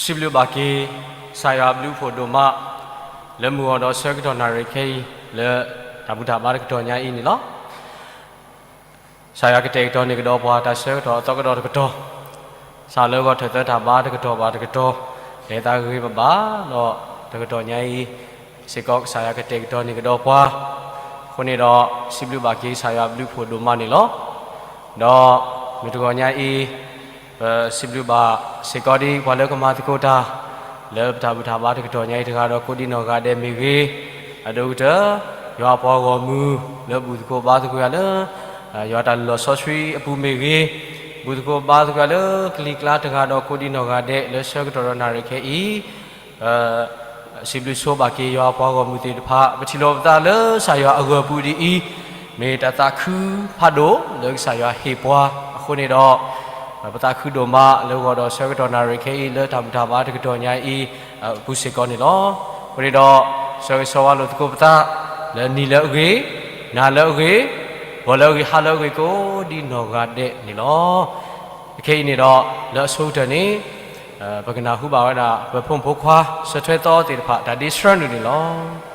စံးဘျုးဘၣ်က့ၤ ကစၢ်ယွၤအဘျုးအဖှိၣ်ဒိၣ်မး လၢမုၢ်ဂီၤဒီးဆၢကတီၢ်နၣ်ရံၣ်ခဲအံၤ လၢတၢ်ဘူၣ်တၢ်ဘါတကတီၢ်ညါအံၤန့ၣ်လီၤ. ကစၢ်ယွၤကတဲာ်ကတီၤန့ၢ်ကဒီးပှၤ တၢ်ဆၢကတီၢ်အသီကဒီးတကတီၢ်, စးလၢဂီၤထၢၣ်သၢတၢ်ဘါတကတီၢ်ဘၣ်တကတီၢ်, လဲၤသးဂ့ၤဂ့ၤဘၣ်ဘၣ်ဒီး တကတီၢ်ညါအံၤ စ့ၢ်ကီးကစၢ်ယွၤကတဲာ်ကတီၤန့ၢ်ကဒီးပှၤ, အဃိန့ၣ်ဒီး စံးဘျုးဘၣ်က့ၤကစၢ်ယွၤအဘျုးအဖှိၣ်ဒိၣ်မးန့ၣ်လီၤ. ဒီးမုၢ်တဂီၤညါအံၤ ပစံးဘျုးဘၣ်စ့ၢ်ကီးဒ်ပှၤလၢကမၤသကိးတၢ် လၢပတၢ်ဘူၣ်တၢ်ဘါတကတီၢ်ညါအံၤတဂၤဒီးကိးဒံနီၢ်ဂၤဒဲးမ့ၢ်ဂ့ၤ, အဒိၣ်ကတၢၢ် ယွၤအပှၤဂီၢ်မုၢ်လၢဘူၣ်သကိးဘါသကိးယၤလၢ ယွၤတၢ်လုၢ်လီၢ်စီဆှံအပူၤမ့ၢ်ဂ့ၤ, ဘူၣ်သကိးဘါသကိးယၤလၢကလံၤကျါတဂၤဒီးကိးဒံနီၢ်ဂၤဒဲး လၢဆၢကတီၢ်ဒီးနၣ်ရံၣ်ခဲအံၤ စံးဘျုးဆိဘၣ်က့ၤယွၤအပှၤဂီၢ်မုၢ်သ့ၣ်တဖၣ် ပထံၣ်လိာ်ပသးလၢကစၢ်ယွၤအဂၢၢ်ပူၤဒ်အံၤ, မ့ၢ်တၢ်သးခုဖးဒိၣ်လၢကစၢ်ယွၤဟ့ၣ်ပှၤအဃိန့ၣ်ဒီး ပသးခုဒိၣ်မးလၢဂီၤဒီးဆၢကတီၢ်နၣ်ရံၣ်ခဲအံၤ လၢတၢ်ဘူၣ်တၢ်ဘါတကတီၢ်ညါအံၤ အပူၤစ့ၢ်ကီးန့ၣ်လီၤ. အဃိန့ၣ်ဒီး ဆၢဂ့ၤဆၢဝါလိာ်သကိးပသး လၢနံၤလၢအဂ့ၤ, နၤလၢအဂ့ၤ, ဂီၤလၢအဂ့ၤ, ဟါလၢအဂ့ၤ ကိးဒံနီၢ်ဂၤဒဲးန့ၣ်လီၤ. အခဲအံၤန့ၣ်ဒီး လၢအဆိကတၢၢ်န့ၣ် ပကနၢ်ဟူဘၣ်ဝဲဒၣ် ပဖိမုၣ်ဖိခွါ ဆၢထွဲသီသ့ၣ်တဖၣ် တၢ်ဒ့ဆှၢနုာ်န့ၣ်လီၤ.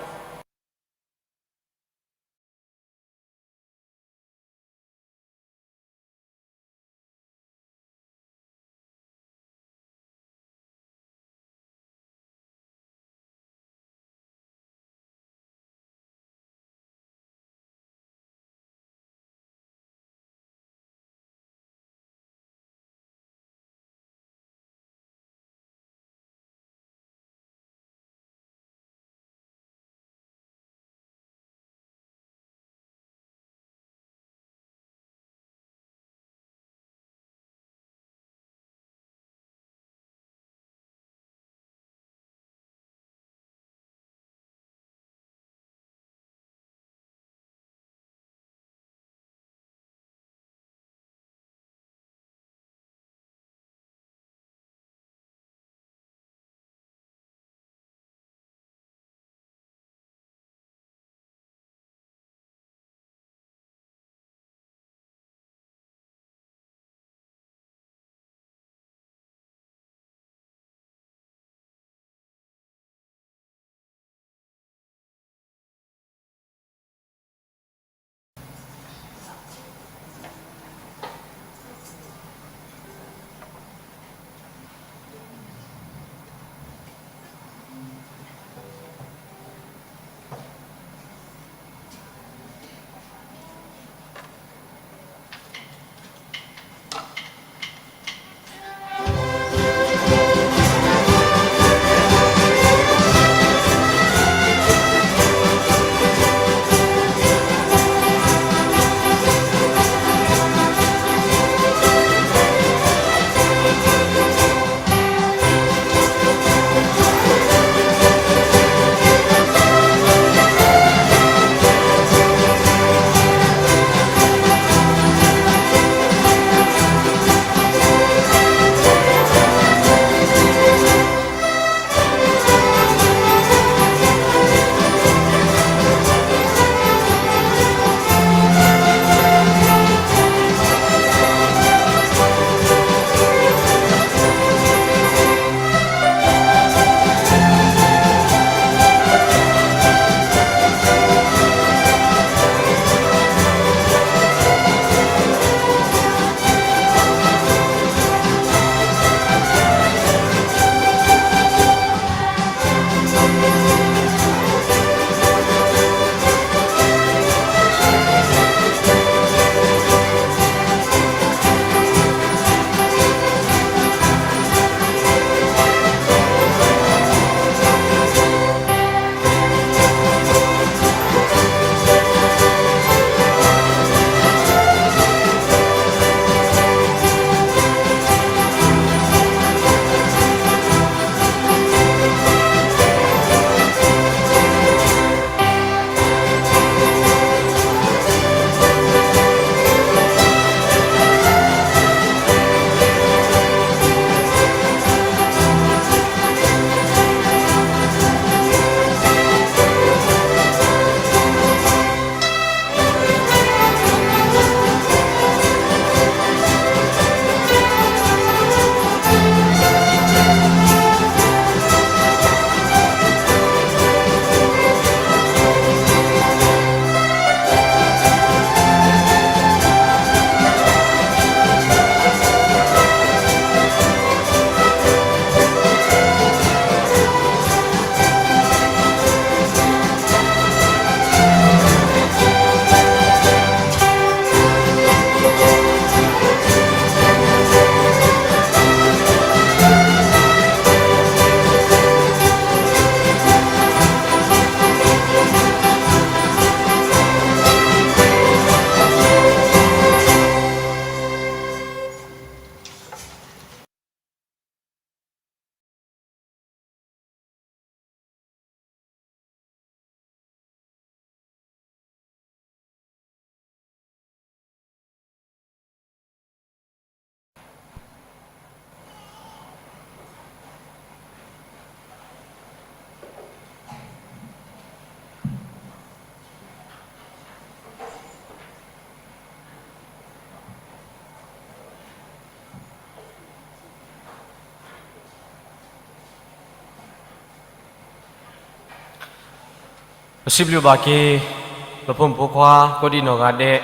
ပစံးဘျုးဘၣ်က့ၤ ပဖိမုၣ်ဖိခွါ ကိးဒံနီၢ်ဂၤဒဲး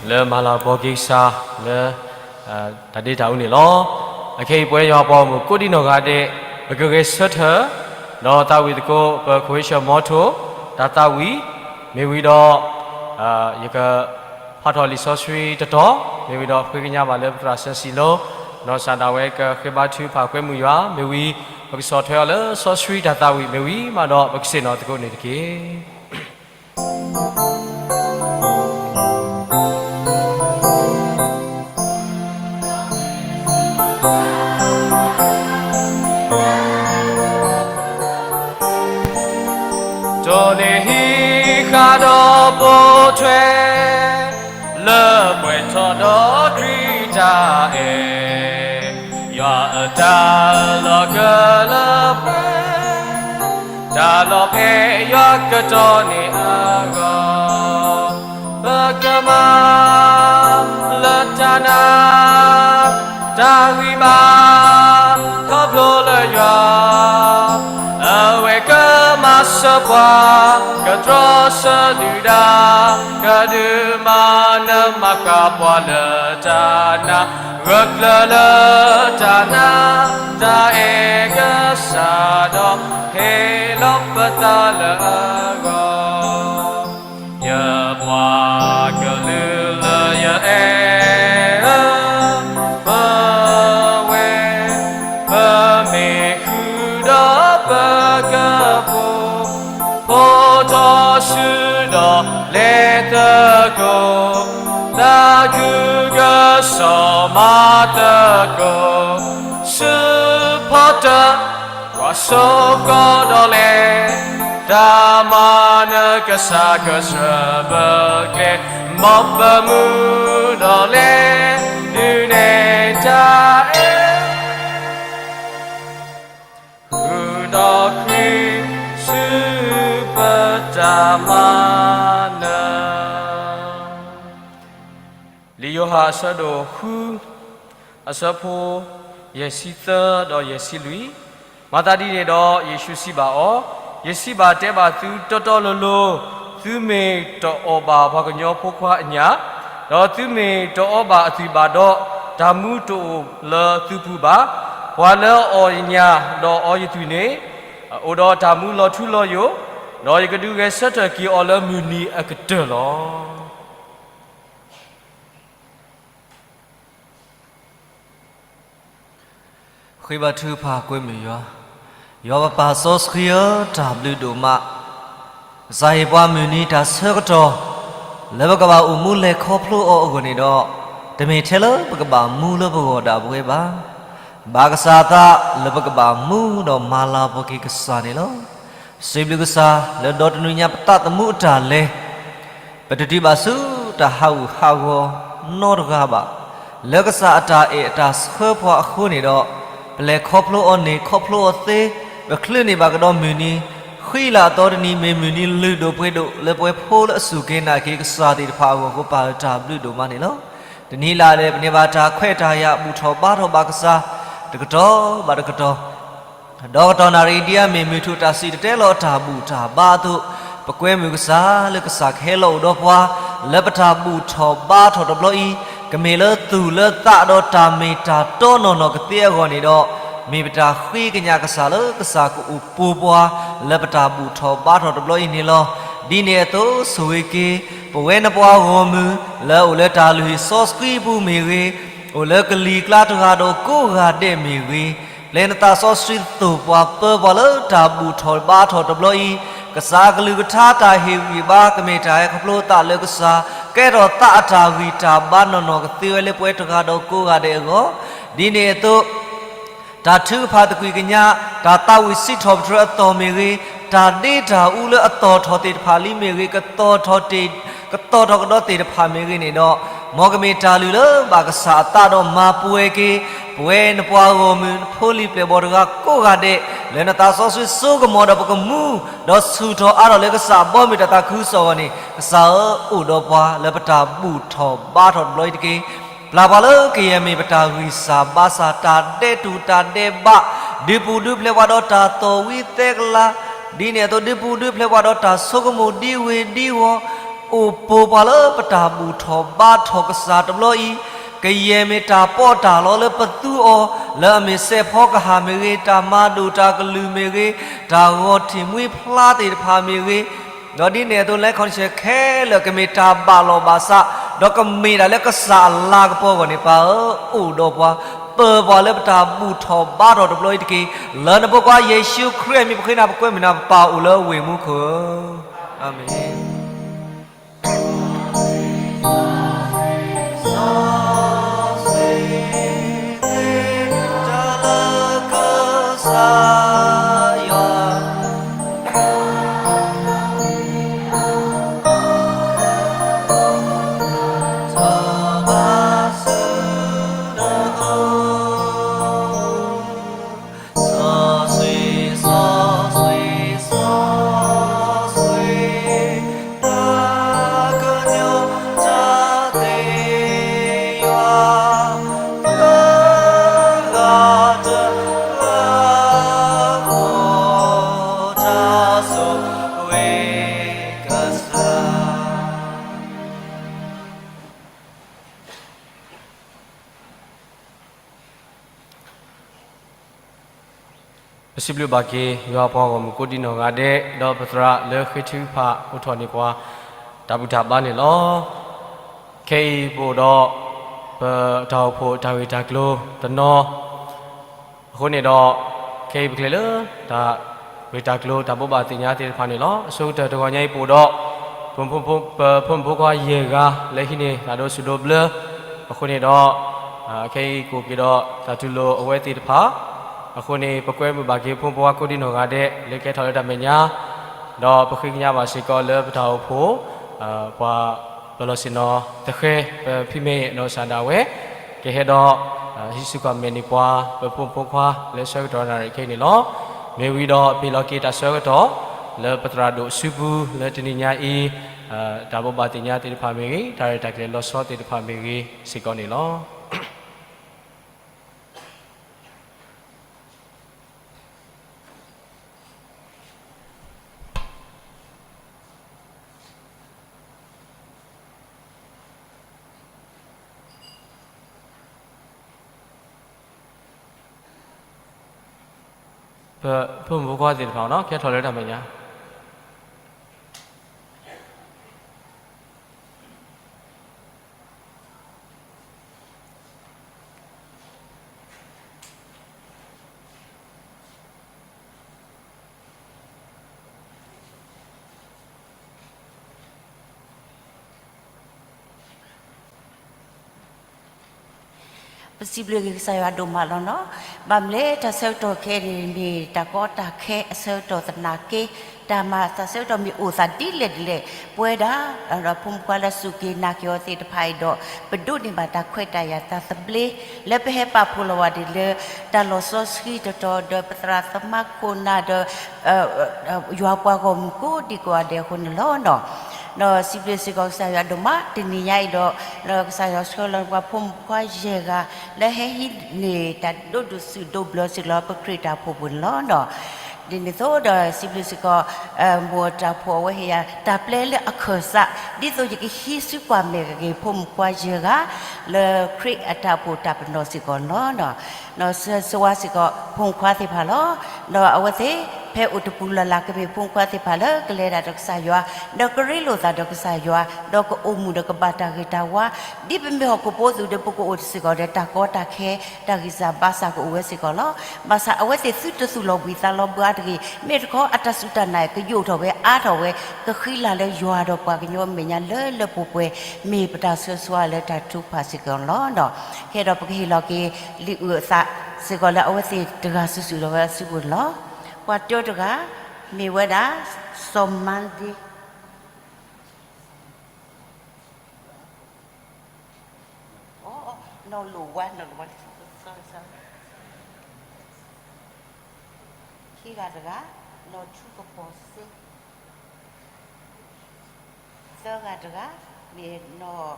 လၢမၤလၤကပီၤက့ၤကစၢ်လၢ တၢ်ဒ့တၢ်အူန့ၣ်လီၤ. အခဲအံၤ ပဝဲယွၤပှၤဂီၢ်မုၢ်ကိးဒံနီၢ်ဂၤဒဲး ပကဂဲၤဆၢထၢၣ် ဒီးသးဝံၣ်သကိး ပ Croatian motto တၢ်သးဝံၣ် မ့ၢ်ဝံၤဒီး ယက ဖးထီၣ်လံာ်စီဆှံတတီၤ မ့ၢ်ဝံၤဒီး ဃ့ကညးဘၣ်လၢပသရၣ်စီဆှံလိၤ, ဒီးစးဒၣ်ဝဲကဃ့ဘါထုကဖၣ်ကွဲမုာ်ယွၤ မ့ၢ်ဝံၤ ပကဆီၣ်ထွဲအီၤလၢစီဆှံတၢ်သးဝံၣ် မ့ၢ်ဝံၤမးဒီး ပကဆ့ၣ်နီၤသကိးန့ၣ်တက့ၢ်. တိၢ်န့ၢ်ဟံးဃာ်ဒီးပိာ်ထွဲ လၢပှဲၤထီၣ်ဒီးခရံာ်တၢ်အဲၣ်, ယွၤအတၢ်လီၤကလၢပှဲၤ, တၢ်လီၤဖဲးယွၤကတီၢ်န့ၣ်အဂီၢ်, ပကမၤလၢတၢ်နာ် တၢ်ဂံၢ်ဘါ ခီဖျိလၢယွၤ အဝဲကမၤစၢၤပှၤ ကတြီဆၢဒုၣ်ဒါ ကဒုးမၤနၢၤမၤဃၣ်ပှၤလၢတၢ်နာ်, ဂၢၢ်ကျၢၤလၢတၢ်နာ် တၢ်အဲၣ်ကစၢ်ဒီး ဟ့ၣ်လီၤပသးလၢအဂီၢ် ယပှၤကလုာ်လၢယအဲၣ်ဧၢ, ပဝဲ ပမ့ၢ်ဃုာ်ဒီးပကဖိး, ဖိးထီၣ်ဆူဒီးလဲၤသကိး, သးခုကစီၣ်မၤသကိး, ဆူဖီတၢၣ် ပှၤစိကီဒီးလဲၤ, တၢ်မၤနၢၤကစၢ်ကစၢၢ်ဘၢကျဲ, မ်ပမူဒီးလဲၤ ဒုးနဲၣ်တၢ်အဲၣ် ဃုာ်ဒီးခရံာ်ဆူပတၢ်မၤနၢၤ လံာ်ယိၤဟၣ်အဆၢဒိၣ်ဃု အဆၢဖိ ယဲၢ်ဆံသၢဒီးယဲၢ်ဆံလွံၢ်, မၤသးဒ်န့ၣ်ဒီး ယ့ၣ်ၡူးစံးဘၣ်အီၤ, ယစံးဘၣ်တဲဘၣ်သုတီတီလိၤလိၤ, သုမ့ၢ်တအီၣ်ဘၣ်ပှၤကညီဖိခွါအညၣ်, ဒီးသုမ့ၢ်တအီဘၣ်အသွံၣ်ဘၣ်ဒီး, တၢ်မူတအိၣ်လၢသုပူၤဘၣ်. ပှၤလၢအအီၣ်ယညၣ်ဒီးအီယသွံၣ်န့ၣ်, အိၣ်ဒီးတၢ်မူလီၤထူလီၤယိာ်, ဒီးယကဒုးဂဲၤဆၢထၢၣ်က့ၤအီၤလၢမုၢ်နံၤအကတၢၢ်လီၤ. ဃ့ဘါထုကဖၣ်ကွဲမုာ်ယွၤ, ယွၤပပၢ်စီဆှံဧၢ, တၢ်ဘျုးဒိၣ်မး, ကစၢ်ဟ့ၣ်ပှၤမုၢ်နံၤတၢ်ဆၢကတီၢ် လၢပကဘၣ်အိၣ်မူလဲၤခီဖျိအီၤအဂီၢ်န့ၣ်ဒီး, တမ့ၢ်ထဲလၢပကဘၣ်မူလၢပဂီၢ်ဒၣ်ပဝဲဘၣ်. ဘၣ်ကစၢ်အသးလၢပကဘၣ်မူဒီးမၤလၤကပီၤက့ၤကစၢ်န့ၣ်လီၤ. စံးဘျုးကစၢ်လၢဒီတနွံညါပသးသမူအတၢ်လဲၤ ပတတုၤဘၣ်ဆူတၢ်ဟးဂူာ်ဟးဂီၤနီတဂၤဘၣ်. လၢကစၢ်အတၢ်အဲၣ်အတၢ်ဆှၢပှၤအဃိန့ၣ်ဒီး, ပလဲၤခီဖျိအီၤန့ၣ် ခီဖျိအီၤသ့, ပချုးန့ၢ်ဘၣ်ကဒီးမုၢ်နံၤ, ဃံလၤအသီတနံၤ မ့ၢ်မုၢ်နံၤလုၢ်ဒိၣ်ပှ့ၤဒိၣ် လၢပဝဲဖိလၢအစူၢ်က့ၤနာ်က့ၤကစၢ်သ့ၣ်တဖၣ်အဂီၢ် ပပၢ်ဧၢ တၢ်ဘျုးဒိၣ်မးန့ၣ်လီၤ. တနံၤလၢ်လၢ် ပန့ၢ်ဘၣ်တၢ်ခွဲးတၢ်ယာ် ဘူၣ်ထီၣ်ဘါထီၣ်ဘၣ်ကစၢ် တကတီၢ်ဘၣ်တကတီၢ် ဒီးကတီၢ်နၣ်ရံၣ်ဒ်အမ့ၢ်မုၢ်ထူၣ်တၢ်စံၣ်တဲၤတဲလီၤအတၢ်ဘူၣ်တၢ်ဘါအသိး, ပကွဲမုာ်ကစၢ်လၢကစၢ်ကဟဲလီၤအိၣ်ဒီးပှၤ လၢပတၢ်ဘူၣ်ထီၣ်ဘါထီၣ်တဘျီအံၤ, ကမ့ၢ်လၢသူၣ်လၢသးဒီးတၢ်မ့ၢ်တၢ်တီနီၢ်နီၢ်ကသ့အဂီၢ်န့ၣ်ဒီး, မ့ၢ်ပတၢ်ဃ့ကညးကစၢ်လၢကစၢ်ကအိၣ်ပိာ်ပှၤ လၢပတၢ်ဘူၣ်ထီၣ်ဘါထီၣ်တဘျီအံၤန့ၣ်လီၤ. ဒ်န့ၣ်အသိးဆိၣ်ဂ့ၤက့ၤ ပဝဲနပှၤဂီၢ်မုၢ် လၢအအိၣ်လၢတၢ်လုၢ်ဟံၣ်စီဆှံပူၤမ့ၢ်ဂ့ၤ, အိၣ်လၢကလံၤကျါတဂၤဒီးကိးဂၤဒဲးမ့ၢ်ဂ့ၤ, ပျဲနသးစီဆှံသိၣ်ပှၤပၢပှၤလၢတၢ်ဘူၣ်ထီၣ်ဘါထီၣ်တဘျီအံၤ, ကစၢ်အကလုၢ်ကထါတၢ်ဟ့ၣ်ဂံၢ်ဘါ ကမ့ၢ်တၢ်ဟဲခီဖျိသးလၢကစၢ်, ကဲထီၣ်သးအတၢ်ဂံၢ်တၢ်ဘါနီၢ်နီၢ်ကသ့ဝဲလၢပဝဲတဂၤဒီးကိးဂၤဒဲးအဂီၢ်, ဒ်န့ၣ်အသိး တၢ်ထုကဖၣ်သကွံၢ်ကညး, တၢ်သးဝံၣ်စံးထီၣ်ပတြၢၤအသီၣ်မ့ၢ်ဂ့ၤ, တၢ်ဒ့တၢ်အူလၢအသီၣ်ထီၣ်သ့ၣ်တဖၣ်လံမ့ၢ်ဂ့ၤ, ကသီၣ်ထီၣ်တ့ၢ်, ကသီၣ်ထီၣ်ကဒီးသ့ၣ်တဖၣ်မ့ၢ်ဂ့ၤန့ၣ်ဒီး, မ်ကမ့ၢ်တၢ်လုၢ်လၢဘၣ်ကစၢ်အသးဒီးမၤပှဲၤက့ၤ ပဝဲနပှၤဂီၢ်မုၢ် နဖိလံၤပျဲၢ်ဘီၣ်တဂၤကိးဂၤဒဲး, လၢနသးစီဆှံစိကမီၤဒီးပကမူ, ဒီးဆူၣ်ထီၣ်အါထီၣ်လၢကစၢ်အဘီအမုၢ်တၢ်သးခုကစီၣ်အဂီၢ်န့ၣ်, ကစၢ်ဧၢ, အိၣ်ဒီးပှၤလၢပတၢ်ဘူၣ်ထီၣ်ဘါထီၣ်တဘျီအံၤတက့ၢ်. ပျၢ်ပှၤလၢကယဲၢ်မ့ၢ်ပတၢ်ဂံၢ်စၢ်ဘါစၢ် တၢ်ဒဲးတူၢ်တၢ်ဒဲးဘး, ဒုးပူၤဒုးဖျဲးပှၤဒီးတၢ်သီၣ်ဝံသဲကလၤ, ဒ်န့ၣ်အသိး ဒုးပူၤဒုးဖျဲးပှၤဒီးတၢ်ဆိကမိၣ်ဒ်ဝ့ၤဒ်ဝီၤ, အိၣ်ပိာ်ပှၤလၢပတၢ်ဘူၣ်ထီၣ်ဘါထီၣ်ကစၢ်တဘျီအံၤ, ကယဲၢ်မ့ၢ်တၢ်ပီးတၢ်လီလၢပသူအီၤ, လၢအမ့ၢ်စဲးဖီကဟၣ်မ့ၢ်ဂ့ၤ, တၢ်မၤဒိၣ်တၢ်ကလုၢ်မ့ၢ်ဂ့ၤ, တၢ်ဂီၤထံၣ်မှံဖျါသ့ၣ်တဖၣ်မ့ၢ်ဂ့ၤ, ဒီးဒ်န့ၣ်အသိး လဲၤခီၣ်ဆၢခဲလၢာ် ကမ့ၢ်တၢ်ဘၣ်လီၤဘၣ်စး, ဒီးကမ့ၢ်ဒၣ်လၢကစၢ်အလၤကပီၤအဂီၢ်န့ၣ် ပၢ်ဧၢ, အိၣ်ဒီးပှၤ, ပၢၤပှၤလၢပတၢ်ဘူၣ်ထီၣ်ဘါထီၣ်တဘျီအံၤတက့ၢ်. လၢနဖိခွါယ့ၣ်ၡူးခရံာ်အမံၤ ပဃ့နၤပကွဲမုာ်နၤ ပပၢ်အိၣ်လၢဝ့ၢ်မူခိၣ်ဧၢ, အၤမ့ၣ်. ပစံးဘျုးဘၣ်က့ၤ ယွၤပှၤဂီၢ်မုၢ် ကိးဒံနီၢ်ဂၤဒဲး, ဒီးပသရၣ်လၢဃ့ထုကဖၣ်အိးထီၣ်န့ၢ်ပှၤ တၢ်ဘူၣ်တၢ်ဘါန့ၣ်လီၤ. ခဲအံၤပအိၣ်ဒီး ပတၢ်အိၣ်ဖှိၣ်တၢ်ဂ့ၢ်တၢ်ကျိၤတနီၤ, အဃိန့ၣ်ဒီး ခဲအံၤပကလဲၤလၢ တၢ်ဂ့ၢ်တၢ်ကျိၤ တၢ်ဘိးဘၣ်သ့ၣ်ညါသ့ၣ်တဖၣ်န့ၣ်လီၤ. အဆိကတၢၢ်တဂီၤညါအံၤပအိၣ်ဒီး ပဖိမုၣ်ဖိခွါယဲၢ်ဂၤ လၢဟံးန့ၢ်တၢ်ဒိးဆူၣ်ဒိးဘျၢ, အဃိန့ၣ်ဒီး ခဲအံၤကအိၣ်က့ၤဒီးတၢ်တူၢ်လိာ်အဝဲသ့ၣ်တဖၣ်, အဃိန့ၣ် ပကွဲမုာ်ဘၣ်က့ၤဖိမုၣ်ဖိခွါကိးဒံနီၢ်ဂၤဒဲး လၢကဟဲထီၣ်လၢတၢ်မဲာ်ညါ, ဒီးပဃ့ကညးဘၣ်စ့ၢ်ကီးလၢပတၢ်အိၣ်ဖှိၣ် ပှၤပလီၢ်ဆ့ၣ်နီၤသဃဲ ပဖံမဲာ်ဒီးစၢ်ဒၣ်ဝဲ ကဟဲဒီး ဟံးစုကွၢ်မဲာ်န့ၢ်ပှၤ ပဖိမုၣ်ဖိခွါလၢဆၢကတီၢ်နၣ်ရံၣ်ခဲအံၤန့ၣ်လီၤ. မ့ၢ်ဝံၤဒီးပဟ့ၣ်လီၤက့ၤတၢ်ဆၢကတီၢ် လၢပသရၣ်ဒိၣ်စုပူၤ လၢတနံၤညါအံၤ တၢ်ဘိးဘၣ်သ့ၣ်ညါသ့ၣ်တဖၣ်မ့ၢ်ဂ့ၤ, တၢ်ရဲၣ်တၢ်ကျဲၤလီၤဆီသ့ၣ်တဖၣ်မ့ၢ်ဂ့ၤစ့ၢ်ကီးန့ၣ်လီၤ. ပဖိမုၣ်ဖိခွါသ့ၣ်တဖၣ်နီၤ ကဟဲထီၣ်လၢတၢ်မဲာ်ညါ ပစံးဘျုးက့ၤကစၢ်ယွၤဒိၣ်မးလီၤနီၤ. ဘၣ်မနုၤလဲၣ် တၢ်ဆၢကတီၢ်ခဲအံၤန့ၣ် မ့ၢ်တၢ်ကီတၢ်ခဲအဆၢကတီၢ်သနာ်က့ တၢ်မၤတၢ်ဆၢကတီၢ်မ့ၢ်အိၣ်သးဒ်လဲၣ်ဒ်လဲၣ် ပဝဲဒၣ် ဒီးဖိမုၣ်ဖိခွါလၢစူၢ်က့ၤနာ်က့ၤအီၤသ့ၣ်တဖၣ်အံၤဒီး ပဒိးန့ၢ်ဘၣ်တၢ်ခွဲးတၢ်ယာ်တၢ်သဘျ့ လၢပဟဲပာ်ဖှိၣ်လီၤဝဲဒၣ်လၢ တၢ်လီၤဆီဆှံတတီၤဒီးပသရၣ်သမါခိၣ်နၢ်ဒီး ယွၤပှၤဂီၢ်မုၢ်ကိးဒံကိးဂၤဒဲးအဃိန့ၣ်လီၤ. ဒီးစံးဘျုးစ့ၢ်ကီးကစၢ်ယွၤဒိၣ်မး တနံၤညါအံၤဒီး ကစၢ်ယွၤဆှၢလီၤပှၤဖိမုၣ်ဖိခွါယဲၢ်ဂၤ လၢဟဲဟံးန့ၢ်တၢ်ဒိးဒိၣ်ဆူၣ်ဒိးဘျၢစ့ၢ်ကီးလၢပခရံာ်တၢ်အိၣ်ဖှိၣ်ပူၤန့ၣ်လီၤ. ဒ်န့ၣ်အသိးဒီးစံးဘျုးစ့ၢ်ကီး မိၢ်တၢ်အိၣ်ဖှိၣ်အဝဲဟ့ၣ်ယၤ တၢ်ပျဲလၢအခၢၣ်စး ဒ်သိးယကဟံးစုကွၢ်မဲာ်က့ၤဖိမုၣ်ဖိခွါယဲၢ်ဂၤ လၢခရံာ်အတၢ်အိၣ်ဖှိၣ်တၢ်ပနီၣ်စ့ၢ်ကီးန့ၣ်လီၤ. ဒီးဆၢဂ့ၤဆၢဝါစ့ၢ်ကီး ဖိမုၣ်ဖိခွါသ့ၣ်တဖၣ်လီၤ. ဒီးအဝဲသ့ၣ် ဖဲအိၣ်တပူၤလၢ်လၢ်ကမ့ၢ်ဖိမုၣ်ဖိခွါသ့ၣ်တဖၣ်လၢကလဲၤဒၣ်ဒီးကစၢ်ယွၤ, ဒီးကရ့လိာ်သးဒီးကစၢ်ယွၤ, ဒီးကအိၣ်မူဒီးကဘၣ်တၢ်ဂ့ၤတၢ်ဝါ, ဒ်ပမ့ၢ်ဟီၣ်ခိၣ်ဖိအသိးဒီး ပကအိၣ်စ့ၢ်ကီးဒီးတၢ်ကီတၢ်ခဲ, တၢ်ဂံၢ်စၢ်ဘါစၢ်ကအိၣ်ဝဲစ့ၢ်ကီးလီၤ. ဘၣ်ဆၣ်အဝဲသ့ၣ်သုတသူၣ်လီၤဘှံးသးလီၤဘှါတဂ့ၤ, မ့ၢ်တခီအတၢ်စူၢ်တၢ်နာ်ကယိာ်ထီၣ်ဝဲအါထီၣ်ဝဲ, ကဃံလၤလၢယွၤဒီးပှၤကညီအမဲာ်ညါလၢလၢပှဲၤပှဲၤ, မ့ၢ်ပတၢ်ဆၢဂ့ၤဆၢဝါလၢတၢ်ထုကဖၣ်စ့ၢ်ကီးန့ၣ်လီၤ. ခဲဒီးပကဟ့ၣ်လီၤက့ၤ လံာ်အုၣ်အသးစ့ၢ်ကီးလၢအဝဲသ့ၣ်တဂၤစုာ်စုာ်လီၤဝဲအစုပူၤန့ၣ်လီၤ. ပှၤတၢတဂၤ မ့ၢ်ဝဲဒၣ် စီၤမါဒ့ နီၢ်လိၣ်ဝါ, နီၢ်လိၣ်ဝါ, ခံဂၤတဂၤ နီၢ်ထူကပီၤစ့, သၢဂၤတဂၤ မ့ၢ်နီၢ်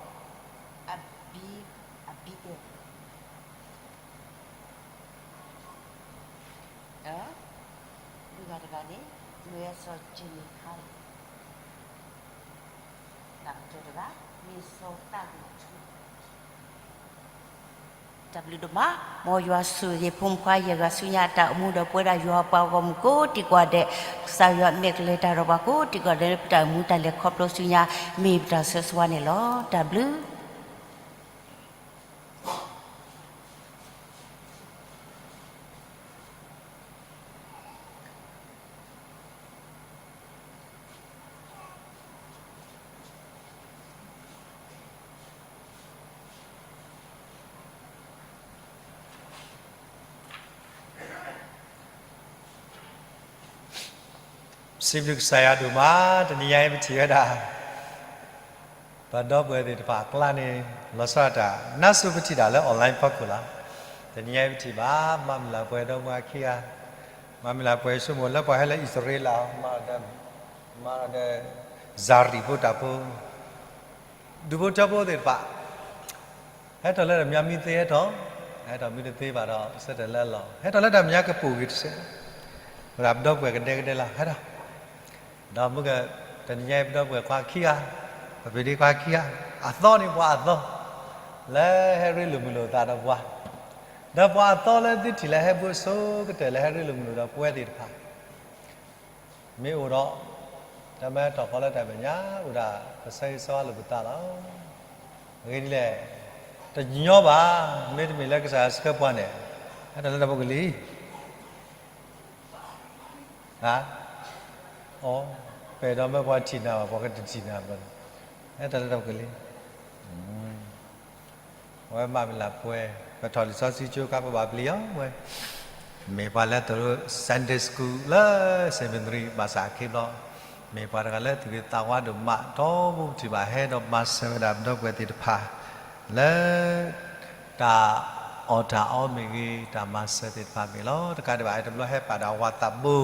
အဘံ, အဘံတဲ, လွံၢ်ဂၤတဂၤန့ၣ် မ့ၢ်စီၤက့ၤန့ၣ်ခါ, တၢ်ကတၢၢ်တဂၤ, မ့ၢ်စီၤသးဂ့ၤထူ. တၢ်ဘျုးဒိၣ်မး, မ်ယွၤဆိၣ်ဂ့ၤဖိမုၣ်ခွါယဲၢ်ဂၤဆူညါအတၢ်အိၣ်မူဒီးပဝဲဒၣ်ယွၤပှၤဂီၢ်မုၢ်ကိးတံၢ်ကိးဂၤဒဲး, ကစၢ်ယွၤမဲာ်ကလဲၤတၢ်ဒီးပှၤကိးတံၢ်ကိးဂၤဒဲးလၢပတၢ်အိၣ်မူတၢ်လဲၤခီဖျိဆူညါ, မ့ၢ်ပတၢ်ဆၢဂ့ၤဆၢဝါန့ၣ်လီၤ. တၢ်ဘျုး စံးဘျုးကစၢ်ယွၤဒိၣ်မး, တနံၤညါအံၤပထံၣ်ဝဲဒၣ် ပဒီပုၢ်ဝဲၢ်သ့ၣ်တဖၣ်အကျါန့ၣ် လီၤဆီဒၣ်တၢ် နါစူၤပထံၣ်တၢ်လၢ online ဖီခိၣ်လီၤ. တနံၤညါအံၤပထံၣ်ဘၣ် မၤမုၢ်လၢ်ပှဲၤဒီမါခံဂၤ, မၤမုၢ်လၢ်ပှဲၤဆိကမိၣ်လၢပှၤဟဲလၢအံၣ်စရ့လး, မၤဒီး စၤရံၣ်ဖိတၢ်ဖိ ဒူၣ်ဖိထၢဖိသ့ၣ်တဖၣ် ဟဲထီၣ်လၢတၢ်မၠါမံသ့ဟဲထီၣ်, ဟဲထီၣ်မံတသ့ဘၣ်ဒီး ဆၢထၢၣ်လၢအလီၢ်, ဟဲထီၣ်လၢတၢ်မၠါကပိာ်ဂ့ၤတစဲး, ဝဲဒၣ်ပဒီပုၢ်ဝဲၢ်ကဒဲကဒဲလီၤ ဟဲထီၣ်, ဒီးမုၢ်က တနံၤညါအံၤပဒီပုၢ်ဝဲၢ်ခွါခံဂၤ, ပပျံၤဒ့ခွါခံဂၤ, အသီန့ၣ်ပှၤအသီ လၢဟဲရ့လိာ်မုာ်လိာ်သးဒီးပှၤ, ဒီးပှၤအသီလၢသုထံၣ်လၢဟဲဘၣ်ဆိကတၢၢ်လၢဟဲရ့လိာ်မုာ်လိာ်ဒီးပဝဲသ့ၣ်တဖၣ် မ့ၢ်အိၣ်ဒီး တၢ်မၤထီၣ်ဃီလၢတၢ်မဲာ်ညါ အိၣ်ဒၣ်ပဆၢဂ့ၤဆၢဝါလိာ်ပသးလီၤ. အဂ့ၢ်ဒ်လဲၣ်, တညီဘၣ်, မ့တမ့ၢ်လၢကစၢ်ယွၤဆှၢပှၤန့ၣ်, ဟဲတၢ်လၢတၢ်ဖိကလံၤ, ဟါ, အိ, ပအဲၣ်ဒိးမ့ၢ်ပှၤထံၣ်နၤဘၣ် ပှၤကတထံၣ်နၤဘၣ်, ဟဲတၢ်လၢတၢ်ဖိကလံၤ အဝဲမၤမုၢ်လၢ်ပှဲၤ, ပထီၣ်လံာ်စီဆှံကၠိခါ ပဘၣ်ပျံၤအီၤဝဲ, မ့ၢ်ပှၤလၢအသိၣ်လိ Sunday School လၢ Seminary ဘၣ်ဆၣ်အခံဘျီ, မ့ၢ်ပှၤတဂၤလၢသူၣ်ဂ့ၤသးဝါဒိၣ်မး ထီဘိပထံၣ်ဘၣ်ဟဲဒီးမၤစၢၤဝဲဒၣ်ပဒီပုၢ်ဝဲၢ်သ့ၣ်တဖၣ် လၢ တၢ်အီၣ်တၢ်အီမ့ၢ်ဂ့ၤ တၢ်မၤစၢၤသ့ၣ်တဖၣ်မ့ၢ်လီၤ. တကးဒံးဘၣ် အဲၣ်တဘျီဟဲပာ်ဒီးအဝၤသးဘိ,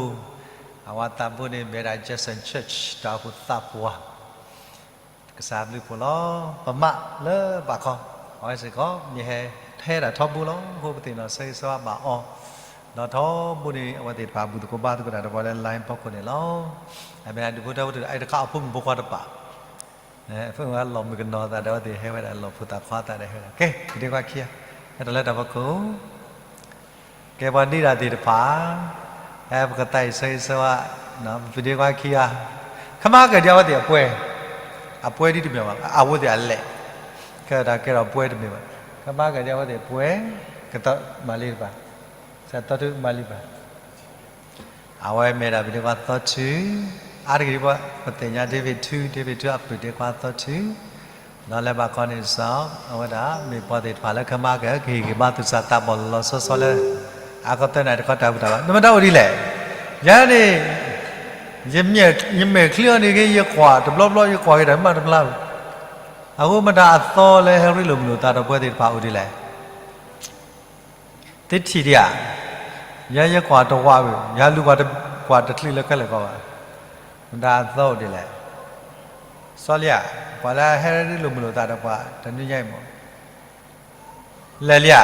အဝၤသးဘိန့ၣ် မ့ၢ်ဝဲဒၣ် Jackson Church တၢ်အိၣ်ဖှိၣ်သးပှၢ် ကစၢ်ဘျုးဖှိၣ်လီၤ. ပမးလၢဘၣ်ခီ, အဝဲစ့ၢ်ကီး မ့ၢ်ဟဲထဲဒၣ်ထီဘိလီၤ. အဃိပသ့ၣ်နီၣ်ဆၢဂ့ၤဆၢဝါဘၣ်အီၤ, ဒီးထီဘိန့ၣ် အဝဲသ့ၣ်တဖၣ်ဘူၣ်သကိးဘါသကိးတၢ်ဒီးပှၤလၢ line ဖီခိၣ်န့ၣ်လီၤ. အမ့ၢ်ဒၣ်ဒူၣ်ဖိထၢဖိတဂၤ အဲၣ်တခါအဖိမုၣ်ဖိခွါတပာ်, ဖဲလီၤမုၢ်ကနီၤသးဒီးအဝဲသ့ၣ်ဟဲဝဲဒၣ်လီၢ်ဖိသၣ်ခွါသးဒီးဟဲဝဲဒၣ် ကဲ ပျံၤဒ့ခွါခံဂၤ, ဟဲထီၣ်လၢတၢ်ဖီခိၣ် ကဲပှၤဒ့တၢ်သ့ၣ်တဖၣ်, ဟဲပကသးအံၤဆၢဂ့ၤဆၢဝါ, ပပျံၤဒ့ခွါခံဂၤ, ခမါကဲဒ်အဝဲသ့ၣ်အပှဲၤ, အပှဲၤဒ်တမ့ၢ်ဘၣ်, အဝဲသ့ၣ်အလဲၣ်, ကဲတၢ်ကဲထီၣ်ပှဲၤတမ့ၢ်ဘၣ်, ခမါကဲဒ်အဝဲသ့ၣ်အပှဲၤ, ကသီမၤလံတပၤ, သီထုမၤလံတပၤ အဝဲမ့ၢ်ဒၣ်ပျံၤဒ့ခွါသီထု, အါတက့ၢ်ဒ်ပှၤပသ့ၣ်ညါ David ထု, David ထုအပျံၤဒ့ခွါသီထု, ဒီးလၢဘၣ်ခီန့ၣ်စ့ၢ်, အဝဲဒၣ်မ့ၢ်ပှၤသ့ၣ်တဖၣ်လၢခမါကဟ့ၣ်ဂံၢ်ဘါ သူၣ်စၢ်သးဘီၣ်လီၤလီၤဆီဆီလၢ အကီၢ်သၢနၣ်တခီတၢ်ဘူၣ်တၢ်ဘါ, နမ့ၢ်တၢ်အိၣ်ဒ်လဲၣ်, ယၤန့ၣ် ယမဲာ်ချံအီၤန့ၣ်ဂ့ၤ ယကွၢ်တဘျီဘျီ ယကွၢ်က့ၤတၢ်မ့ၢ်တဖျါဘၣ်, အဃိမတၤအသီလၢဟဲရ့လိာ်မုာ်လိာ်သးဒီးပဝဲသ့ၣ်တဖၣ်အိၣ်ဒ်လဲၣ် သုထံၣ်ဒံးဧါ, ယဲယကွၢ်တဝးဝံၤ ယလူၤကွၢ်တကွၢ်တချုးလၢခဲလၢာ်ကီးဘၣ်, မတၤအသီအိၣ်ဒ်လဲၣ်, စီလံဧါ, ပှၤလၢဟဲရ့လိာ်မုာ်လိာ်သးဒီးပှၤတနွံညါအံၤမ့ၢ်, လဲၤလံဧါ,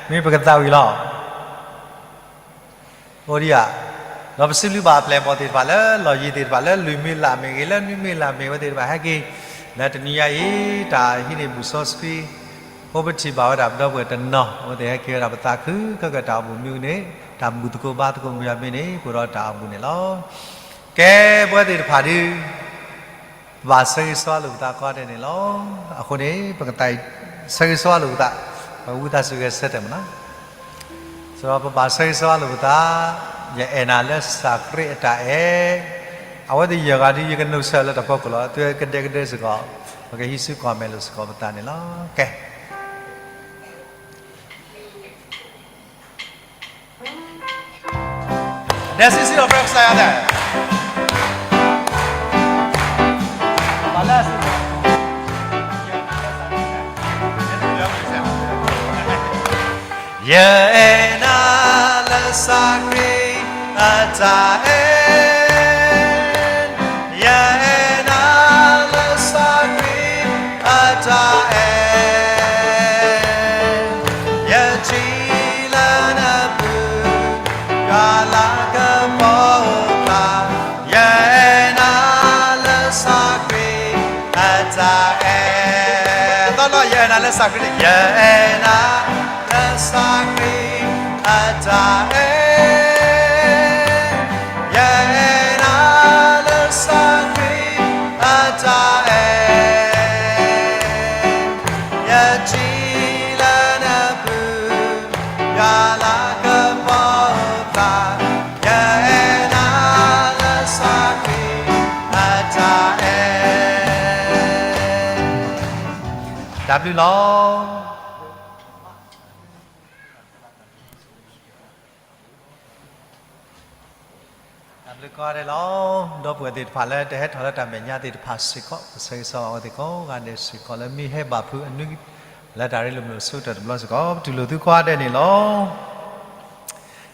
မ့ၢ်ပကသးဝံၤလီၤ အိၣ်ဒံးဧါ, ဒီးပစံးဘျုးဘၣ်အပျဲၢ်အဘီၣ်သ့ၣ်တဖၣ်လၢလီၢ်ယံၤသ့ၣ်တဖၣ်လၢလွံၢ်မံၤလၢ်မ့ၢ်ဂ့ၤ လၢနွံမံၤလၢ်မ့ၢ်ဝဲသ့ၣ်တဖၣ်ဟဲက့ၤ, လၢတနွံညါအံၤ တၢ်ဟံးန့ၢ်ဘူၣ်စီဆှံ, အိၣ်ပထံၣ်ဘၣ်ဝဲဒၣ်ပဒီပုၢ်ဝဲၢ်တနီၤ အဝဲသ့ၣ်ဟဲက့ၤဝဲဒၣ်ပသးခု ခဲကတၢ်အိၣ်မူမ့ၢ်ဂ့ၤန့ၣ် တၢ်ဘူၣ်သကိးဘါသကိးမ့ၢ်ဂ့ၤမ့ၢ်န့ၣ် ပအိၣ်ဒီးတၢ်အိၣ်မူန့ၣ်လီၤ. ကဲပဝဲသ့ၣ်တဖၣ်ဒုး ဘၣ်ဆၢဂ့ၤဆၢဝါလိာ်ပသးကိးဂၤဒဲးန့ၣ်လီၤ. အဃိန့ၣ် ပကသးဆၢဂ့ၤဆၢဝါလိာ်ပသး, ပဝံသးစူၤဂဲၤဆၢထၢၣ်မးနီၤ. စဒီးပဘၣ်ဆၢဂ့ၤဆၢဝါလိာ်ပသး, ယအဲၣ်နၤလၢကစၢ်ခရံာ်အတၢ်အဲၣ်, အဝဲသ့ၣ်ယဲၢ်ဂၤဒုး ယကနုတ်ဆဲးလၢတၢ်ဖီခိၣ်လီၤ. သုကဒဲကဒဲစ့ၢ်ကီး, ပကဟံးစုကွၢ်မဲာ်လိာ်စ့ၢ်ကီးပသးန့ၣ်လီၤ. ကဲ ဒဲစံးစံးဒီးပကစၢ်ယွၤလဲၣ်. ယအဲၣ်နၤလၢကစၢ်ခရံာ်အတၢ်အဲၣ်, ယအဲၣ်နၤလၢကစၢ်ခရံာ်အတၢ်အဲၣ်, ယထံၣ်လၢနပူၤ ယွၤလၤကပီၤအိၣ်ကျါ တၢ်အဲၣ်, သီလီၤ ယအဲၣ်နၤလၢကစၢ်ခရံာ်, ယအဲၣ်နၤလၢကစၢ်ခရံာ်အတၢ်အဲၣ်, ယအဲၣ်နၤလၢကစၢ်ခရံာ်အတၢ်အဲၣ်, ယထံၣ်လၢနပူၤ ယွၤလၤကပီၤသး, ယအဲၣ်နၤလၢကစၢ်ခရံာ်အတၢ်အဲၣ်, တၢ်ဘျုးလီၤ. တၢ်ဘျုးကိးဂၤဒဲးလီၤ. ဒီပုၢ်ဝဲၢ်သ့ၣ်တဖၣ်လၢတဟဲထီၣ်လၢတၢ်မဲာ်ညါသ့ၣ်တဖၣ်စ့ၢ်ကီး ပဆၢဂ့ၤဆၢဝါအဝဲသ့ၣ်ကိးဂၤဒဲးစ့ၢ်ကီး လၢမ့ၢ်ဟဲဘၣ်ဖုးအနွံ လၢတၢ်ရ့လိာ်မုာ်လိာ်ဆိကတၢၢ်တဘျီစ့ၢ်ကီး ပတူၢ်လိာ်သုကိးဂၤဒဲးန့ၣ်လီၤ.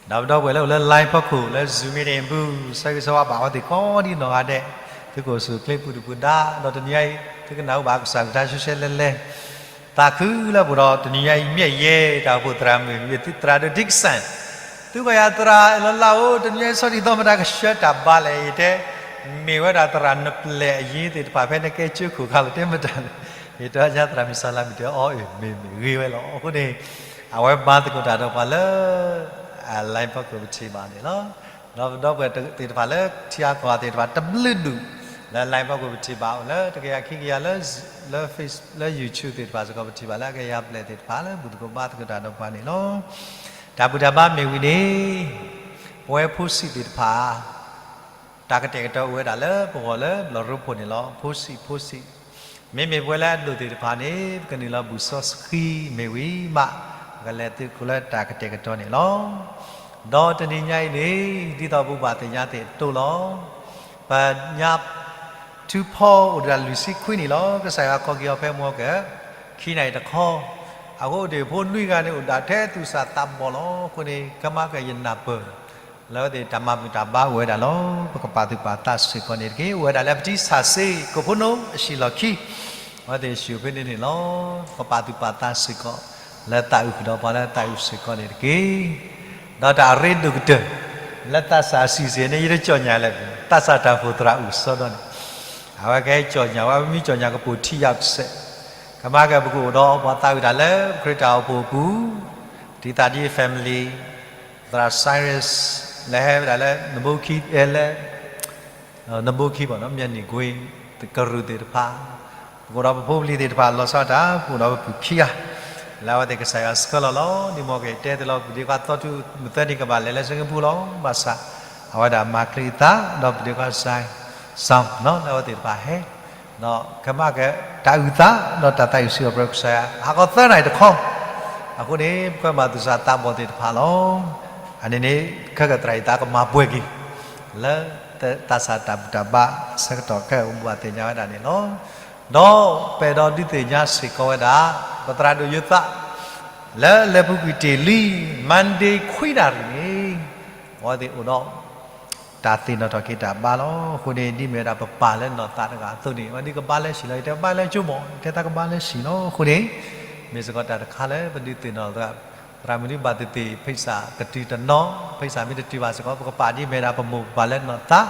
ဒီးပဒီပုၢ်ဝဲၢ်လၢအိၣ်လၢ line ဖီခိၣ် လၢ Zoom မ့ၢ်န့ၣ် ပဆၢဂ့ၤဆၢဝါဘၣ်အဝဲသ့ၣ်ကိးဒ်နီၢ်ဂၤဒဲး, သုကအိၣ်ဆူၣ်အိၣ်ချ့ ပူၤဒုၣ်ပူၤဒါ, ဒီးတနံၤညါအံၤ သုကနၢ်ဟူဘၣ်ကစၢ်အကလုၢ်ကထါရှဲရှဲလဲလဲ သးခုလၢပအိၣ်ဒီးတနံၤညါအံၤ မ့ၢ်ယဲ တၢ်အိၣ်ဖှိၣ်သရၣ်မုၣ် မ့ၢ်သုသရၣ်ဒိၣ် Dixon, သုကွၢ်ယၤသရၣ်လီၤလးဧိၤ တနံၤညါအံၤဆီဒံၣ်သီမတၤကဆှၢတၢ်ဘါလဲၣ် ယတဲ, မ့ၢ်ဝဲဒၣ်သရၣ်နပျဲၢ်အယ့သ့ၣ်တဖၣ် ဖဲနကဲကၠိခိၣ်ခါလီၤ တဲမတၤလဲၣ်, ယတဲညါသရၣ်မုၣ်စၢ်လၢမုၢ်တဲအီၤအၢ မ့ၢ်မ့ၢ်ဂ့ၤဝဲလီၤ. အဃိန့ၣ် အဝဲဘါသကိးတၢ်ဒီးပှၤလၢ line ဖီခိၣ်ပထံၣ်ဘၣ်န့ၣ်လီၤ. ဒီးပဒီပုၢ်ဝဲၢ်သ့ၣ်တဖၣ်လၢထံအကီၢ်သ့ၣ်တဖၣ် တဘျုးဒူၣ် လၢ line ဖီခိၣ်ပထံၣ်ဘၣ်အိၣ်လၢ တကယၤခံကယၤလၢ လၢ Face လၢ YouTube သ့ၣ်တဖၣ်စ့ၢ်ကီး ပထံၣ်ဘၣ်လၢအကယၤဘျဲၣ်သ့ၣ်တဖၣ်လၢဘူၣ်သကိးဘါသကိးတၢ်ဒီးပှၤန့ၣ်လီၤ. တၢ်ဘူၣ်တၢ်ဘါမ့ၢ်ဝံၤန့ၣ် ပဝဲဖိဆံးသ့ၣ်တဖၣ် တၢ်ကတဲာ်ကတီၤအိၣ်ဝဲဒၣ်လၢပဂီၢ်လၢဘျီၣ်ရိဖှိၣ်န့ၣ်လီၤ. ဖိဆံး ဖိဆံး, မ့မ့ၢ်ပဝဲလၢအဒိၣ်သ့ၣ်တဖၣ်န့ၣ် ပကနုာ်လီၤဘူၣ်စီဆှံမ့ၢ်ဝံၤမး ပကလဲၤသုးခိၣ်လၢတၢ်ကတဲာ်ကတီၤန့ၣ်လီၤ. ဒီးတနံၤညါအံၤန့ၣ် ဒ်သိးပဘၣ်သ့ၣ်ညါသ့ၣ်အသိးလီၤ. ပညါ ထူဖီအိၣ်ဒီးတၢ်လွံၢ်ဆံခွံနံၣ်လီၤ. ကစၢ်ယွၤခီၣ်က့ၤအီၤဖဲမွၤက ခံနၣ်ရံၣ်တခီ, အဃိဒၣ်ဖိနွံဂၤန့ၣ်အိၣ်ဒၣ်ထဲသူၣ်စၢ်သးဘီၣ်လီၤ. အဃိန့ၣ် ကမၤက့ၤယနၢ်ပၢၢ် လၢအဝဲသ့ၣ်တၢ်မၤဘူၣ်တၢ်ဘါအိၣ်ဝဲဒၣ်လီၤ. ပကပာ်သူၣ်ပာ်သးစ့ၢ်ကီးန့ၣ်တက့ၢ်. အိၣ်ဝဲဒၣ်လၢပတံၢ်ဆၣ်စ့ ကိၣ်ဖိနိအဟံၣ်လီၢ်ခံ အဝဲသ့ၣ်ဟံၣ်ဖဲန့ၣ်န့ၣ်လီၤ. ပကပာ်သူၣ်ပာ်သးစ့ၢ်ကီး လၢသးအုၣ်ကဒီးပှၤလၢသးအုၣ်စ့ၢ်ကီးန့ၣ်တက့ၢ်. ဒီးတၢ်အရ့ဒိၣ်ကတၢၢ် လၢသးစၢ်အစံၣ်စ့ၣ်န့ၣ် ယတကၠီၣ်ညါလဲၣ်, သးစၢ်တၢ်အိၣ်ဖှိၣ်သရၣ်အိၣ်စီဒီန့ၣ် အဝဲကဟဲကၠီၣ်ညါဝဲ, ပမ့ၢ်ကၠီၣ်ညါကပိာ်ထံယၤတစဲး, ကမၤက့ၤပကအိၣ်ဒီးပှၤသးဝံၣ်တၢ်လၢပခရံာ်တၢ်အိၣ်ဖှိၣ်အပူၤ, တံၤသးဒ် family, သရၣ် Cyrus လၢဟဲဝဲဒၣ်လၢနဘိခံ, လၢ နဘိခံဘၣ်နီၤ မ့ၢ်န့ၣ်ကွ့ ကရူၢ်သ့ၣ်တဖၣ်, ပကအိၣ်ဒီးပဖိပလံၤသ့ၣ်တဖၣ် လီၤဆီဒၣ်တၢ် ပအိၣ်ဒီးပပုၢ်ခံဂၤ, လၢအဝဲသ့ၣ်ကစၢ်ယွၤဆှၢလီၤလီၤ. ဒ်မ့ၢ်က့ၤတဲသ့လီၤ ပဒ့ခွါသီထူ မုၢ်သၢနံၤကဘၣ်လဲၤလၢစ့ကပူၤလီၤ. ဘၣ်ဆၣ် အဝဲဒၣ်မၤချံအသး ဒီးပဒ့ခွါစဲး စီၤ လၢအဝဲသ့ၣ်တဖၣ်ဟဲ ဒီးကမၤက့ၤတၢ်အုၣ်သး ဒီးတၢ်သးအုၣ်စံးအီၤပြၢကစၢ်ယွၤ ဟးဂီၤသၢနၣ်ရံၣ်တခီ, အဃိန့ၣ် ပကဘၣ်သူၣ်စၢ်သးဘီၣ်သ့ၣ်တဖၣ်လီၤ. အန့ၣ်န့ၣ် ခဲကသရၣ်အံၤသးကမၤပှဲၤက့ၤ လၢသးစၢ်တၢ်ဘူၣ်တၢ်ဘါ ဆၢကတီၢ်ခဲအံၤ ပဘၣ်သ့ၣ်ညါဝဲဒၣ်န့ၣ်လီၤ. ဒီးပအဲၣ်ဒိးဒုးသ့ၣ်ညါစ့ၢ်ကီးဝဲဒၣ် ပသရၣ်ဒိၣ်ယိၤသး လၢလဲၤပူၤကွံာ်တ့ၢ်လံ Monday ခွံနၣ်ရံၣ်န့ၣ် အဝဲသ့ၣ်အိၣ်ဒီး တၢ်သ့ၣ်နီၣ်ထီၣ်က့ၤတၢ်ဘါလီၤ. အဃိန့ၣ် ဒ်မ့ၢ်ဝဲဒၣ်ပပၢ်လၢနီၢ်သးတဂၤအသိးန့ၣ် အဝဲဒၣ်ကဘါလၢဟံၣ်လီၤ. ယတဲဘါလၢကၠိမး ယတဲသးကဘါလၢဟံၣ်လီၤ. အဃိန့ၣ် မ့ၢ်စ့ၢ်ကီးတၢ်တခါလၢပဒုးသ့ၣ်နီၣ်သး သရၣ်မုၣ်ဒုးဘၣ်သ့ၣ်သ့ၣ် ဖိၣ်စၢ်ကတုၤတနီၤ ဖိၣ်စၢ်မ့ၢ်တတုၤဘၣ်စ့ၢ်ကီး ပကပာ်ဒ်မ့ၢ်ဒၣ်ပမိၢ်ပပၢ်လၢနီၢ်သး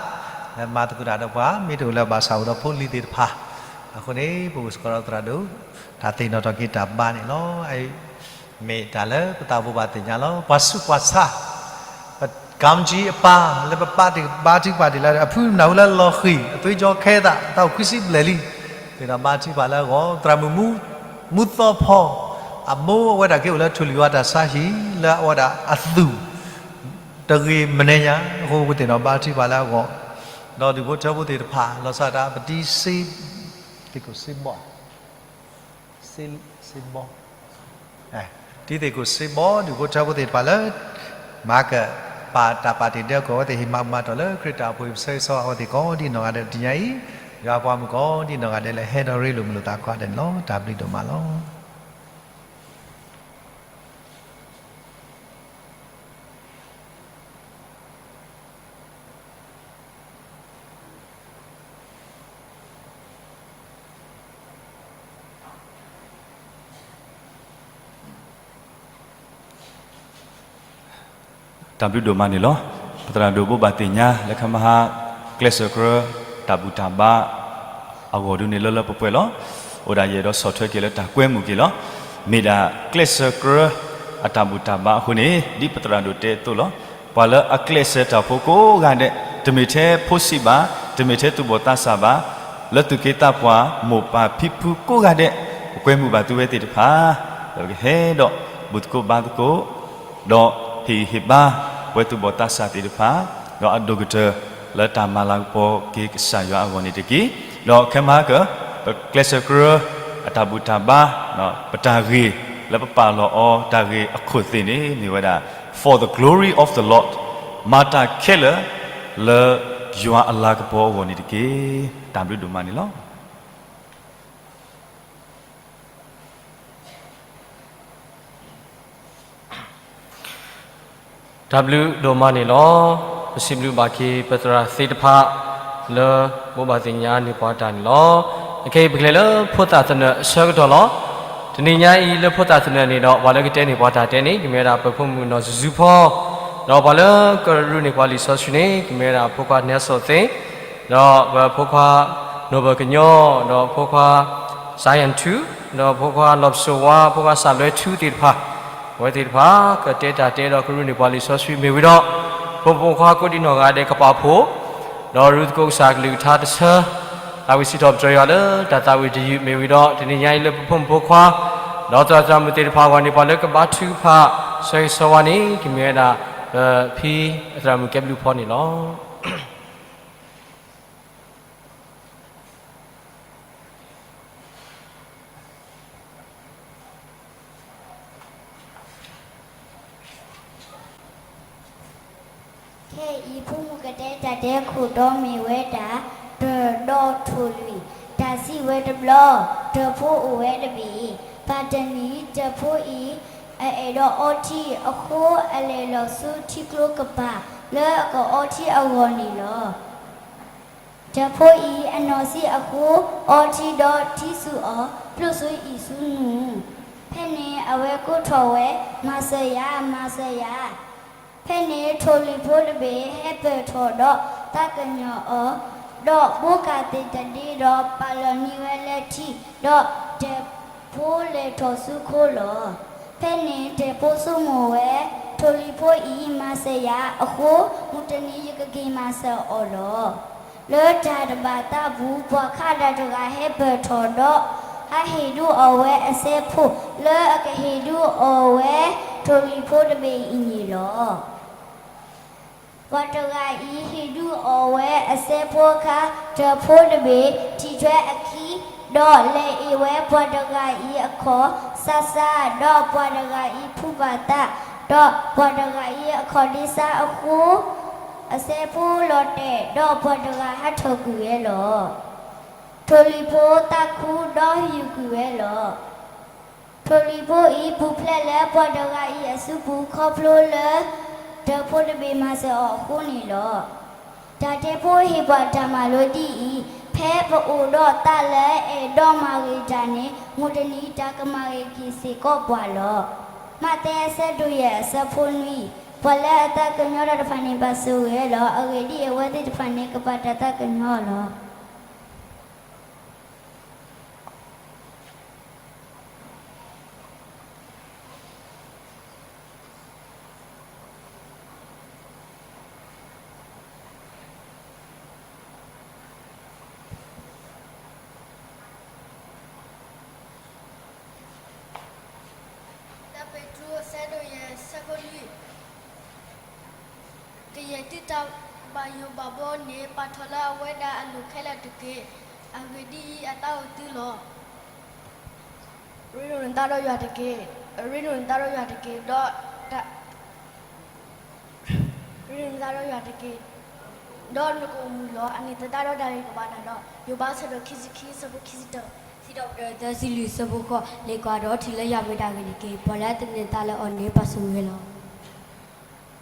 လၢမၤသကိးတၢ်ဒီးပှၤ မ့ၢ်တအိၣ်လၢၤဘၣ်ဆၣ်အိၣ်ဒီးဖိလံၤသ့ၣ်တဖၣ် အဃိန့ၣ် ပအိၣ်စ့ၢ်ကီးဒီးသရၣ်ဒိၣ် တၢ်သ့ၣ်နီၣ်ထီၣ်က့ၤတၢ်ဘါန့ၣ်လီၤ. မ့ၢ်တၢ်လၢပသးအိၣ်ဘၣ်သ့ၣ်ညါလီၤ. ပှၤဆူးပှၤဆါ ပကံကၠံအပၢ် လၢပပၢ်တဘါထုကဖၣ်ဒံးလၢ အဖုနၢ်ဟူလၢလီၤဃံၤ အသွံၣ်ကၠီခဲသး တၢ်အိၣ်ခွံဆံဘျဲၣ်လံ သ့ၣ်နီၣ်ဘါထုကဖၣ်လၢအဂီၢ် သရၣ်မုၣ်မူ မူသီဖီ အမိၢ်အဝဲဒၣ်က့ၤအိၣ်လၢထိၣ်လွံၢ်ဝါတၢ်ဆါဟံၣ် လၢအဝဲဒၣ်အသူၣ် တဂ့ၤမနုၤညါ အဃိပသ့ၣ်နီၣ်ဘါထုကဖၣ်လၢအဂီၢ် ဒီးဒူၣ်ဖိထၢဖိသ့ၣ်တဖၣ် လီၤဆီဒၣ်တၢ် ပတံၤစ့ သ့ၣ်ခိၣ်စ့ဘီ စ့ဘီ တံၤသ့ၣ်ခိၣ်စ့ဘီ ဒူၣ်ဖိထၢဖိသ့ၣ်တဖၣ်လၢ မၤကပာ်တၢ်ပာ်တ့ၢ်ဒၢကီၢ်အဝဲသ့ၣ် ဟ့ၣ်မၤဘူၣ်မၤတီၢ်လၢခရံာ်တၢ်အိၣ်ဖှိၣ်အံၤ ပဆၢဂ့ၤဆၢဝါအဝဲသ့ၣ်ကိးဒ်နီၢ်ဂၤဒဲးတနံၤညါအံၤ ယွၤပှၤမုၣ်ကိးဒ်နီၢ်ဂၤဒဲး လၢဟဲဒီးရ့လိာ်မုာ်လိာ်သးကိးဂၤဒဲးန့ၣ်လီၤ. တၢ်ဘျုးဒိၣ်မးလီၤ. တၢ်ဘျုးဒိၣ်မးန့ၣ်လီၤ. ပသရၣ်ဒိၣ်ဘိးဘၣ်သ့ၣ်ညါလၢခဲမဟါ ကျဲးစၢးကြၢး တၢ်ဘူၣ်တၢ်ဘါ အဂီၢ်ဒုန့ၣ်လၢလၢပှဲၤပှဲၤလီၤ. အိၣ်ဒၣ်ယအဲၣ်ဒိးဆီၣ်ထွဲက့ၤလၢတၢ်ကွဲမုာ်က့ၤလီၤ. မ့ၢ်ဒၣ်ကျဲးစၢးကြၢးအတၢ်ဘူၣ်တၢ်ဘါအဃိန့ၣ် ဒ်ပသရၣ်ဒိၣ်တဲအသိးလီၤ. ပှၤလၢအကျဲးစၢးတၢ်ဖိကိးဂၤဒဲး, တမ့ၢ်ထဲဖိဆံးဘၣ်, တမ့ၢ်ထဲသူၣ်ဘီၣ်သးစၢ်ဘၣ်, လၢသူၣ်က့သးပှၢ်မိၢ်ပၢ်ဖံဖုကိးဂၤဒဲး, ပကွဲမုာ်ဘၣ်သုဝဲသ့ၣ်တဖၣ်, ဒီးပကဟဲဒီးဘူၣ်သကိးဘါသကိး ဒီးဟ့ၣ်ဂံၢ်ဟ့ၣ်ဘါ ပဝဲသူၣ်ဘီၣ်သးစၢ်သ့ၣ်တဖၣ်, ဒီးအဒိၣ်ကတၢၢ်လၢတၢ်မၤလၤကပီၤက့ၤကစၢ်ယွၤအဂီၢ်န့ၣ်တက့ၢ်. ဒီးခဲမၤကၢၢ် ပကျဲးစၢးကြၢးအတၢ်ဘူၣ်တၢ်ဘါ, ပတၢ်ဂ့ၢ်လၢပပာ်လီၤအီၤတၢ်ဂ့ၢ်အခိၣ်သ့ၣ်န့ၣ် မ့ၢ်ဝဲဒၣ် For the glory of the Lord, မၤတၢ်ခဲလၢာ်လၢယွၤအလၤကပီၤအဂီၢ်န့ၣ်တက့ၢ်. တၢ်ဘျုးဒိၣ်မးန့ၣ်လီၤ. တၢ်ဘျုးဒိၣ်မးန့ၣ်လီၤ. ပစံးဘျုးဘၣ်က့ၤပသရၣ်သ့ၣ်တဖၣ် လၢဘိးဘၣ်သ့ၣ်ညါန့ၢ်ပှၤတၢ်န့ၣ်လီၤ. အခဲအံၤပကလဲၤလၢဖိသၣ်သနၢၣ်အဆၢကတီၢ်လီၤ. တနံၤညါအံၤလၢဖိသၣ်သနၢၣ်န့ၣ်ဒီး ပှၤလၢကတဲန့ၢ်ပှၤတၢ်တဲန့ၣ် ကမ့ၢ်ဝဲဒၣ်ပဖိမုၣ်နီၢ်စုၤစုၤဖီ, ဒီးပှၤလၢကရူၢ်န့ၢ်ပှၤလံာ်စီဆှံန့ၣ် ကမ့ၢ်ဝဲဒၣ်ဖိခွါနဲစိးသ့, ဒီးပဖိခွါနိၣ်ဘၢၣ်ကညီ, ဒီးဖိခွါ စၤယၣ်ထူ, ဒီးဖိခွါလီၤပစိာ်ဝါ, ဖိခွါစၢ်လွဲထူသ့ၣ်တဖၣ်, အဝဲသ့ၣ်တဖၣ် ကတဲတၢ်တဲဒီးကရူၢ်န့ၢ်ပှၤလံာ်စီဆှံမ့ၢ်ဝံၤဒီး, ဖိမုၣ်ဖိခွါကိးဒံနီၢ်ဂၤဒဲးကပာ်ဖှိၣ်, ဒီးရူၢ်သကိးကစၢ်ကလုၢ်ကထါတဆၢ, သးဝံၣ်စံးထီၣ်ပတြၢၤယွၤလၢတၢ်သးဝံၣ်တယုၢ်မ့ၢ်ဝံၤဒီး တနံၤညါအံၤလၢပဖိမုၣ်ဖိခွါ, ဒီးသရၣ်သရၣ်မုၣ်သ့ၣ်တဖၣ်အဂီၢ်န့ၣ် ပှၤလၢကဘါထုကဖၣ် ဆၢဂ့ၤဆၢဝါန့ၣ် ကမ့ၢ်ဝဲဒၣ် ပဖံသရၣ်မုၣ်ကဲဘျုးဖီန့ၣ်လီၤ. ခဲအံၤဖိမုၣ်ကတဲတၢ်တဲခိၣ်တီမ့ၢ်ဝဲဒၣ် တၢ်ဒီးထိၣ်လွံၢ်, တၢ်စံးဝဲတဘျီ, တၢ်ဖိအိၣ်ဝဲတဘ့ၣ်, ဘၣ်တနံၤတၢ်ဖိအံၤ အအဲၣ်ဒိးအီထံအဃိ အလဲၤလီၤဆူထံကျိကပၤ လၢအကအီထံအဂီၢ်န့ၣ်လီၤ. တၢ်ဖိအံၤအနီၢ်ဆံးအဃိ အီထံဒီးထံဆူၣ်အီၤ ဖျိဆူအံၣ်ဆူနူၢ်, ဖဲန့ၣ်အဝဲကိးထီၣ်ဝဲ မၤစၢၤယၤ, မၤစၢၤယၤ. ဖဲန့ၣ်ထိၣ်လွံၢ်ဖိတဘ့ၣ်ဟဲပၢၢ်ထီၣ်ဒီးသးကညီၤအီၤ, ဒီးဘိးကၢ်သ့ၣ်တဒ့ဒီးပာ်လီၤန့ၢ်ဝဲလၢထံ, ဒီးတၢ်ဖိလဲၤထီၣ်ဆူခိလီၤ. ဖဲန့ၣ်တၢ်ဖိဆိကမိၣ်ဝဲ, ထိၣ်လွံၢ်ဖိအံၤမၤစၢၤယၤအဃိ မုၢ်တနံၤယကက့ၤမၤစၢၤအီၤလီၤ. လၢတၢ်တဘၣ်သးပူၤ ပှၤခးဒၣ်တဂၤဟဲပၢၢ်ထီၣ်ဒီး ဟးဟ့ၣ်ဒုးအီၤဝဲအစဲးဖိ လၢအကဟ့ၣ်ဒုးအီၤဝဲ ထိၣ်လွံၢ်ဖိတဘ့ၣ်အံၤန့ၣ်လီၤ. ပှၤတဂၤအံၤဟ့ၣ်ဒုးအီၤဝဲအစဲးဖိအခါ တၢ်ဖိတဘ့ၣ် ထံၣ်ထွဲအခံ, ဒီးလဲၤအ့ၣ်ဝဲပှၤတဂၤအံၤအခီၣ်ဆးဆး, ဒီးပှၤတဂၤအံၤဖုဘၣ်သး, ဒီးပှၤတဂၤအံၤအခီၣ်ဒ့ဆါအဃိ အစဲးဖိလီၤတဲာ်, ဒီးပှၤတဂၤဟးထီၣ်ကွံာ်ဝဲလီၤ. ထိၣ်လွံၢ်ဖိသးခုဒီးဟ့ၣ်ကွံာ်ဝဲလီၤ. ထိၣ်လွံၢ်ဖိအံၤပူၤဖျဲးလၢပှၤတဂၤအံၤအစုပူၤ ခီဖျိလၢ တၢ်ဖိတဘ့ၣ်မၤစၢၤအီၤအဃိန့ၣ်လီၤ. တၢ်တဲဖိဟ့ၣ်ပှၤတၢ်မၤလိဒ်အံၤ, ဖဲပအိၣ်ဒီးသးလၢအဲၣ်ဒိးမၤဂ့ၤတၢ်န့ၣ် မုၢ်တနံၤတၢ်ကမၤဂ့ၤက့ၤစ့ၢ်ကီးပှၤလီၤ. မးသဲအဆၢဒိၣ်ယဲၢ်အဆၢဖိနွံ, ပှၤလၢအသးကညီၤတၢ်တဖၣ်န့ၣ် ဘၣ်ဆိၣ်ဂ့ၤဝဲလီၤ. အဂ့ၢ်ဒ်အံၤ, အဝဲသ့ၣ်တဖၣ်န့ၣ် ကဘၣ်တၢ်သးကညီၤလီၤ. တၢပ့းတရူးအဆၢဒိၣ်ယဲၢ်အဆၢဖိလွံၢ်, ကယဲၢ်သုတၢ်ဘၣ်ယိၣ်ဘၣ်ဘီန့ၣ် ပာ်ထီၣ်လၢအဝဲဒၣ်အလိၤခဲလၢာ်တက့ၢ်. အဂ့ၢ်ဒ်အံၤ, အသးအိၣ်သုလီၤ. ရ့လိာ်နသးဒီးယွၤတက့ၢ်. ရ့လိာ်နသးဒီးယွၤတက့ၢ်, ဒီး ရ့လိာ်နသးဒီးယွၤတက့ၢ်, ဒီးနကအိၣ်မုာ်လီၤ. အန့ၣ်သတးဒီးတၢ်ဂ့ၤကဘၣ်နၤလီၤ. ယိၤဘးအဆၢဒိၣ်ခံဆံခံအဆၢဖိခံဆံတၢ, စံးထီၣ်ပတြၢၤသၢဆံလွံၢ်အဆၢဖိဃိး, လဲၤကွၢ်ဒီးထံၣ်လၢယွၤမ့ၢ်တၢ်ဂ့ၤတက့ၢ်. ပှၤလၢအသန့ၤသးလၢအီၤန့ၣ် ပာ်ဆိၣ်ဂ့ၤဝဲလီၤ.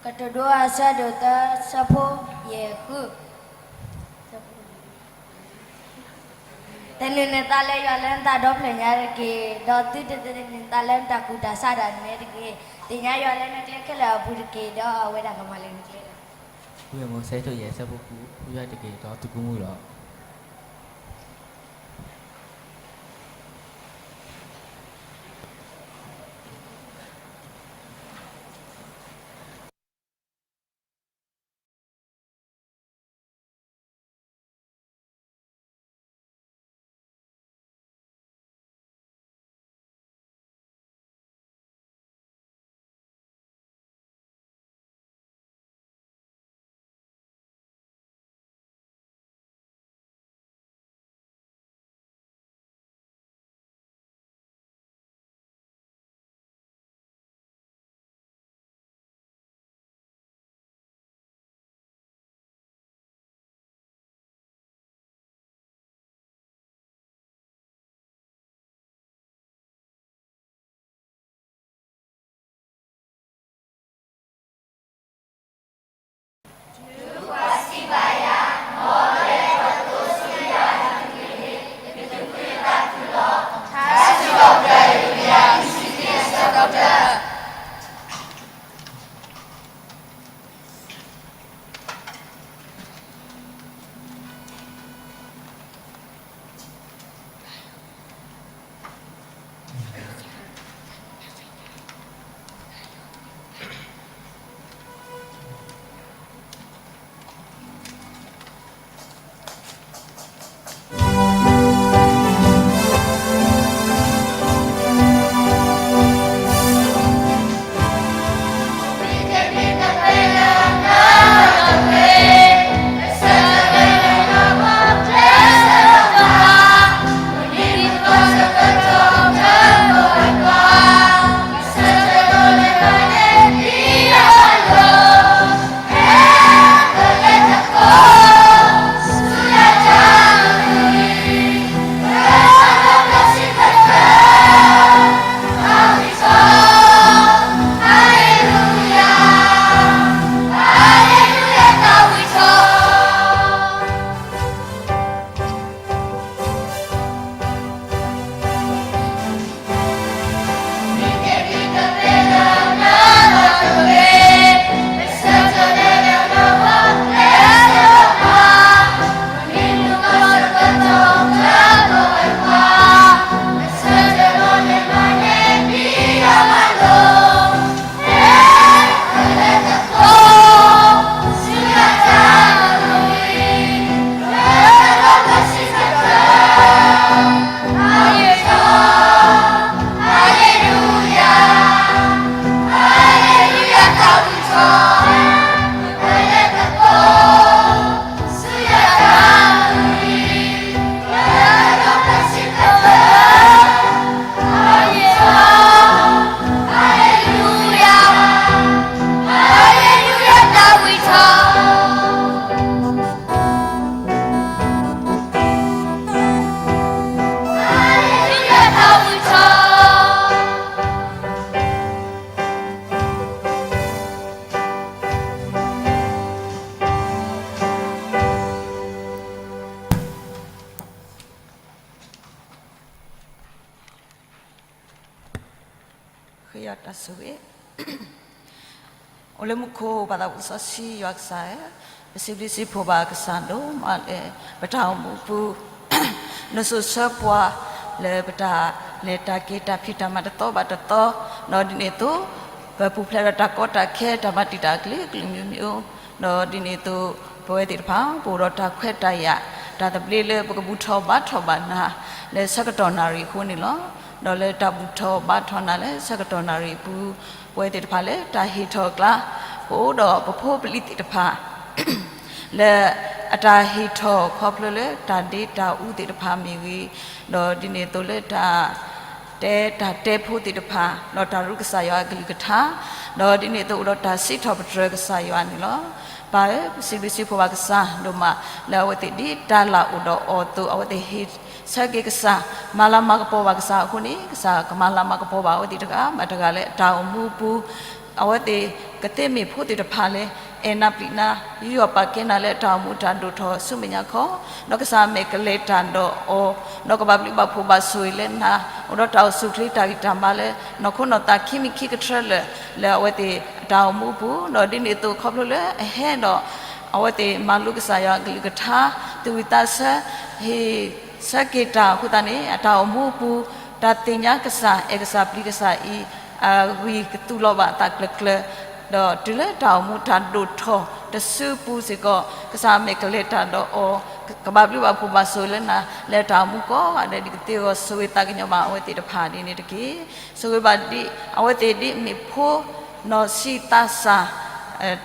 ကတိၤဒိအဆၢဒိၣ်သၢအဆၢဖိယဲၢ်ဃု, သန့ၤနသးလၢယွၤလၢနတၢ်ဒီဖျၢၣ်ညါတက့ၢ်. ဒီးသုတသန့ၤနသးလၢ နတၢ်ကူၣ်တၢ်ဆးဒၣ်နဲတဂ့ၤ. သ့ၣ်ညါယွၤလၢနကျဲခဲလၢာ်အပူၤတက့ၢ်, ဒီးအဝဲဒၣ်ကမၤလၢနကျဲလီၤ. ဝံယၡါယၤအဆၢဒိၣ်ယဲၢ်အဆၢဖိဃု, ဃုယွၤတက့ၢ်, ဒီးသုကမူလီၤ. ယွၤတၢ်ဆိၣ်ဂ့ၤ အိၣ်လၢမူခိၣ် ပၢ်သးစီဆှံယွၤကစၢ်ဧၢ, ပစံးဘျုးစံးဖှိၣ်ဘၣ်ကစၢ်ဒိၣ်မးလၢ ပတၢ်အိၣ်မူအပူၤ နစိာ်ဆှၢပှၤ လၢပတၢ်လဲၤတၢ်က့ၤတၢ်ဖံးတၢ်မၤတသီဘၣ်တသီ, ဒီးဒ်န့ၣ်အသိး ပပူၤဖျဲးဒီးတၢ်ကီတၢ်ခဲ တၢ်မၤတံာ်တာ်အကလုာ်ကလုာ်မျိုးမျိုး, ဒီးဒ်န့ၣ်အသိး ပဝဲသ့ၣ်တဖၣ် ပအိၣ်ဒီးတၢ်ခွဲးတၢ်ယာ် တၢ်သဘျ့လၢပကဘူၣ်ထီၣ်ဘါထီၣ်ဘၣ်နၤ လၢဆၢကတီၢ်နၣ်ရံၣ်အဃိန့ၣ်လီၤ. ဒီးလၢတၢ်ဘူၣ်ထီၣ်ဘါထီၣ်နၤလၢဆၢကတီၢ်နၣ်ရံၣ်အပူၤ ပဝဲသ့ၣ်တဖၣ်လၢတၢ်ဟ့ၣ်ထီၣ်အကျါ ပအိၣ်ဒီးပဖိပလံၤသ့ၣ်တဖၣ် လၢအတၢ်ဟ့ၣ်ထီၣ်ခီဖျိလၢတၢ်ဒ့တၢ်အူသ့ၣ်တဖၣ်မ့ၢ်ဂ့ၤ, ဒီးဒ်န့ၣ်အသိးလၢတၢ် တဲတၢ်တဲဖိသ့ၣ်တဖၣ် ဒီးတၢ်ရူကစၢ်ယွၤအကလုၢ်ကထါ, ဒီးဒ်န့ၣ်အသိးအိၣ်ဒီးတၢ်စံးထီၣ်ပတြၢၤကစၢ်ယွၤန့ၣ်လီၤ. ပၢ်ဧၢ, ပစံးဘျုးစံးဖှိၣ်ဘၣ်ကစၢ်ဒိၣ်မး လၢအဝဲသ့ၣ်ဒ်တၢ်လၢ်အိၣ်ဒီးအီၤအသိး အဝဲသ့ၣ်ဟ့ၣ်ဆၢက့ၤကစၢ် မၤလၤမၤကပီၤဘၣ်ကစၢ်အဃိန့ၣ် ကစၢ်ကမၤလၤမၤကပီၤဘၣ်အဝဲသ့ၣ်တဂၤဘၣ်တဂၤလၢအတၢ်အိၣ်မူအပူၤ အဝဲသ့ၣ်ကသ့မ့ၢ်ဖိသ့ၣ်တဖၣ်လၢ အဲၣ်နၤပျံၤနၤ ယူးယီၣ်ပာ်ကဲနၤလၢအတၢ်အိၣ်မူတၢ်ဒိၣ်ထီၣ်ဆူမဲာ်ညါခီ, ဒီးကစၢ်မဲာ်ကလဲၤတၢ်ဒီးအီၤ, ဒီးကဘၣ်ဘျုးဘၣ်ဖှိၣ်ဘၣ်ဆိၣ်ဂ့ၤလၢနၤ, အိၣ်ဒီးတၢ်အိၣ်ဆူၣ်အိၣ်ချ့တၢ်ဂံၢ်တၢ်ဘါလၢ နီၢ်ခိနီၢ်သးခံမံၤခံကထြၢလၢာ် လၢအဝဲသ့ၣ်အတၢ်အိၣ်မူအပူၤ, ဒီးဒ်န့ၣ်အသိးခီဖျိလၢအဟဲဒီး အဝဲသ့ၣ်မၤလိကစၢ်ယွၤအကလုၢ်ကထါ သူၣ်ဝံၣ်သးဆၢ ဟ့ၣ်ဆၢက့ၤတၢ်အဃိသတးန့ၣ် အတၢ်အိၣ်မူအပူၤ တၢ်သ့ၣ်ညါကစၢ် အဲၣ်ကစၢ်ပျံၤကစၢ်အံၤ အဂံၢ်ကသူၣ်လီၤဘၣ်အသးကျၢၤကျၢၤ, ဒီးတုၤလၢတၢ်အိၣ်မူတၢ်ဒိၣ်ထီၣ်တစုပူၤစ့ၢ်ကီး ကစၢ်မဲာ်ကလဲၤတၢ်ဒီးအီၤ, ကဘၣ်ဘျုးဘၣ်ဖှိၣ်ဘၣ်ဆိၣ်ဂ့ၤလၢနၤ လၢတၢ်အိၣ်မူကိးဂၤဒဲး ဒ်ကသ့အဂီၢ် ဆိၣ်ဂ့ၤသးကညီၤဘၣ်အဝဲသ့ၣ်တဖၣ်ဒ်န့ၣ်တက့ၢ်. ဆိၣ်ဂ့ၤဘၣ်ဒ်အဝဲသ့ၣ်ဒ်မ့ၢ်ဖိ နီၢ်ဆံးသးစၢ်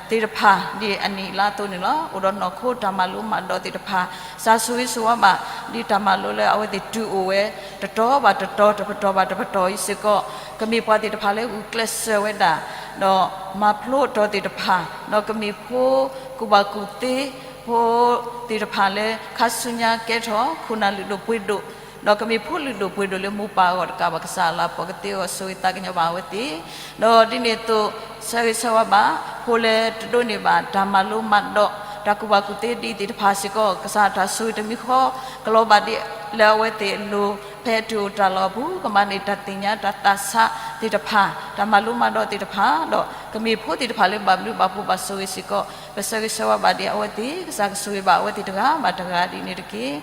သ့ၣ်တဖၣ် ဒ်အနံၣ်အလါအသိးန့ၣ်လီၤ. အိၣ်ဒီးနီၢ်ခိတၢ်မၤလိမၤဒိးသ့ၣ်တဖၣ် ကစၢ်ဆိၣ်ဂ့ၤဆိၣ်ဝါဘၣ် ဒ်တၢ်မၤလိလၢအဝဲသ့ၣ်တုၤအိၣ်ဝဲ တတီၤဘၣ်တတီၤ တပတီၢ်ဘၣ်တပတီၢ်အံၤစ့ၢ်ကီး ကမ့ၢ်ပှၤသ့ၣ်တဖၣ်လၢဂုာ်ကျဲးစၢးဝဲဒၣ် ဒီးမၤဖျိအတီၤသ့ၣ်တဖၣ် ဒီးကမ့ၢ်ဖိကူၣ်ဘၣ်ကူၣ်သ့ ဖိသ့ၣ်တဖၣ်လၢခါဆူညါကဲထီၣ် ခိၣ်နၢ်လုၢ်ဒိၣ်ပှ့ၤဒိၣ် ဒီးကမ့ၢ်ဖိလုၢ်ဒိၣ်ပှ့ၤဒိၣ်လၢမိၢ်ပၢ်အဂီၢ်တကးဘၣ် ကစၢ်အလၤကပီၤကသ့အဂီၢ် ဆိၣ်ဂ့ၤသးကညီၤဘၣ်အဝဲသ့ၣ်, ဒီးဒ်န့ၣ်အသိး ဆၢဂ့ၤဆၢဝါဘၣ် ဖိလၢတဒိးန့ၢ်ဘၣ် တၢ်မၤလိမၤဒိး တၢ်ကူၣ်ဘၣ်ကူၣ်သ့ဒ်သ့ၣ်တဖၣ်စ့ၢ်ကီး ကစၢ်တၢ်ဆိၣ်ဂ့ၤတမံၤဃီ ကလီၤဘၣ်ဒ်လၢအဝဲသ့ၣ်အလိၤ ဖဲအတုၤအိၣ်တၢ်လီၢ်အပူၤ ကမၤန့ၢ်တၢ်သ့ၣ်ညါတၢ်သးဆးသ့ၣ်တဖၣ် တၢ်မၤလိမၤဒိးသ့ၣ်တဖၣ် ဒီးကမ့ၢ်ဖိသ့ၣ်တဖၣ်လၢဘၣ်ဘျုးဘၣ်ဖှိၣ်ဘၣ်ဆိၣ်ဂ့ၤစ့ၢ်ကီး ပဆၢဂ့ၤဆၢဝါဘၣ်ဒ်အဝဲသ့ၣ် ကစၢ်ကဆိၣ်ဂ့ၤဘၣ်အဝဲသ့ၣ်တဂၤဘၣ်တဂၤဒ်န့ၣ်တက့ၢ်.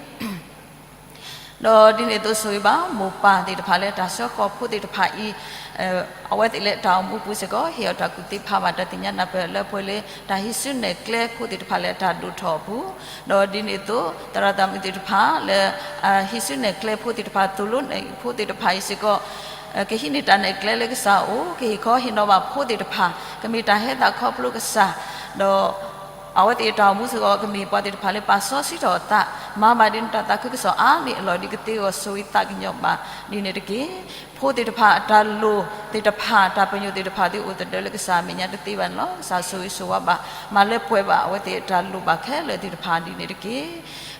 ဒီးဒ်န့ၣ်အသိးဆိၣ်ဂ့ၤဘၣ် မိၢ်ပၢ်သ့ၣ်တဖၣ်လၢတၢ်ဆှၢဃီၤဖိသ့ၣ်တဖၣ်အံၤ အဝဲသ့ၣ်လၢတၢ်အိၣ်မူပူၤစ့ၢ်ကီး ဟ့ၣ်အီၤတၢ်ကူၣ်သ့ဖးဘၣ်တၢ်သ့ၣ်ညါနၢ်ပၢၢ်လၢပှဲၤလၢ တၢ်ဟံးစုနဲၣ်ကျဲဖိသ့ၣ်တဖၣ်လၢအတၢ်ဒိၣ်ထီၣ်အပူၤ, ဒီးဒ်န့ၣ်အသိး သရၣ်သးမုာ်သ့ၣ်တဖၣ်လၢ ဟံးစုနဲၣ်ကျဲဖိသ့ၣ်တဖၣ် သိၣ်လိနဲၣ်ဖိသ့ၣ်တဖၣ်အံၤစ့ၢ်ကီး ကဟံးန့ၢ်တၢ်နဲၣ်ကျဲလၢကစၢ်အအိၣ် ကဟ့ၣ်ခီဟ့ၣ်နီၤဘၣ်ဖိသ့ၣ်တဖၣ် ကမ့ၢ်တၢ်ဟဲသးခီဖျိကစၢ် ဒီး အဝဲသ့ၣ်အတၢ်အိၣ်မူစ့ၢ်ကီး ကမ့ၢ်ပှၤသ့ၣ်တဖၣ်လၢပာ်စီဆှံထီၣ်အသး မၤဘၣ်ဒ်နတၢ်သးခုကစီၣ်အါန့ၢ်အလီၢ် ဒ်ကသ့အဂီၢ်ဆိၣ်ဂ့ၤသးကညီၤဘၣ်ဒ်န့ၣ်တက့ၢ်. ဖိသ့ၣ်တဖၣ်အတၢ်လိၣ်သ့ၣ်တဖၣ် တၢ်ပညိၣ်သ့ၣ်တဖၣ် သုအိၣ်သဒၢလၢကစၢ်အမဲာ်ညါတသ့ဘၣ်န့ၣ်လီၤ. ကစၢ်ဆိၣ်ဂ့ၤဆိၣ်ဝါဘၣ် မၤလၢပှဲၤဘၣ်အဝဲသ့ၣ်အတၢ်လိၣ်ဘၣ်ခဲလၢာ်သ့ၣ်တဖၣ်ဒ်န့ၣ်တက့ၢ်.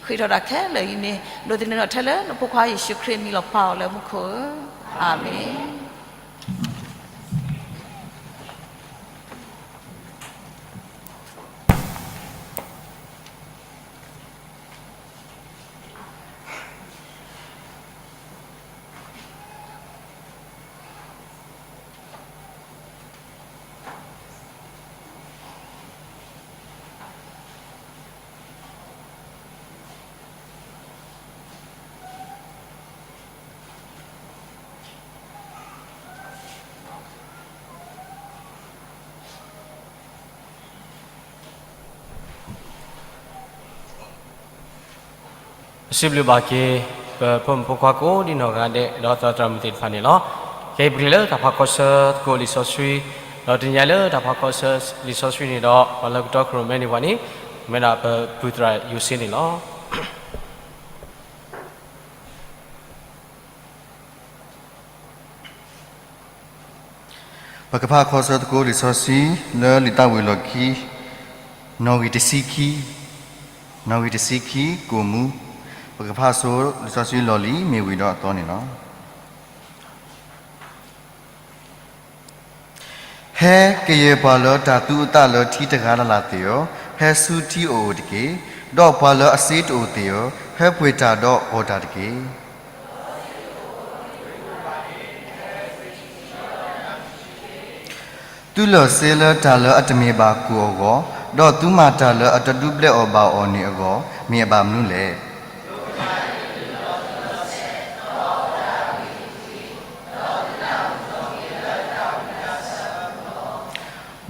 ဃ့ထီၣ်တၢ်ခဲလၢာ်အံၤန့ၣ် ဒိးသန့ၤထီၣ်ထဲလၢနဖိခွါယ့ၣ်ၡူးခရံာ်အမံၤလီၤ ပၢ်အီၤလၢမူခိၣ်ဧၢ, အၤမ့ၣ်. ပစံးဘျုးဘၣ်က့ၤ ပဖိမုၣ်ဖိခွါကိးဒ်နီၢ်ဂၤဒဲး ဒီးသရၣ်သရၣ်မုၣ်သ့ၣ်တဖၣ်န့ၣ်လီၤ. ခဲအံၤပကလဲၤလၢတၢ်ဖးခီဆၢသကိးလံာ်စီဆှံ, ဒီးတနံၤညါလၢတၢ်ဖးခီဆၢလံာ်စီဆှံန့ၣ်ဒီး ပှၤလၢကတီၤခရံာ်မဲန့ၢ်ပှၤန့ၣ် မ့ၢ်ဒၣ်ပပုၢ်သရၣ်ယိၤစ့န့ၣ်လီၤ. ပကဖးခီဆၢသကိးလံာ်စီဆှံ လၢလံာ်သးဝံၤအလီၢ်ခံ နီၣ်ဂံၢ်တဆံခံ, နီၣ်ဂံၢ်တဆံခံ ကိၣ်မူ, ပကဖးဆိလံာ်စီဆှံလီၢ်လံၤမ့ၢ်ဝံၤဒီးအသီန့ၣ်လီၤ. ဟဲကယဲၢ်ပှၤလၢတၢ်သူအသးလၢထံတဂၤလၢ်လၢ်သ့ၣ်ဧၢ, ဟဲဆူထံအိၣ်အိၣ်တက့ၢ်. ဒီးပှၤလၢအစ့တအိၣ်သ့ၣ်ဧၢ, ဟဲပှ့ၤတၢ်ဒီးအီၣ်တၢ်တက့ၢ်. သုလၢာ်စ့လၢတၢ်လၢအတမ့ၢ်ဘၣ်ကိၣ်အဂီၢ်, ဒီးသုမၤတၢ်လၢအတဒုးဘျဲးအီၣ်ဘၣ်အီၤန့ၣ်အဂီၢ်, မ့ၢ်အဘၣ်မနုၤလဲၣ်.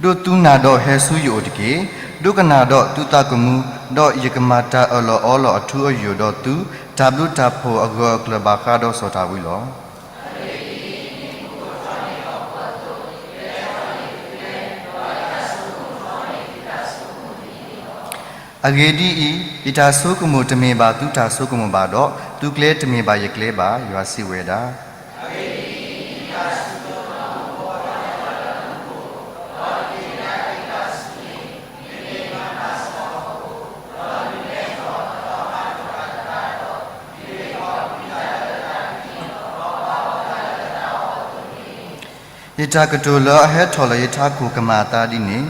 ဒိးသုနၢ်ဒီးဟဲဆူယအိၣ်တက့ၢ်. ဒိကနၣ်ဒီးသုသးကမူ, ဒီးယကမၤတၢ်အၢၣ်လီၤအီလီၤအထူအယိာ်ဒီးသု, တၢ်ဘျုးတၢ်ဖှိၣ်အဂၢၢ်အကျၢၤဘၣ်ဃးဒီးစီၤဒၤဝံးလီၤ. အဂ့ၢ်ဒ်အံၤ, ယတၢ်ဆိကမိၣ်တမ့ၢ်ဘၣ်သုတၢ်ဆိကမိၣ်ဘၣ်ဒီး, သုကျဲတမ့ၢ်ဘၣ်ယကျဲဘၣ်, ယွၤစံးဝဲဒၣ်. ယတၢ်ကတိၤလၢအဟဲထီၣ်လၢယထးခိၣ်ကမၤအသးဒ်န့ၣ်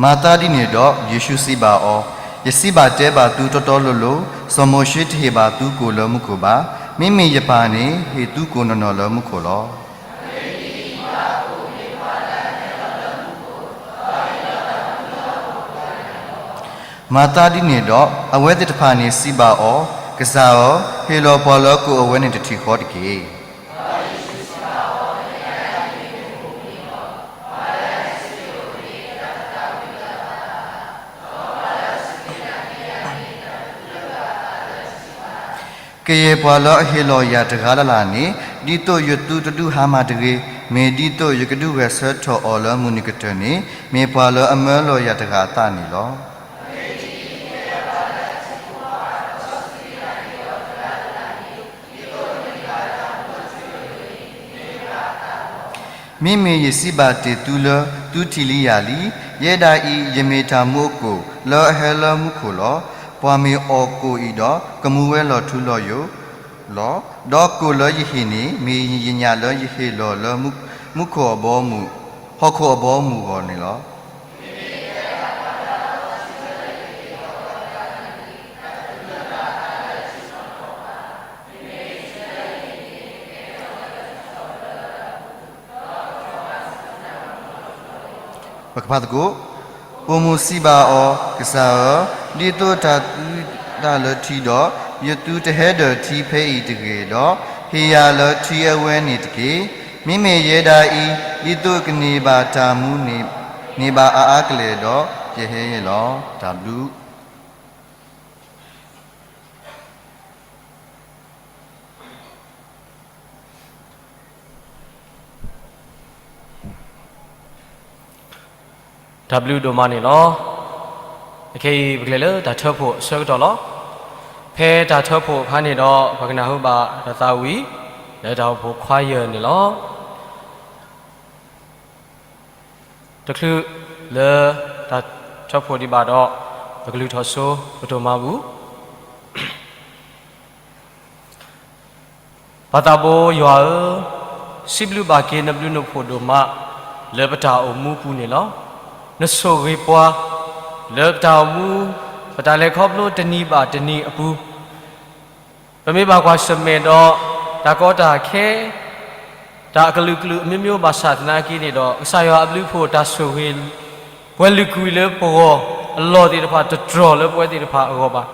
မၤသးဒ်န့ၣ်ဒီး, ယ့ၣ်ၡူးစံးဘၣ်အီၤ, ယစံးဘၣ်တဲဘၣ်သုတီတီလိၤလိၤ, စီၤမိၤၡ့တဟ့ၣ်ဘၣ်သုကိၣ်လၢမူခိၣ်ဘၣ်. မ့မ့ၢ်ယပၢ်န့ၣ်ဟ့ၣ်သုကိၣ်နီၢ်နီၢ်လၢမူခိၣ်လီၤ. မၤသးဒ်န့ၣ်ဒီး, အဝဲသ့ၣ်တဖၣ်န့ၣ်စံးဘၣ်အီၤ, ကစၢ်ဧၢ, ဟ့ၣ်လီၤပှၤလၢကိၣ်အဝဲန့ၣ်တထံၣ်ဃီတက့ၢ်. ကယဲၢ်ပှၤလၢအဟ့ၣ်လီၤယၤတဂၤလၢ်လၢ်န့ၣ်, ဒ်သိးယသုတဒုးဟါမၢ်တဂ့ၤ, မ့ၢ်ဒ်သိးယကဒုးဂဲၤဆၢထၢၣ်အီၤလၢမုၢ်နံၤကတၢၢ်န့ၣ်, မ့ၢ်ပှၤလၢအမၢလီၤယၤတဂၤအသးန့ၣ်လီၤ. မ့မ့ၢ်ယစံးဘၣ်တ့ၢ်သုလၢ သုထံၣ်လံယၤလံ. ယဲဒၣ်အံၤ ယမ့ၢ်တၢ်မူအကိၣ်လၢအဟဲလၢမူခိၣ်လီၤ. ပှၤမ့ၢ်အီၣ်ကိၣ်အံၤဒီး ကမူဝဲလီၤထူလီၤယိာ်လီၤ. ဒီးကိၣ်လၢယဟ့ၣ်န့ၣ် မ့ၢ်ယညၣ်လၢယဟ့ၣ်လီၤလၢမူခိၣ်အဘီအမုၢ်, ဟီၣ်ခိၣ်အဘီအမုၢ်အဂီၢ်န့ၣ်လီၤ. ပကဖးသကိး, ပိာ်မုၣ်စံးဘၣ်အီၤ, ကစၢ်ဧၢ, ဒ်သိးတၢ်သုတၢ်လၢထံဒီး, ယသုတဟဲဒၢၣ်ထံဖဲအံၤတဂ့ၤဒီး, ဟ့ၣ်ယၤလၢထံအဝဲန့ၣ်တက့ၢ်. မ့မ့ၢ်ယဲဒၣ်အံၤ, ဒ်သိးကန့ၢ်ဘၣ်တၢ်မူန့ၢ်ဘၣ်အါအါကလဲာ်ဒီး, ယဟဲယဲလီၤ. တၢ်ဘျုး တၢ်ဘျုးဒိၣ်မးန့ၣ်လီၤ. အခဲအံၤပကလဲၤလၢတၢ်ထၢဖှိၣ်အဆၢကတီၢ်လီၤ. ဖဲတၢ်ထၢဖှိၣ်အခါန့ၣ်ဒီး ပှၤကနၢ်ဟူဘၣ်တၢ်သးဝံၣ် လၢတၢ်အိၣ်ဖှိၣ်ခွါယၢၢ်န့ၣ်လီၤ. တချုးလၢတၢ်ထၢဖှိၣ်ဒံးဘၣ်ဒီး ပကလုၢ်ထီၣ်စိ ပတိၢ်မၤဘူၣ်. ပၢ်သးဘိယွၤဧၢ, စံးဘျုးဘၣ်က့ၤနဘျုးနဖှိၣ်ဒိၣ်မး လၢပတၢ်အိၣ်မူပူၤန့ၣ်လီၤ. နဆိၣ်ဂ့ၤပှၤ လၢပတၢ်အိၣ်မူ ပတၢ်လဲၤခီဖျိတနံၤဘၣ်တနံၤအပူၤ ပမ့ၢ်ဘၣ်ကွၢ်ဆၢၣ်မဲာ်ဒီး တၢ်ကီတၢ်ခဲ တၢ်အကလုာ်ကလုာ်အမျိုးမျိုးဘၣ်ဆၣ်သနာ်က့န့ၣ်ဒီး ကစၢ်ယွၤအဘျုးအဖှိၣ်တၢ်ဆိၣ်ဂ့ၤ ပှၤလုၢ်ကွံာ်လၢပဂီၢ်အလီၢ်သ့ၣ်တဖၣ် တတြီၢ်လၢပဝဲသ့ၣ်တဖၣ်အဂီၢ်ဘၣ်.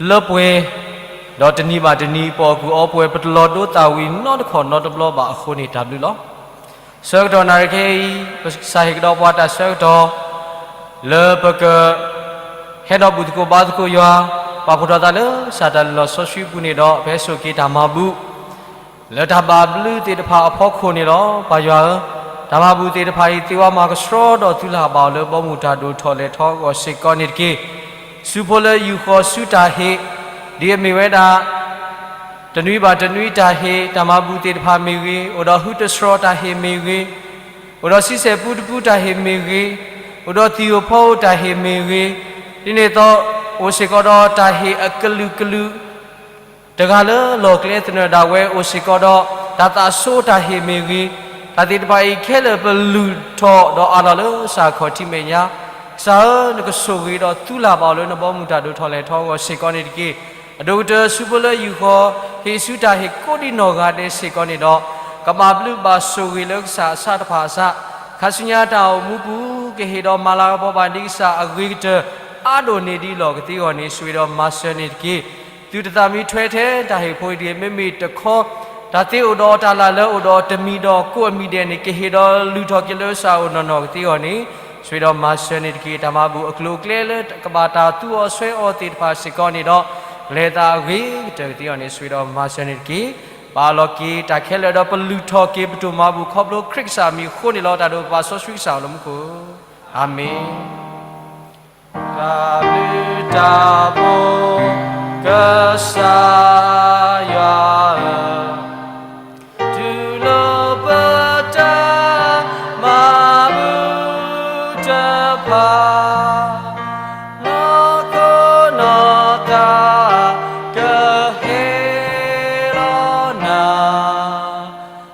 လၢပှဲၤ ဒီးတနံၤဘၣ်တနံၤ ပအီၣ်ကူၣ်အီပှဲၤ ပတလီၤဒိသးဝံၤနီတခီၣ်နီတဘျီဘၣ်အဃိန့ၣ် တၢ်ဘျုးလီၤ. ဆၢကတီၢ်နၣ်ရံၣ်ခဲအံၤ ပကစၢ်ဟ့ၣ်ကဒီးပှၤတၢ်ဆၢကတီၢ် လၢပက ဟဲဒီးဘူၣ်သကိးဘါသကိးယွၤ, ပာ်ဖှိၣ်ထီၣ်သးလၢကစၢ်တၢ်လၢလီၤစီဆှံအပူၤန့ၣ်ဒီး ပဟဲစိာ်က့ၤတၢ်မၤဘူၣ် လၢတၢ်ဘၣ်ဘျုးသ့ၣ်တဖၣ်အဖီခိၣ်န့ၣ်လီၤ. ပၢ်ယွၤဧၢ, တၢ်မၤဘူၣ်သ့ၣ်တဖၣ်အံၤ သ့ဝဲမၤကဆှီဒီးသုလၢ်ဘၣ်အီၤလၢဘီမုၢ်တၢ်ဒိၣ်ထီၣ်လဲၤထီအဂီၢ်စ့ၢ်ကီးန့ၣ်တက့ၢ်. ဆူဖိလၢယူၢ်ဃီၤဆူတၢ်ဟ့ၣ် ဒ်အမ့ၢ်ဝဲဒၣ် တနွံဘၣ်တနွံတၢ်ဟ့ၣ် တၢ်မၤဘူၣ်သ့ၣ်တဖၣ်မ့ၢ်ဂ့ၤ, အိၣ်ဒီးဟုတဆှီတၢ်ဟ့ၣ်မ့ၢ်ဂ့ၤ, အိၣ်ဒီးဆံဆဲၣ်ပူတပူတၢ်ဟ့ၣ်မ့ၢ်ဂ့ၤ, အိၣ်ဒီးသံၣ်ဧိၤဖီဧိၤတၢ်ဟ့ၣ်မ့ၢ်ဂ့ၤ, ဒ်န့ၣ်အသိး အိၣ်စ့ၢ်ကီးဒီးတၢ်ဟ့ၣ်အကလုာ်ကလုာ် တဂၤလၢလီၢ်ကျဲသနၢၣ်ဒၣ်ဝဲ အိၣ်စ့ၢ်ကီးဒီး တၢ်သးဆိတၢ်ဟ့ၣ်မ့ၢ်ဂ့ၤ, တၢ်သ့ၣ်တဖၣ်အံၤခဲလၢာ်ပလုၢ်ထီၣ်ဒီးအးလီၤလၢစၢ်ခီၣ်ထံးမဲာ်ညါ ကစၢ်ဧၢ, နကဆိၣ်ဂ့ၤဒီးသူလၢ်ဘၣ်အီၤလၢနဘီမုၢ်တၢ်ဒိၣ်ထီၣ်လဲၢ်ထီၣ်အဂီၢ်စ့ၢ်ကီးန့ၣ်တက့ၢ်. အဒိၣ်ကတၢၢ်ဆူဖိလၢယူၢ်ဃီ ဟ့ၣ်ဆူတၢ်ဟ့ၣ်ကိးဒံးနီၢ်ဂၤဒဲးစ့ၢ်ကီးန့ၣ်ဒီး, ကဘၣ်ဘျုးဘၣ်ဆိၣ်ဂ့ၤလၢကစၢ်အဆၣ်တဖၣ်အဆၣ်, ခါဆူညါတၢ်အိၣ်မူပူၤ ကဟ့ၣ်ဒီးမၤလၤကပီၤဘၣ်ဒံးကစၢ်အဂ့ၤကတၢၢ် အါဒိၣ်န့ၢ်ဒံးလီၢ်ကသ့အဂီၢ်န့ၣ် ဆိၣ်ဂ့ၤဒီးမၤစၢၤန့ၣ်တက့ၢ်. သုတသးမံထွဲထဲတၢ်ဟ့ၣ်ဖိအံၤတဂ့ၤ, မ့မ့ၢ်တခီ တၢ်သ့အိၣ်ဒီးတၢ်လၢ်လၢအိၣ်ဒီးတမံၤဒီးကိးအမံၤဒဲးန့ၣ် ကဟ့ၣ်ဒီးလုၢ်ထီၣ်က့ၤလၢကစၢ်အအိၣ်နီၢ်နီၢ်ကသ့အဂီၢ်န့ၣ်, ဆိၣ်ဂ့ၤဒီးမၤစၢၤန့ၣ်တက့ၢ်. တၢ်မၤဘူၣ်အကျိၤအကျဲလၢကဘၣ်တၢ်သူအီၤဆွဲအီၤသ့ၣ်တဖၣ်စ့ၢ်ကီးန့ၣ်ဒီး, လဲၤသးအဂ့ၤကတၢၢ်ကသ့အဂီၢ်န့ၣ် ဆိၣ်ဂ့ၤဒီးမၤစၢၤန့ၣ်တက့ၢ်. ပာ်လီၤက့ၤတၢ်ခဲလၢာ်ဒီးပလုၢ်ထီၣ်က့ၤပဒိၣ်မၤဘူၣ်ခီဖျိခရံာ်ကစၢ်အမံၤအဃိန့ၣ်လီၤ. တၢ်ဒိးပပာ်စီဆှံကစၢ်အအိၣ်လၢမူခိၣ်, အၤမ့ၣ်. တၢ်ဘျုးတၢ်ဖှိၣ် ကစၢ်ယွၤဧၢ, တူၢ်လိာ်ပတၢ်မၤဘူၣ်တဖၣ်, နီၢ်ခိနီၢ်သးကဟ့ၣ်လီၤနၤ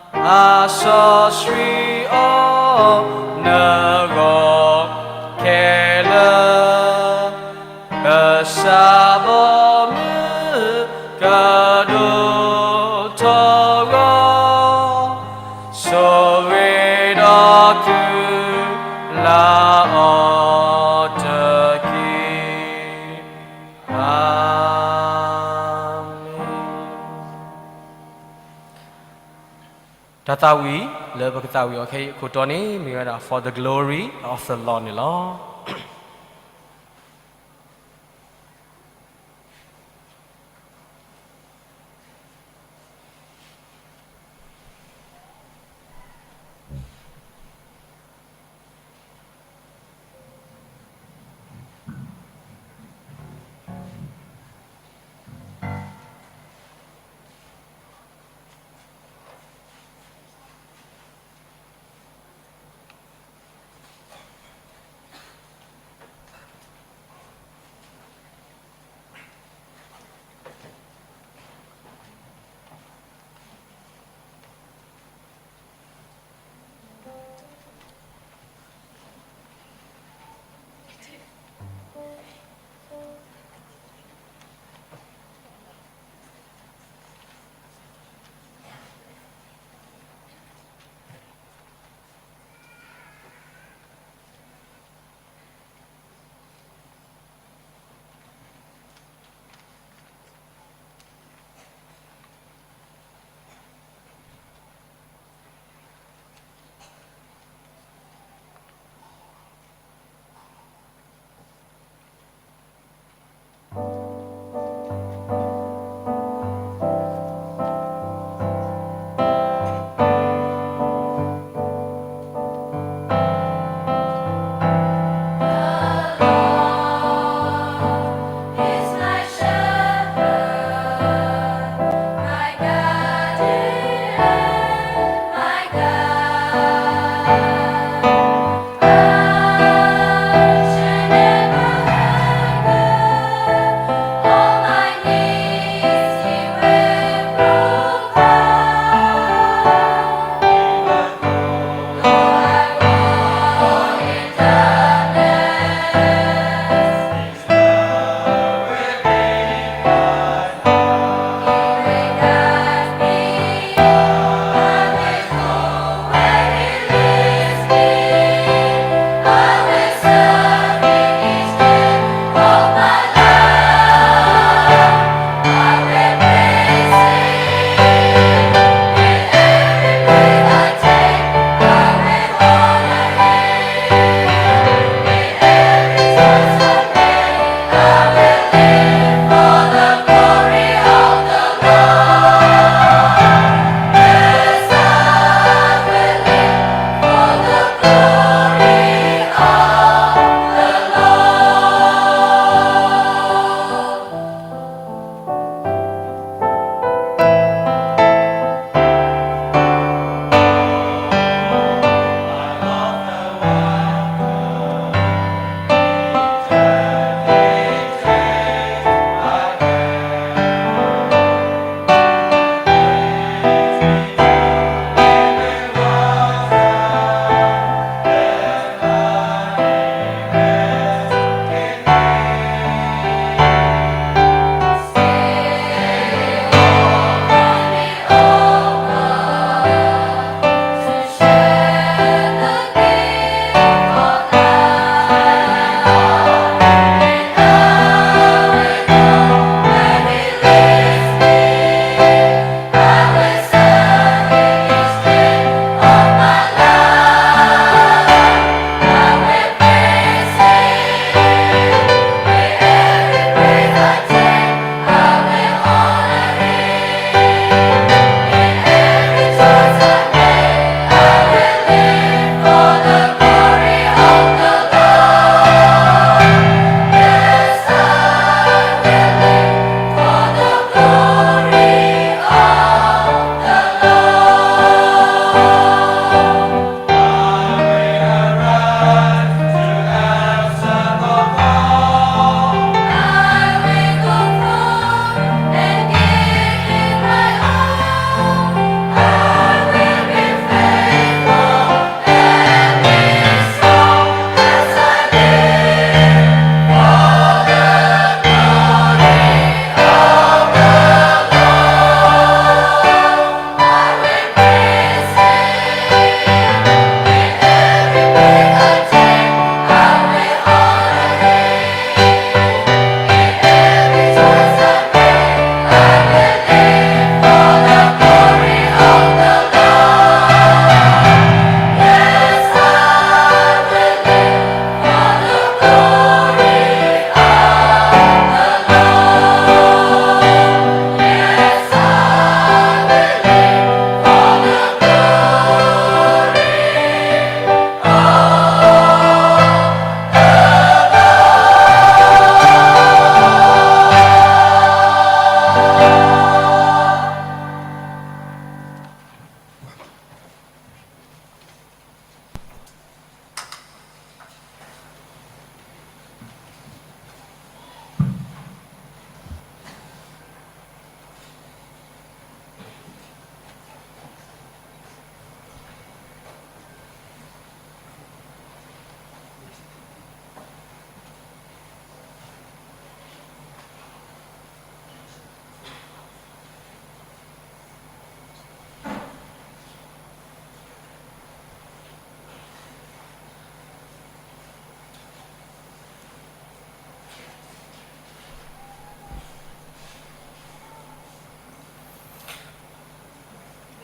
အစီဆှံအီၤနဂီၢ်ခဲလၢာ်, ကစၢ်ဘီမုၢ်ကဒိၣ်ထီၣ်ဂီၤ, ဆိၣ်ဂ့ၤဒီးကုၢ်လၢအီၤတက့ၢ်. အၤမ့ၣ်. တၢ်သးဝံၣ်လၢပကသးဝံၣ်အီၤခဲအံၤအခိၣ်တီန့ၣ် မ့ၢ်ဝဲဒၣ် For the Glory of the Lord န့ၣ်လီၤ.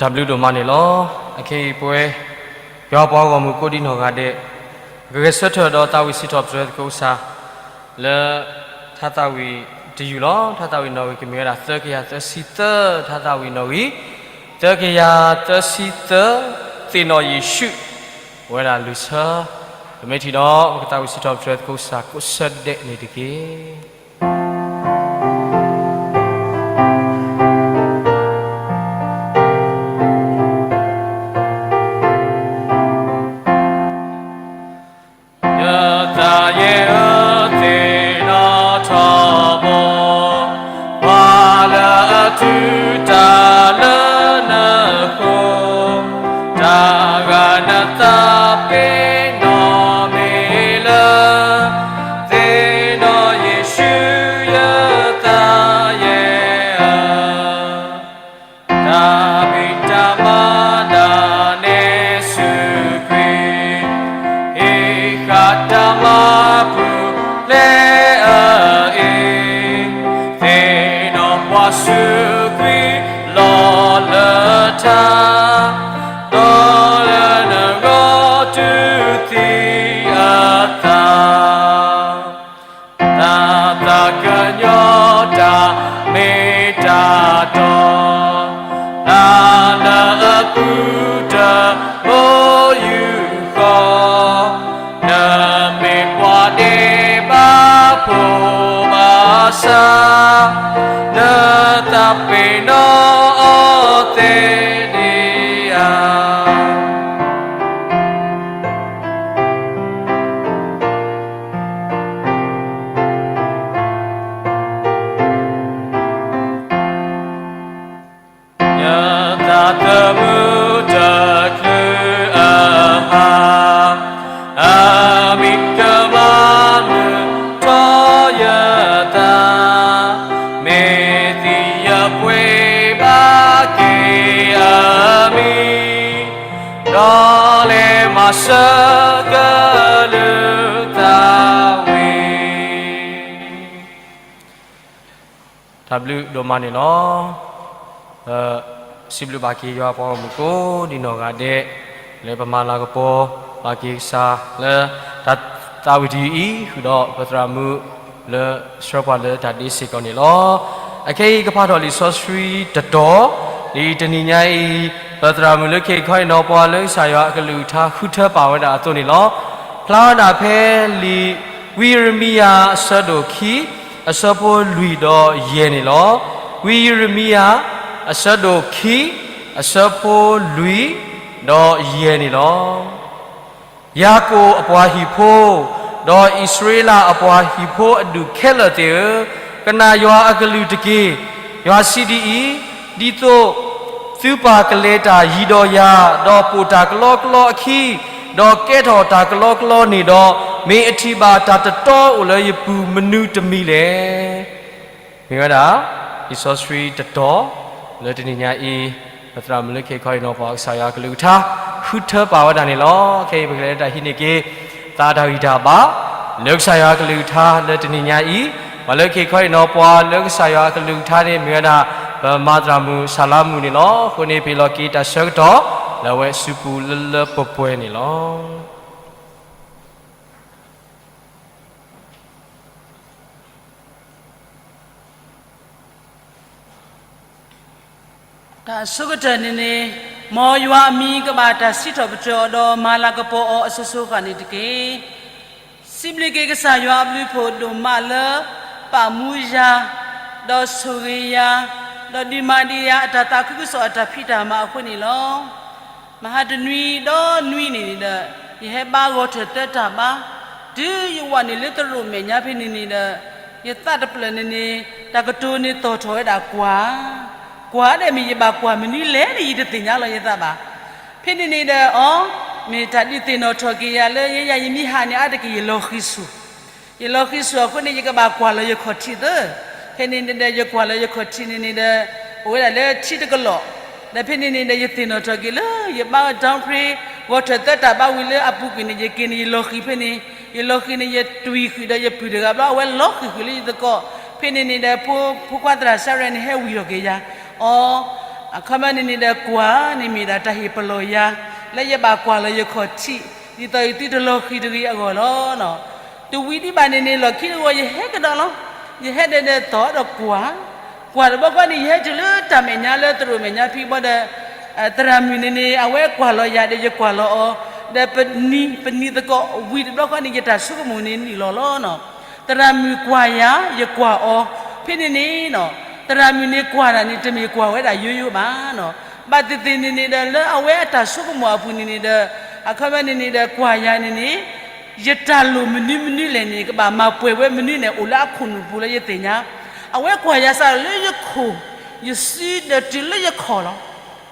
တၢ်ဘျုးဒိၣ်မးန့ၣ်လီၤ. အခဲအံၤပဝဲ ယွၤပှၤဂီၢ်မုၢ်ကိးဒံနီၢ်ဂၤဒဲး ကဂဲၤဆၢထၢၣ်ဒီးသးဝံၣ်စံးထီၣ်ပတြၢၤသကိးကစၢ် လၢ ထါသးဝံၣ်တယုၢ်လီၤ. ထါသးဝံၣ်နီၣ်ဂံၢ်ကမ့ၢ်ဝဲဒၣ်သၢကယၤသၢဆံသၢ, ထါသးဝံၣ်နီၣ်ဂံၢ် သၢကယၤသၢဆံသၢ, သ့ၣ်နီၣ်ယ့ၣ်ၡူး အိၣ်ဝဲဒၣ်လွံၢ်ဆၢ, ပမ့ၢ်ထံၣ်ဒီး ပကသးဝံၣ်စံးထီၣ်ပတြၢၤသကိးကစၢ်ကိးဆၢဒဲးန့ၣ်တက့ၢ်. ယသးယဲၢ်ဧၢ, သ့ၣ်နီၣ်ထီဘိ, ပှၤလၢအတူၢ်တၢ်လၢနဃိ, တၢ်ဂၤနသးပ့ၤနီၣ်မ့ၢ်လၢ သ့ၣ်နီၣ်ယ့ၣ်ၡူးယသးယဲၢ်ဧၢ. တၢ်ဖံးတၢ်မၤဒၣ်နဲစူးခရံာ်, ဟ့ၣ်ဃာ်တၢ်မၤပူၤဖျဲးအအ့ၣ်, သ့ၣ်နီၣ်ပှၤစူးခရံာ်လီၤလၢထါ, ဒီးလၢနဂီၢ်တူၢ်သံအသး တၢ်သးကညီၤတၢ်မ့ၢ်တၢ်တီ, တၢ်လၢအပူၤတဘိယူၢ်ဃီ, နမ့ၢ်ပှၤဒဲးဘးဖိဘၣ်ဆၣ်, နသးပ့ၤနီၣ်အီၤသ့ဒံးဧါ. ယသးသမူတချုးအဟါ, အမံၤကမၤမုာ်ထီၣ်ယသး, မ့ၢ်သံယပှ့ၤဘၣ်က့ၤအမံၤ, ဒီးလဲၤမၤစၢၤကလုၢ်သးဝံၣ် တၢ်ဘျုးဒိၣ်မးန့ၣ်လီၤ. ပစံးဘျုးဘၣ်က့ၤယွၤပှၤဂီၢ်မုၢ်ကိးဒံနီၢ်ဂၤဒဲး လၢပမၤလၤကပီၤဘၣ်က့ၤကစၢ်လၢ တၢ်သးဝံၣ်တယုၢ်အံၤ ဃုာ်ဒီးပသရၣ်မုၣ်လၢ ဆှၢပှၤလၢတၢ်ဒ့စ့ၢ်ကီးန့ၣ်လီၤ. အခဲအံၤကဖးထီၣ်လံာ်စီဆှံတတီၤ, ဒ်တနံၤညါအံၤ ပသရၣ်မုၣ်လၢခံခီအံၤနီၤ ပှၤလၢကစၢ်ယွၤအကလုၢ်ကထါဃုထၢပာ်ဝဲဒၣ်အသိးန့ၣ်လီၤ. ဖျါဝဲဒၣ်ဖဲလံာ် ဝံယံးရမံယၤအဆၢဒိၣ်ခံ အဆၢဖိလွံၢ်ဒီးယဲၢ်န့ၣ်လီၤ. ဝံယံးရမံယၤ အဆၢဒိၣ်ခံ အဆၢဖိလွံၢ်ဒီးယဲၢ်န့ၣ်လီၤ. ယၤကိာ်အပှၤဟံၣ်ဖိ, ဒီးအံၣ်စရ့လးအပှၤဟံၣ်ဖိအဒူၣ်ခဲလၢာ်သ့ၣ်ဧၢ, ကနၣ်ယွၤအကလုၢ်တက့ၢ်. ယွၤစံးဒ်အံၤ, ဒ်သိးသုပၢ်ကလဲၤတၢ်ယံၤဒီးယၤ, ဒီးပိာ်တၢ်ကလီကလီအခံ, ဒီးကဲထီၣ်တၢ်ကလီကလီန့ၣ်ဒီး, မ့ၢ်အထံၣ်ဘၣ်တၢ်တတီအိၣ်လၢယပူၤမနုၤတမံၤလဲၣ်. မ့ၢ်ဝဲဒၣ် လံာ်စီဆှံတတီၤ လၢတနံၤညါအံၤ ပသရၣ်မုၣ်လၢခံခီအံၤနီၤ ပှၤကစၢ်ယွၤကလုၢ်ကထါ ဃုထၢပာ်ဝဲဒၣ်န့ၣ်လီၤ. ခဲအံၤပကလဲၤတၢ်ဟံးန့ၢ်က့ၤ သးတၢ်ဂံၢ်တၢ်ဘါ လၢကစၢ်ယွၤကလုၢ်ကထါလၢတနံၤညါအံၤ, ပှၤလၢခံခီအံၤနီၤ ပှၤလၢကစၢ်ယွၤကလုၢ်ကထါန့ၣ် မ့ၢ်ဝဲဒၣ် ပမၤသရၣ်မုၣ်စၢ်လါမုၣ်န့ၣ်လီၤ. အဃိန့ၣ် ပဟ့ၣ်လီၤက့ၤတၢ်ဆၢကတီၢ် လၢအဝဲအစုပူၤလၢလၢပှဲၤပှဲၤန့ၣ်လီၤ. တၢ်အဆိကတၢၢ်န့ၣ်န့ၣ်, မ်ယွၤအမံၤကဘၣ်တၢ်စံးထီၣ်ပတြၢၤအီၤဒီးမၤလၤကပီၤအီၤအစိၤစိၤအဃၣ်န့ၣ်တက့ၢ်. စံးဘျုးက့ၤကစၢ်ယွၤအဘျုးအဖှိၣ်ဒိၣ်မးလၢ ပာ်မူယၤ, ဒီးဆိၣ်ဂ့ၤယၤ, ဒီးဒုးမၤဒံးယၤအတၢ်သးခုကစီၣ်အတၢ်ဖံးတၢ်မၤအဃိန့ၣ်လီၤ. မဟါတနွံဒီးနွံနံၤန့ၣ်ဒီး, ယဟဲဘါဂီၤထၢၣ်သၢတၢ်ဘါ, တုၤယဝၤန့ၣ်လၢသရိာ်မဲာ်ညါဖဲန့ၣ်န့ၣ်ဒီး, ယသးတဖျၢၣ်န့ၣ်န့ၣ်, တၢ်ကတိၤန့ၣ်သီၣ်ထီၣ်ဝဲဒၣ်ကွၢ်, ကွၢ်ဒဲးမ့ၢ်ယဘၣ်ကွၢ်မနုၤလဲၣ်န့ၣ် ယတသ့ၣ်ညါလီၤယသးဘၣ်. ဖဲန့ၣ်န့ၣ်ဒီးအီၤ, မ့ၢ်တၢ်ဒုးသ့ၣ်နီၣ်ထီၣ်က့ၤယၤလၢယဲယၤယမံဟးန့ၣ် အါတက့ၢ်ယလီၤဃံၤဆူၣ် ယလီၤဃံၤဆူၣ်အဃိန့ၣ် ယကဘၣ်ကွၢ်လီၤယခီၣ်ထံးသၢ. ဖဲန့ၣ်န့ၣ်ဒီး ယကွၢ်လီၤယခီၣ်ထံးန့ၣ်န့ၣ်ဒီး, အိၣ်ဝဲဒၣ်လၢထံတကလီၢ်, ဒီးဖဲန့ၣ်န့ၣ်ဒီး ယသ့ၣ်နီၣ်ထီၣ်က့ၤလၢ ယဘါအတၢ်ခရံာ်, ဂီၤထၢၣ်သၢတၢ်ဘါဝံၤလၢအပူၤကွံာ်န့ၣ် ယက့ၤန့ၣ် ယလီၤဃံၤဖဲန့ၣ်, ယလီၤဃံၤန့ၣ် ယတွံၢ်ဃုာ်ဒီးယပုၢ်တဂၤဘျီ အဝဲလီၤဃံၤဃုာ်လၢယသကိး, ဖဲန့ၣ်န့ၣ်ဒီး ဖိခွါသရၣ်စၢရဲန့ၣ် ဟဲဝံၤထီၣ်က့ၤယၤ, အီၤ အခီပညီန့ၣ်န့ၣ်ဒီးကွၢ်န့ၣ်မ့ၢ်ဒၣ်တၢ်ဟ့ၣ်ပလီၢ်ယၤ လၢယဘၣ်ကွၢ်လီၤယခီၣ်ထံး ဒ်သိးယသုတလီၤဃံၤတဂ့ၤအဂီၢ်လီၤ. တဝံၤဒံးဘၣ်န့ၣ်န့ၣ် လီၢ်ခံတဂီၤယဟဲကဒီးလီၤ. ယဟဲဒီးဒီးသီၣ်ဒီးကွၢ်, ကွၢ်တဘျီဃီန့ၣ် ယဟဲတုၤလၢတၢ်မဲာ်ညါလၢသရိာ်မဲာ်ညါဖံဘီဒီး သရၣ်မုၣ်န့ၣ်န့ၣ် အဝဲကွၢ်လီၤယၤဒီးယကွၢ်လီၤအီၤ, ဒီးပနံၤပနံၤသကိးဝံၤတဘျီဃီန့ၣ် ယတၢ်ဆိကမိၣ်န့ၣ်နုာ်လီၤလီၤ. သရၣ်မုၣ်ကွၢ်ယၤ ယကွၢ်အီၤ, ဖဲန့ၣ်န့ၣ် သရၣ်မုၣ်န့ၣ်ကွၢ်တၢ်န့ၣ် တမ့ၢ်ကွၢ်ဝဲဒၣ်ယိယိဘၣ်နီၤ. ဘၣ်သ့ၣ်သ့ၣ်န့ၣ်န့ၣ်ဒီး လၢအဝဲအတၢ်ဆိကမိၣ်အပူၤန့ၣ်န့ၣ်ဒီး အခီပညီန့ၣ်န့ၣ်ဒီး ကွၢ်ယၤန့ၣ်န့ၣ် ယတၢ်လိၣ်မနုၤမနုၤလဲၣ်န့ၣ် ကဘၣ်မၤပှဲၤဝဲမနုၤန့ၣ် အိၣ်လၢအခိၣ်နူာ်ပူၤလၢယသ့ၣ်ညါ, အဝဲကွၢ်ယၤစးလၢယခိၣ်, ယစုဒီးတုၤလၢယခီၣ်လီၤ.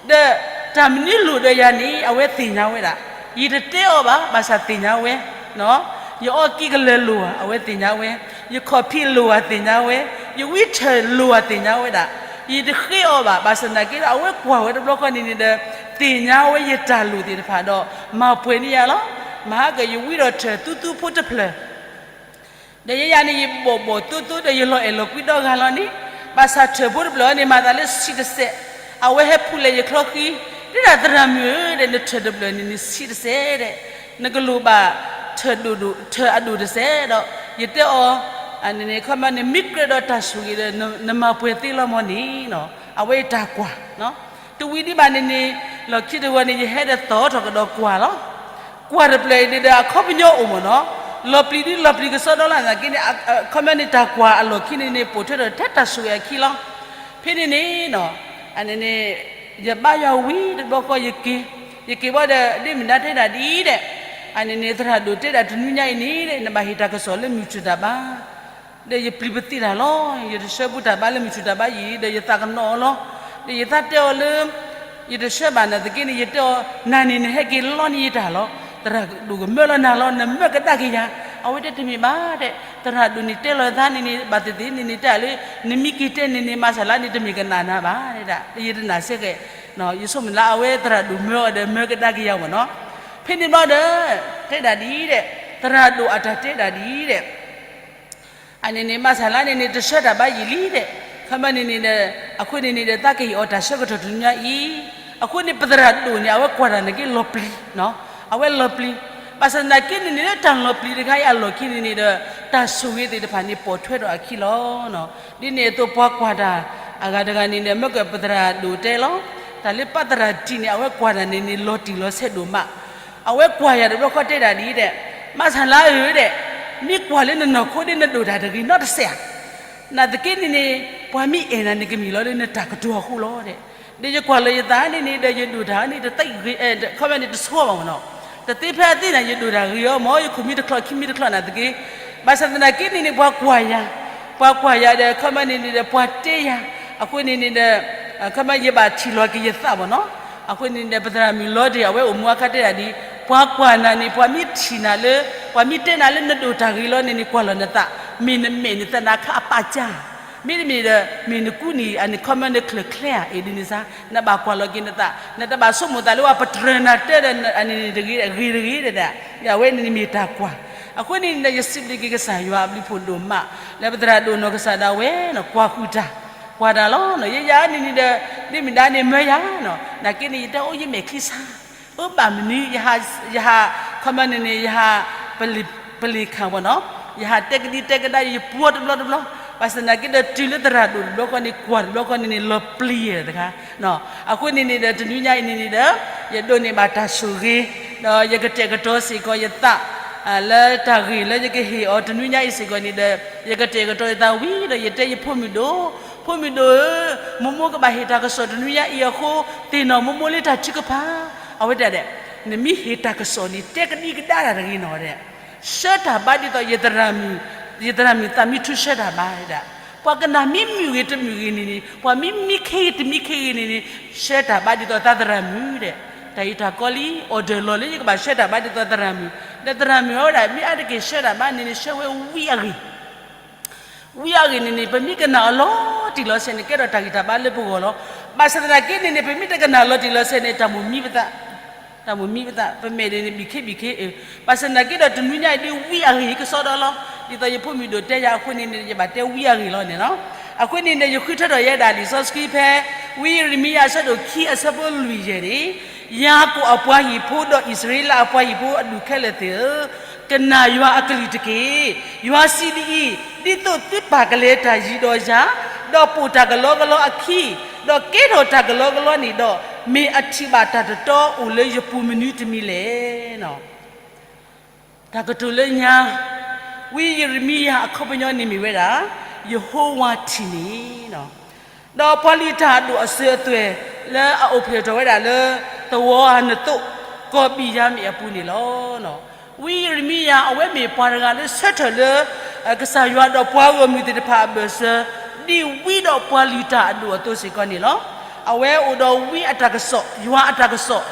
ဒီးတၢ်မနုၤလိၣ်ဒီးယၤန့ၣ် အဝဲသ့ၣ်ညါဝဲဒၣ်, ယတတဲအီၤဘၣ် ဘၣ်ဆၣ်သ့ၣ်ညါဝဲ, ယအီကံကလၢၤလိၣ်ဧါ အဝဲသ့ၣ်ညါဝဲ, ယခီၣ်ဖံးလိၣ်ဧါသ့ၣ်ညါဝဲ, ယဝံထၢၣ်လိၣ်ဧါသ့ၣ်ညါဝဲဒၣ်, ယတဃ့အီၤဘၣ် ဘၣ်ဆၣ်သနာ်က့ဒီး အဝဲကွၢ်ဝဲတဘျီဃီန့ၣ်န့ၣ်ဒီး သ့ၣ်ညါဝဲယတၢ်လိၣ်သ့ၣ်တဖၣ်ဒီး မၤပှဲၤန့ၢ်ယၤလီၤ. မဟါကၢၣ်ယဝံဒီးထၢၣ်သူသူဖိတဖျၢၣ် ဒီးယဲယၤန့ၣ် ယဘီၣ်ဘီၣ်သိသိဒီး ယလီၤအဲၣ်လီၤကွံဒီဂၤလီၤန့ၣ်, ဘၣ်ဆၣ်ထၢၣ်ဖိတဖျၢၣ်န့ၣ် မၤသးလၢဆံးတစဲး, အဝဲဟဲဖူးလဲၤယချီဃံ, ဒ်ဒၣ်သရၣ်မုၣ်ဧၢဒီး နထၢၣ်တဖျၢၣ်န့ၣ်န့ၣ် ဆံးတစဲးဒီး နကလိၣ်ဘၣ်ထၢၣ်ဒိၣ်ဒိၣ် ထၢၣ်အဒိၣ်တစဲးဒီး ယတဲအီၤ, န့ၣ်န့ၣ် ခီမီန့ၣ် မ့ၢ်ကြၢးဒီးတၢ်ဆိၣ်ဂ့ၤဒီး နမၤပှဲၤသ့လီၤမီၢ်န့ၣ်, အဝဲယတၢ်ကွၢ် တဝံၤဒံးဘၣ်န့ၣ်န့ၣ် လီၢ်ခံတဂီၤန့ၣ် ယဟဲဒီးသီၣ်ထီၣ်ကဒီးကွၢ်လီၤ. ကွၢ်တဖျၢၣ်အံၤန့ၣ်ဒီး အခီပညီအိၣ်မ့ၢ်နီၤ, လီၤပျံၤဒ်လီၤပျံၤကစီဒီလီၤသနာ်က့န့ၣ်, အခီပညီန့ၣ် တၢ်ကွၢ်အလီၢ်ခံန့ၣ်န့ၣ် ပိာ်ထွဲထီၣ်ထဲတၢ်ဆိၣ်ဂ့ၤအခံလီၤ. ဖဲန့ၣ်န့ၣ် န့ၣ် ယဘါယွၤဝံၤတဘျီဃီယက့ၤ, ယက့ၤဘၣ်ဒီး ဒ့မုၣ်ဒါတဲဒၣ်ဒ်အံၤဒီး, န့ၣ်န့ၣ် သရၣ်ဒိၣ်တဲဒၣ်တနွံညါအံၤန့ၣ်ဒီး နဘၣ်ဟ့ၣ်တၢ်ကစီၣ်လၢမုၢ်ဆူၣ်တၢ်ဘါ ဒီးယပျံၤပသံတၢ်လီၤ. ယတဆှၢပူတၢ်ဘါလၢမုၢ်ဆူၣ်တၢ်ဘါယံၤ ဒီးယသးကနီၤအီၤလီၤ. ဒီးယသးတဲအီၤလၢ ယတဆှၢဘၣ်နာ်သက့န့ၣ် ယတဲအီၤ နၤန့ၣ်နဟဲက့ၤလီန့ၢ်ယတၢ်လီၤ. သရၣ်ဒိၣ်ကမၢလီၤနၤလီၤ နမၢကဒါက့ၤယၤ. အဝဲတဲတမ့ၢ်ဘၣ်တဲ, သရၣ်ဒိၣ်န့ၣ်တဲလီၤသးန့ၣ်န့ၣ် ဘၣ်သ့ၣ်သ့ၣ်န့ၣ်န့ၣ်တဲလၢ နမ့ၢ်က့ၤတဲန့ၣ်န့ၣ် မၤစၢ်လါန့ၣ် တမ့ၢ်ကနၣ်နၤဘၣ်ဒၣ်. ယတနာ်စ့ၢ်ကီး, ယဆိကမိၣ်လၢအဝဲသရၣ်ဒိၣ်မၢအီၤဒီးမၢကဒါက့ၤယၤမ့ၢ်နီၤ. ဖဲန့ၣ်ဘျီဒီး တဲဒၣ်ဒ်အံၤဒီး, သရၣ်ဒိၣ်အတၢ်တဲဒၣ်ဒ်အံၤဒီး အန့ၣ်န့ၣ် မၤစၢ်လါန့ၣ်န့ၣ် တဆှၢတၢ်ဘါယံၤလံဒီး, ခီမီန့ၣ်န့ၣ်ဒီး, အဃိန့ၣ်န့ၣ်ဒီး သးကဟ့ၣ်အီၤတၢ်ဆၢကတီၢ်တနွံညါအံၤ, အဃိန့ၣ် ပသရၣ်ဒိၣ်န့ၣ် အဝဲကွၢ်တၢ်နာ်က့လီၤပျံၤ, အဝဲလီၤပျံၤ, ဘၣ်ဆၣ်သနာ်က့န့ၣ်န့ၣ် လၢတၢ်လီၤပျံၤတခါအံၤအလီၢ်ခံန့ၣ်န့ၣ်ဒီး တၢ်ဆိၣ်ဂ့ၤသ့ၣ်တဖၣ်န့ၣ် ပိာ်ထွဲထီၣ်အခံလီၤ. ဒ်န့ၣ်အသိးပှၤကွၢ်တၢ် အဂၤတဂၤန့ၣ်န့ၣ် မၢကပသရၣ်ဒိၣ်တဲလီၤ, တၢ်လၢပသရၣ်တံၢ်န့ၣ် အဝဲကွၢ်တၢ်န့ၣ်န့ၣ် လီၤတံၢ်လီၤဆဲးဒိၣ်မး အဝဲကွၢ်ယၤတဘျီဃီတဲဒၣ်ဒ်အံၤဒီး, မၤစၢ်လါဧၢဒီး, မ့ၢ်ကွၢ်လၢနနီၢ်ခိဒီးနဒိၣ်တၢ်တဂ့ၤနီတစဲးဧါ. နာ်သက့န့ၣ်န့ၣ် ပှၤမ့ၢ်အဲၣ်နၤန့ၣ်ကမ့ၢ်လီၤလၢနတၢ်ကတိၤအဃိလီၤဒီး, ဒီးယကွၢ်လီၤယသးန့ၣ်န့ၣ်ဒီး ယဒိၣ်တၢ်န့ၣ် တသ့ဂ့ၤ, ခီမီန့ၣ်တဆိဘၣ်မ့ၢ်နီၤ, တသ့ဖဲအသ့န့ၣ် ယဒိၣ်တၢ်ဂ့ၤအီၤမ့ၢ် ယခိၣ်မံတချီၣ်ခံမံတချီၣ်နာ်သက့, ဘၣ်ဆၣ်သနာ်က့န့ၣ်န့ၣ် ပှၤကွၢ်ယၤ, ပှၤကွၢ်ယၤဒီး ခီမီန့ၣ်န့ၣ်ဒီး ပှၤတဲယၤ, အဃိန့ၣ်န့ၣ်ဒီး ခီမီယဘၣ်ထံၣ်လီၤက့ၤယသးမ့ၢ်နီၤ, အဃိန့ၣ်ဒီး ပသရၣ်မုၣ်လီၤဒီး အဝဲအိၣ်မူအခါတဲဒၣ်ဒ်အံၤ, ပှၤကွၢ်နၤန့ၣ် ပှၤမ့ၢ်ထံၣ်နၤလၢ, ပှၤမ့ၢ်တဲနၤလၢနဒိၣ်တၢ်ဂ့ၤလီၤန့ၣ်န့ၣ် ကွၢ်လီၤနသး, မ့ၢ်နမဲာ်နသနာ်ခါအပာ်ကၢ်, မ့တမ့ၢ်ဒီး မ့ၢ်နကူန့ၣ် အန့ၣ် ခီမီန့ၣ်ချၢၣ်ချဲဧါ အ့ၣ်ဒ်န့ၣ်စါ, နဘၣ်ကွၢ်လီၤက့ၤနသး, နတဘၣ်ဆိကမိၣ်သးလၢပှၤပတြၢၤနၤတဲဒီး အန့ၣ်န့ၣ်တဂ့ၤ ဂ့ၤတဂ့ၤဒၣ်, အဝဲန့ၣ်န့ၣ်မ့ၢ်တၢ်ကွၢ်, အဃိန့ၣ်န့ၣ်ဒီး ယစံးဘျုးက့ၤကစၢ်ယွၤအဘျုးဖှိၣ်ဒိၣ်မး, လၢပသရၣ်ဒိၣ်နီၢ်ကစၢ်ဒၣ်ဝဲနီၤ ကွၢ်ဃုာ်တၢ်, ကွၢ်တၢ်လီၤနီၤ, ယဲယၤန့ၣ်န့ၣ်ဒီး ဒ့မုၣ်ဒါန့ၣ်မၢယၤနီၤ, နာ်က့န့ၣ် ယတဲအိၣ်ယမဲာ်ချံဆါ, အၢဘၣ်မနုၤ, ယဟး, ယဟး, ခီမီန့ၣ်န့ၣ် ယဟး, ပလ့ၣ်ခၣ်ဝဲနီၤ, ယဟးတဲကဒံတဲကဒါ ယပှီၤတဘျီတဘျီ, ဘၣ်ဆၣ်သနာ်က့ဒီး တုၤလၢသရၣ်ဒိၣ်တဘျီဃီန့ၣ် ကွၢ်တဘျီဃီန့ၣ်န့ၣ် လီၤပျံၤတခါ, အဃိန့ၣ်န့ၣ်ဒီး တနွံညါအံၤန့ၣ်န့ၣ်ဒီး ယဒိးန့ၢ်ဘၣ်တၢ်ဆိၣ်ဂ့ၤ, ဒီးယကတဲာ်ကတီၤစ့ၢ်ကီးယသး, လၢတၢ်ဂ့ၢ်လၢယကဟ့ၣ်အီၤတနွံညါအံၤစ့ၢ်ကီးန့ၣ်ဒီး ယကတဲာ်ကတီၤယသးဝံၤဒီး ယတဲယဖိမုၣ်ဒိၣ်, ဖိမုၣ်ဒိၣ်ဧၢ, မိၢ်မိၢ်ကဘၣ်ဟ့ၣ်တၢ်ကစီၣ်တနွံညါအံၤအဃိ, သ့ၣ်နီၣ်မိၢ်မိၢ်လၢတၢ်ထုကဖၣ်, အဝဲတဲဒၣ်, နမ့ၢ်ဟ့ၣ်တၢ်ကစီၣ်န့ၣ် တဲကဒံကဒါတၢ်တဂ့ၤနီၤဒဲး, ဆှၢတၢ်ဘါဒ်သိးယသရၣ်မုၣ်, ယသရၣ်မုၣ်သးမံထူဆှၢတၢ်ဘါဒၣ်, ပှၤကနၣ်မ့ၢ်မုာ်ဂ့ၤတမုာ်ဂ့ၤန့ၣ်န့ၣ် ပှၤမ့ၢ်မံခ့ဂ့ၤတမံခ့ဂ့ၤန့ၣ်န့ၣ် ဆှၢတၢ်ဘါဒ်သိးသးသရၣ်မုၣ်ဒဲး, တၢ်အံၤတၢ်ကီလံ order လီၤလၢယကဘၣ်ဆှၢတၢ်ဘါဒ်သိးသရၣ်မုၣ်, ဒီးသရၣ်မုၣ်အဝဲဒၣ် မ့ၢ်အါတက့ၢ်ဆှၢတၢ်ဘါန့ၣ်န့ၣ် ဆှၢဝဲဝံအဂ့ၢ် ဝံအဂ့ၢ်န့ၣ်န့ၣ် ပမ့ၢ်ကနၣ်အီၤလီၤတံၢ်လီၤဆဲးန့ၣ် ကဲထီၣ်တၢ်ဂံၢ်တၢ်ဘါလၢပဂီၢ်လီၤ. ဘၣ်ဆၣ်သနာ်က့န့ၣ်န့ၣ် ပမ့ၢ်တကနၣ်လီၤတံၢ်လီၤဆဲးန့ၣ် တၢ်မိၣ်မံပသး, တၢ်မိၣ်မံပသး ပမဲာ်န့ၣ်န့ၣ် ဘံၣ်ခ့ဘံၣ်ခ့အၢ, ဘၣ်ဆၣ်သနာ်က့ဒီး တနွံညါအံၤဒ်ဝံအဂ့ၢ်ကစီဒီလီၤ. ဒ်သိးယဖိမုၣ်ဒိၣ်တဲယၤအဃိန့ၣ်န့ၣ် ယဘၣ်တဲဝံအဂ့ၢ်လီၤန့ၣ်လီၤ. အဃိန့ၣ်န့ၣ် ယဃုထၢထီၣ်ယဲဒၣ်လံာ်စီဆှံဖဲ ဝံယံးရမံယၤအဆၢဒိၣ်ခံအဆၢဖိလွံၢ်ယဲၢ်န့ၣ်, ယၤကိာ်အပှၤဟံၣ်ဖိဒီးအံၣ်စရ့လးအပှၤဟံၣ်ဖိအဒူၣ်ခဲလၢာ်သ့ၣ်ဧၢ, ကနၣ်ယွၤအကလုၢ်တက့ၢ်. ယွၤစံးဒ်အံၤ, ဒ်သိးသုပာ်ကလဲၤတၢ်ယံၤဒီးယၤ, ဒီးပိာ်တၢ်ကလီကလီအခံ, ဒီးကဲထီၣ်တၢ်ကလီကလီန့ၣ်ဒီး, မ့ၢ်အထံၣ်ဘၣ်တၢ်တတီအိၣ်လၢယပူၤမနုၤတမံၤလဲၣ်. တၢ်ကတိၤလၢညါ, ဝံယံးရမံယၤအခီပညီန့ၣ်မ့ၢ်ဝဲဒၣ်, ယဟိဝၤထံၣ်န့ၣ်, ဒီးပှၤလုၢ်တၢ်အဒိၣ်အစၢၤအသွဲၣ်လၢအအိၣ်ဖျဲၣ်ထီၣ်ဝဲဒၣ်လၢ သဝီအနသိး ကီၢ်ဘံၣ်ယၤမံၣ်အပူၤန့ၣ်လီၤ. ဝံယံးရမံယၤ အဝဲမ့ၢ်ပှၤတဂၤလၢဆၢထၢၣ်လၢ ကစၢ်ယွၤဒီးပှၤဂီၢ်မုၢ်သ့ၣ်တဖၣ်အဘၢၣ်စၢၤ, ဒ်ဝံဒီးပှၤလုၢ်တၢ်အဒိၣ်အသိးစ့ၢ်ကီးန့ၣ်လီၤ. အဝဲအိၣ်ဒီးဝံအတၢ်ကစီၣ်, ယွၤအတၢ်ကစီၣ်,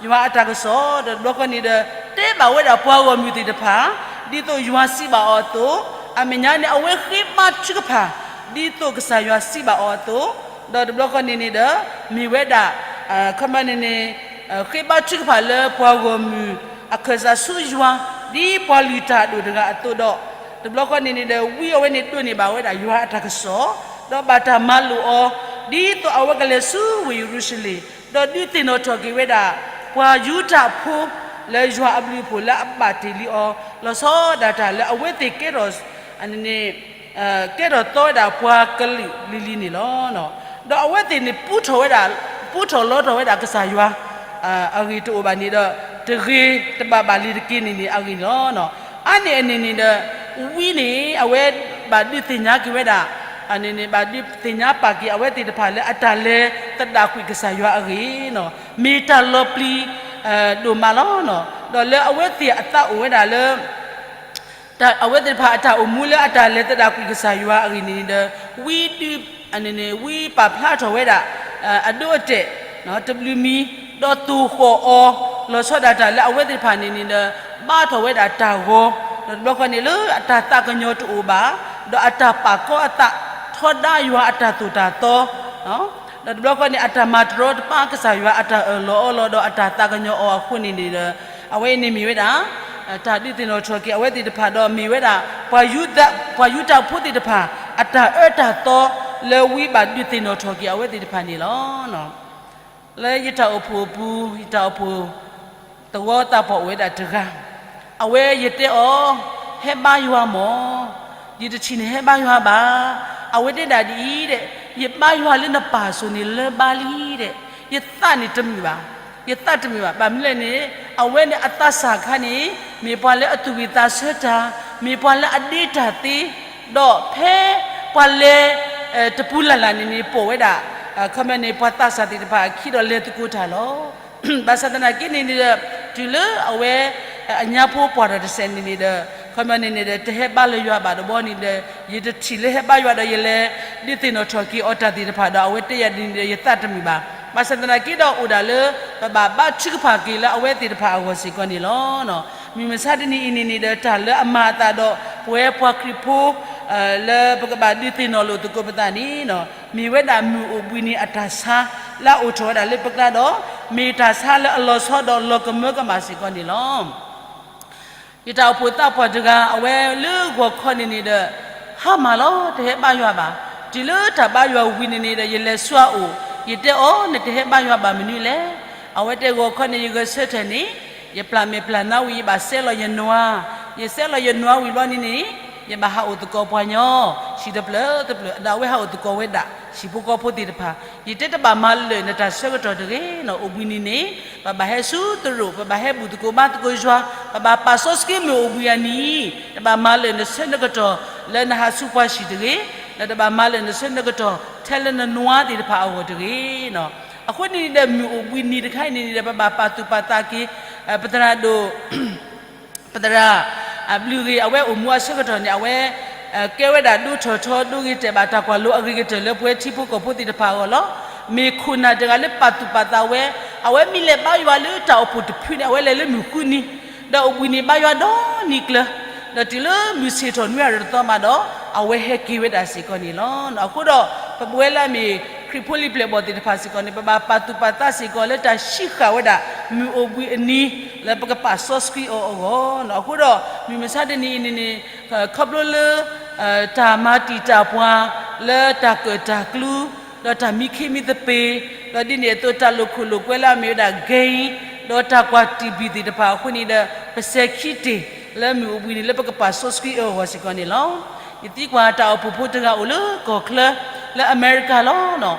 ယွၤအတၢ်ကစီၣ်, ဒီးတဘျီဃီန့ၣ်ဒီး တဲဘၣ်ဝဲဒၣ်ပှၤဂီၢ်မုၢ်သ့ၣ်တဖၣ်, ဒ်သိးယွၤစံးဘၣ်အီၤအသိး, အမဲာ်ညါန့ၣ် အဝဲဃ့ဘါထုကဖၣ်, ဒ်သိးကစၢ်ယွၤစံးဘၣ်အီၤအသိး, ဒီးတဘျီဃီန့ၣ်န့ၣ်ဒီး မ့ၢ်ဝဲဒၣ် ခီပညီန့ၣ်န့ၣ် ဃ့ဘါထုကဖၣ်လၢပှၤဂီၢ်မုၢ် အခၢၣ်စးဆူယွၤ, ဒ်ပှၤလုၢ်တၢ်အဒိၣ်တဂၤအသိးဒီး, တဘျီဃီန့ၣ်န့ၣ်ဒီး ဝံအဝဲန့ၣ်ဒိးန့ၢ်ဘၣ်ဝဲဒၣ်ယွၤအတၢ်ကစီၣ်, ဒီးဘၣ်တၢ်မၤလိာ်အီၤ, ဒ်သိးအဝဲကလဲၤဆူဝ့ၢ်ယရူၤၡလ့ၣ်, ဒီးဒုးသ့ၣ်နီၣ်ထီၣ်က့ၤဝဲဒၣ် ပှၤယူဒၤဖိ လၢယွၤအဘျုးအဖှိၣ်လၢအဘၣ်တ့ၢ်လံအီၤ, လီၤဆီဒၣ်တၢ်လၢအဝဲသ့ၣ်ကဲထီၣ် ကဲထီၣ်သီဝဲဒၣ်ပှၤကလုာ်လံၤလံၤန့ၣ်လီၤ. ဒီးအဝဲသ့ၣ်န့ၣ် ပူထီၣ်ဝဲဒၣ်, ပူထီၣ်လီထီၣ်ဝဲဒၣ်ကစၢ်ယွၤ အဂ့ၢ်တအိၣ်ဘၣ်န့ၣ်ဒီး တဂ့ၤတဘၣ်ဘၣ်လံၤတက့ၢ်န့ၣ်န့ၣ် အဂ့ၢ်န့ၣ်လီၤ. အါန့ၢ်အန့ၣ်န့ၣ်ဒီး ဝံန့ၣ် အဝဲဘၣ်ဒုးသ့ၣ်ညါက့ၤဝဲဒၣ်, န့ၣ်န့ၣ် ဘၣ်ဒုးသ့ၣ်ညါပာ်က့ၤအဝဲသ့ၣ်တဖၣ်လၢအတၢ်လဲၤသဒၣ်ကွံာ်ကစၢ်ယွၤအဂ့ၢ်န့ၣ် မ့ၢ်တၢ်လီၤပျံၤ ဒိၣ်မးလီၤ. ဒီးလၢအဝဲသ့ၣ်အသးအိၣ်ဝဲဒၣ်လၢ အဝဲသ့ၣ်တဖၣ်အတၢ်အိၣ်မူလၢအတၢ်လဲၤသဒၣ်ကွံာ်ကစၢ်ယွၤအဂ့ၢ်န့ၣ်န့ၣ်ဒီး ဝံဒုး, န့ၣ်န့ၣ် ဝံပာ်ဖျါထီၣ်ဝဲဒၣ် အဒိအတဲာ် တဘျုးမံၤ, ဒီးသိၣ်ဃီၣ်အီၤ, လီၤဆီဒၣ်တၢ်လၢအဝဲသ့ၣ်တဖၣ်န့ၣ်န့ၣ်ဒီး ဘါထီၣ်ဝဲဒၣ်တၢ်ဂီၤ, ဒီးတဘျီဃီန့ၣ်လၢအတၢ်သးကညီၤတအိၣ်ဘၣ်, ဒီးအတၢ်ပာ်ကီအသးထီဒါယွၤအတၢ်သိၣ်တၢ်သီ ဒီးတဘျီဃီန့ၣ် အတၢ်မၤတရီတပါကစၢ်ယွၤအတၢ်အၢၣ်လီၤအီလီၤဒီးအတၢ်သးကညီၤအီၤအဃိန့ၣ်န့ၣ်ဒီး အဝဲအံၤန့ၣ်မ့ၢ်ဝဲဒၣ် တၢ်ဒုးသ့ၣ်နီၣ်ထီၣ်က့ၤအဝဲသ့ၣ်တဖၣ်ဒီးမ့ၢ်ဝဲဒၣ် ပှၤယူဒၤ, ပှၤယူဒၤဖိသ့ၣ်တဖၣ် အတၢ်အၢတၢ်သီလၢဝံဘၣ်ဒုးသ့ၣ်နီၣ်ထီၣ်က့ၤအဝဲသ့ၣ်တဖၣ်န့ၣ်လီၤ. လၢယတၢ်အိၣ်ဖှိၣ်အပူၤ ယတၢ်အိၣ်ဖှိၣ် သဝီသးပှၢ်အိၣ်ဝဲဒၣ်တဂၤ, အဝဲယတဲအီၤ, ဟဲဘါယွၤမၢ်, ယတထံၣ်နဟဲဘါယွၤဘၣ်. အဝဲတဲဒၣ်ဒ်အံၤဒီး ယဘါယွၤလၢနပၢ်စိၤန့ၣ်လၢဘါလံဒီး ယသးန့ၣ်တမုာ်ဘၣ်, ယသးတမုာ်ဘၣ်. ဘၣ်မနုၤလဲၣ်န့ၣ် အဝဲန့ၣ်အသးစၢ်အခါန့ၣ် မ့ၢ်ပှၤလၢအသူၣ်ဝံၣ်သးဆၢတၢ်, မ့ၢ်ပှၤလၢအဒ့တၢ်သ့, ဒီးဖဲပှၤလဲၤ တပူၤလၢ်လၢ်န့ၣ်န့ၣ် ပိာ်ဝဲဒၣ် ခီပညီန့ၣ် ပှၤသးစၢ်သ့ၣ်တဖၣ်အခံဒီးလဲၤသကိးတၢ်လီၤ. ဘၣ်ဆၣ်သနာ်က့န့ၣ်န့ၣ်ဒီး တုၤလၢအဝဲ အညါဖိပှၢ်ထီၣ်တစဲးန့ၣ်န့ၣ်ဒီး ခီပညီန့ၣ်န့ၣ်ဒီး တဟဲဘါလၢယွၤဘၣ်တဘျီန့ၣ်ဒီး ယတထံၣ်လၢဟဲဘါယွၤဒီးယလဲၤဒုးသ့ၣ်နီၣ်ထီၣ်က့ၤအီၤတၢ်သ့ၣ်တဖၣ်ဒီး အဝဲတဲယၤဒ်န့ၣ်ဒီး ယသးတမုာ်ဘၣ်. ဘၣ်ဆၣ်သနာ်က့ဒီးအိၣ်ဒၣ်လၢ ပဘၣ်ဘါထုကဖၣ်က့ၤလၢအဝဲသ့ၣ်တဖၣ်အဂီၢ်စ့ၢ်ကီးန့ၣ်လီၤ. မုၢ်မဆါတနံၤအံၤန့ၣ်န့ၣ်ဒီး တၢ်လၢအမၤအသးဒီး ပဝဲပှၤခရံာ်ဖိ လၢပကဘၣ်ဒုးသ့ၣ်နီၣ်လိာ်သကိးပသးန့ၣ် မ့ၢ်ဝဲဒၣ်မုၢ်အိၣ်ဘှံးနံၤအတၢ်ဆါ လၢအအိၣ်ထီၣ်ဝဲဒၣ်လၢပကျါဒီး မ့ၢ်တၢ်ဆါလၢအလီၤဆီဒီးလီၤကမၢကမၣ်စ့ၢ်ကီးန့ၣ်လီၤ. ယတၢ်အိၣ်ဖှိၣ်သးပှၢ်တဂၤ အဝဲလၢဂီၤခီန့ၣ်န့ၣ်ဒီး ဟါမၢ်လီၤ တဟဲဘါယွၤဘၣ်. တုၤလၢတၢ်ဘါယွၤဝံၤန့ၣ်န့ၣ်ဒီး ယလဲၤဆူအအိၣ် ယတဲအီၤ နတဟဲဘါယွၤဘၣ်မနုၤလဲၣ်. အဝဲတဲဂီၤခီန့ၣ် ယဂဲၤဆၢထၢၣ်န့ၣ် ယပျၢ်မဲာ်ပျၢ်နါဝံၤ ယဘၣ်စဲလီၤယနွါ, ယစဲလီၤယနွါဝံၤဘျီန့ၣ်န့ၣ် ယဘၣ်ဟးအိၣ်သကိးပှၤညီ ဟံၣ်တဖျၢၣ်တဖျၢၣ် ဒီးအဝဲဟးအိၣ်သကိးဝဲဒၣ် ဟံၣ်ဖိဃီဖိသ့ၣ်တဖၣ် ယတဲတဘၣ်မၤလၢာ်နတၢ်ဆၢကတီၢ်တဂ့ၤန့ၣ် အိၣ်ဘှံးနံၤန့ၣ် ပဘၣ်ဟဲဆူသရိာ် ပဘၣ်ဟဲဘူၣ်သကိးဘါသကိးယွၤ ပဘၣ်ပာ်စီဆှံမုၢ်အိၣ်ဘှံးအနံၤ တဘၣ်မၤလၢာ်နဆၢနကတီၢ်လၢနဟးဆူပှၤဟံၣ်တဂ့ၤ, ဒီးတဘၣ်မၤလၢာ်နဆၢနကတီၢ်ထဲလၢနနွါသ့ၣ်တဖၣ်အဂီၢ်တဂ့ၤ. အဃိန့ၣ်ဒီး မုၢ်အိၣ်ဘှံးနံၤတခါအံၤန့ၣ်ဒီး ပဘၣ်ပာ်သူၣ်ပာ်သးက့ၤ ပသရၣ်ဒိၣ် ပသရၣ် ဘျုးဂ့ၤ အဝဲအိၣ်မူအဆၢကတီၢ်န့ၣ် အဝဲ ကဲဝဲဒၣ်ဒိထီၣ်ထီ ဒိဂ့ၤတဲာ်ဘၣ်တၢ်ကွၢ်လိအဂ့ၤကတၢၢ်လၢပဝဲထံဖိကီၢ်ဖိသ့ၣ်တဖၣ်အဂီၢ်လီၤ. မ့ၢ်ခိၣ်နၢ်တဂၤလၢပာ်သူၣ်ပာ်သးဝဲ, အဝဲမ့ၢ်လဲၤဘါယွၤလၢတၢ်အိၣ်ဖှိၣ်တဖုန့ၣ် အဝဲလဲၤလၢမုၢ်ဃုနံၤ, ဒီးအိၣ်ဘှံးနံၤဘါယွၤဒီနံၤကျၢၤ, ဒီးတုၤလၢမုၢ်ဆ့ၣ်ထီၣ်နွံအရတသီမးဒီး အဝဲဟဲက့ၤဝဲဒၣ်စ့ၢ်ကီးန့ၣ်လီၤ. အဃိဒီး ပဝဲလၢအမ့ၢ်ခရံာ်ဖိလံၤပျဲၢ်ဘီၣ်သ့ၣ်တဖၣ်စ့ၢ်ကီးန့ၣ် ပဘၣ်ပာ်သူၣ်ပာ်သးစ့ၢ်ကီးလၢတၢ်ဟံးဃာ်ဝဲဒၣ် မုၢ်အိၣ်ဘှံးအနံၤ လၢပကပာ်စီဆှံအီၤအဂီၢ်န့ၣ်. အဃိဒီး မုၢ်မဆါတနံၤအံၤန့ၣ်န့ၣ် ခီဖျိလၢ တၢ်မၤတံာ်တာ်ပှၤ လၢတၢ်ကၢၣ်တၢ်ကျူ ဒီးတၢ်မံခ့မံသပ့ၤ, ဒီးဒ်န့ၣ်အသိးတၢ်လိာ်ခိၣ်လိာ်ကွဲလၢအမ့ၢ်ဝဲဒၣ် gang, ဒီးတၢ်ကွၢ်တံာ်ဘံၣ်သ့ၣ်တဖၣ်အဃိန့ၣ်ဒီး ပစဲၤခံတ့ၢ်လၢမုၢ်အိၣ်ဘှံးနံၤလၢပကပာ် social security အဂီၢ်စ့ၢ်ကီးန့ၣ်လီၤ. ယသံကွၢ်တၢ်အိၣ်ဖှိၣ်ဖိတဂၤအိၣ်လၢကီၢ်ချၢ လၢအမဲရကၤလီၤ.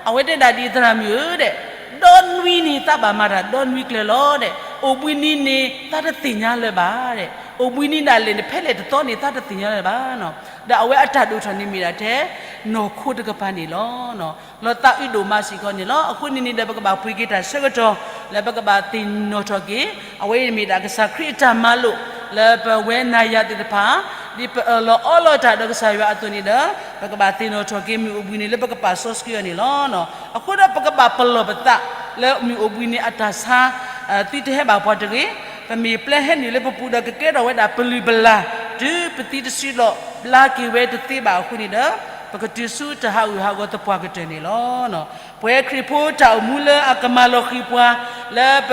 အဝဲတဲဒၣ်ဒ်အံၤ သရၣ်မုၣ်ဧၢဒဲး, ဒီနွံန့ၣ် သးဘၣ်မၤတၢ်ဒီနွံကျၢၤလီၤဒဲး, အိၣ်ဘှံးနံၤန့ၣ် သးတသ့ၣ်ညါလၢၤဘၣ်ဒဲး, အိၣ်ဘှံးနံၤဒၣ်လဲာ်န့ၣ် ဖဲလဲၣ်တသီန့ၣ် သးတသ့ၣ်ညါလၢၤဘၣ်နီၤ. ဒီးအဝဲအတၢ်ဒိၣ်ထီၣ်န့ၣ်မ့ၢ်ဒၣ်ထဲ နီၢ်ခိတကပၤန့ၣ်လီၤ. လီၤသးအုးဒိၣ်မးစ့ၢ်ကီးန့ၣ်လီၤ. အဃိန့ၣ်န့ၣ်ဒီး ပကဘၣ်ပှ့ၤက့ၤတၢ်ဆၢကတီၢ် လၢပကဘၣ်သ့ၣ်နီၣ်ထီၣ်က့ၤ အဝဲအံၤမ့ၢ်ဒၣ်ကစၢ်ခရံာ်အတၢ်မၤလိာ် လၢပဝဲနၤယၤသ့ၣ်တဖၣ် ဒ်ပအၢၣ်လီၤအီလီၤတၢ်ဒီးကစၢ်ယွၤအသိးန့ၣ်ဒီး ပကဘၣ်သ့ၣ်နီၣ်ထီၣ်က့ၤမုၢ်အိၣ်ဘှံးနံၤလၢပကပာ် social security အီၤန့ၣ်လီၤ. အဃိဒီးပကဘၣ်ပလီၢ်ပသး လၢမုၢ်အိၣ်ဘှံးနံၤအတၢ်ဆါ သုတဟဲဘၣ်ပှၤတဂ့ၤ, ပမ့ၢ်ပျဲဟဲနုာ်လၢပပူၤဒီးကကဲထီၣ်ဝဲဒၣ်ပလုၢ်ပလၢ် တုၤပသံတစုဒီး ဘျါက့ၤဝဲတသ့ဘၣ်အဃိန့ၣ်ဒီး ပကတုၤဆူတၢ်ဟးဂူာ်ဟးဂီၤသပှၢ်ကတၢၢ်န့ၣ်လီၤ. ပဝဲခရံာ်ဖိတၢ်အိၣ်မူလၢအကမၤလီၤဃံၤပှၤ လၢပ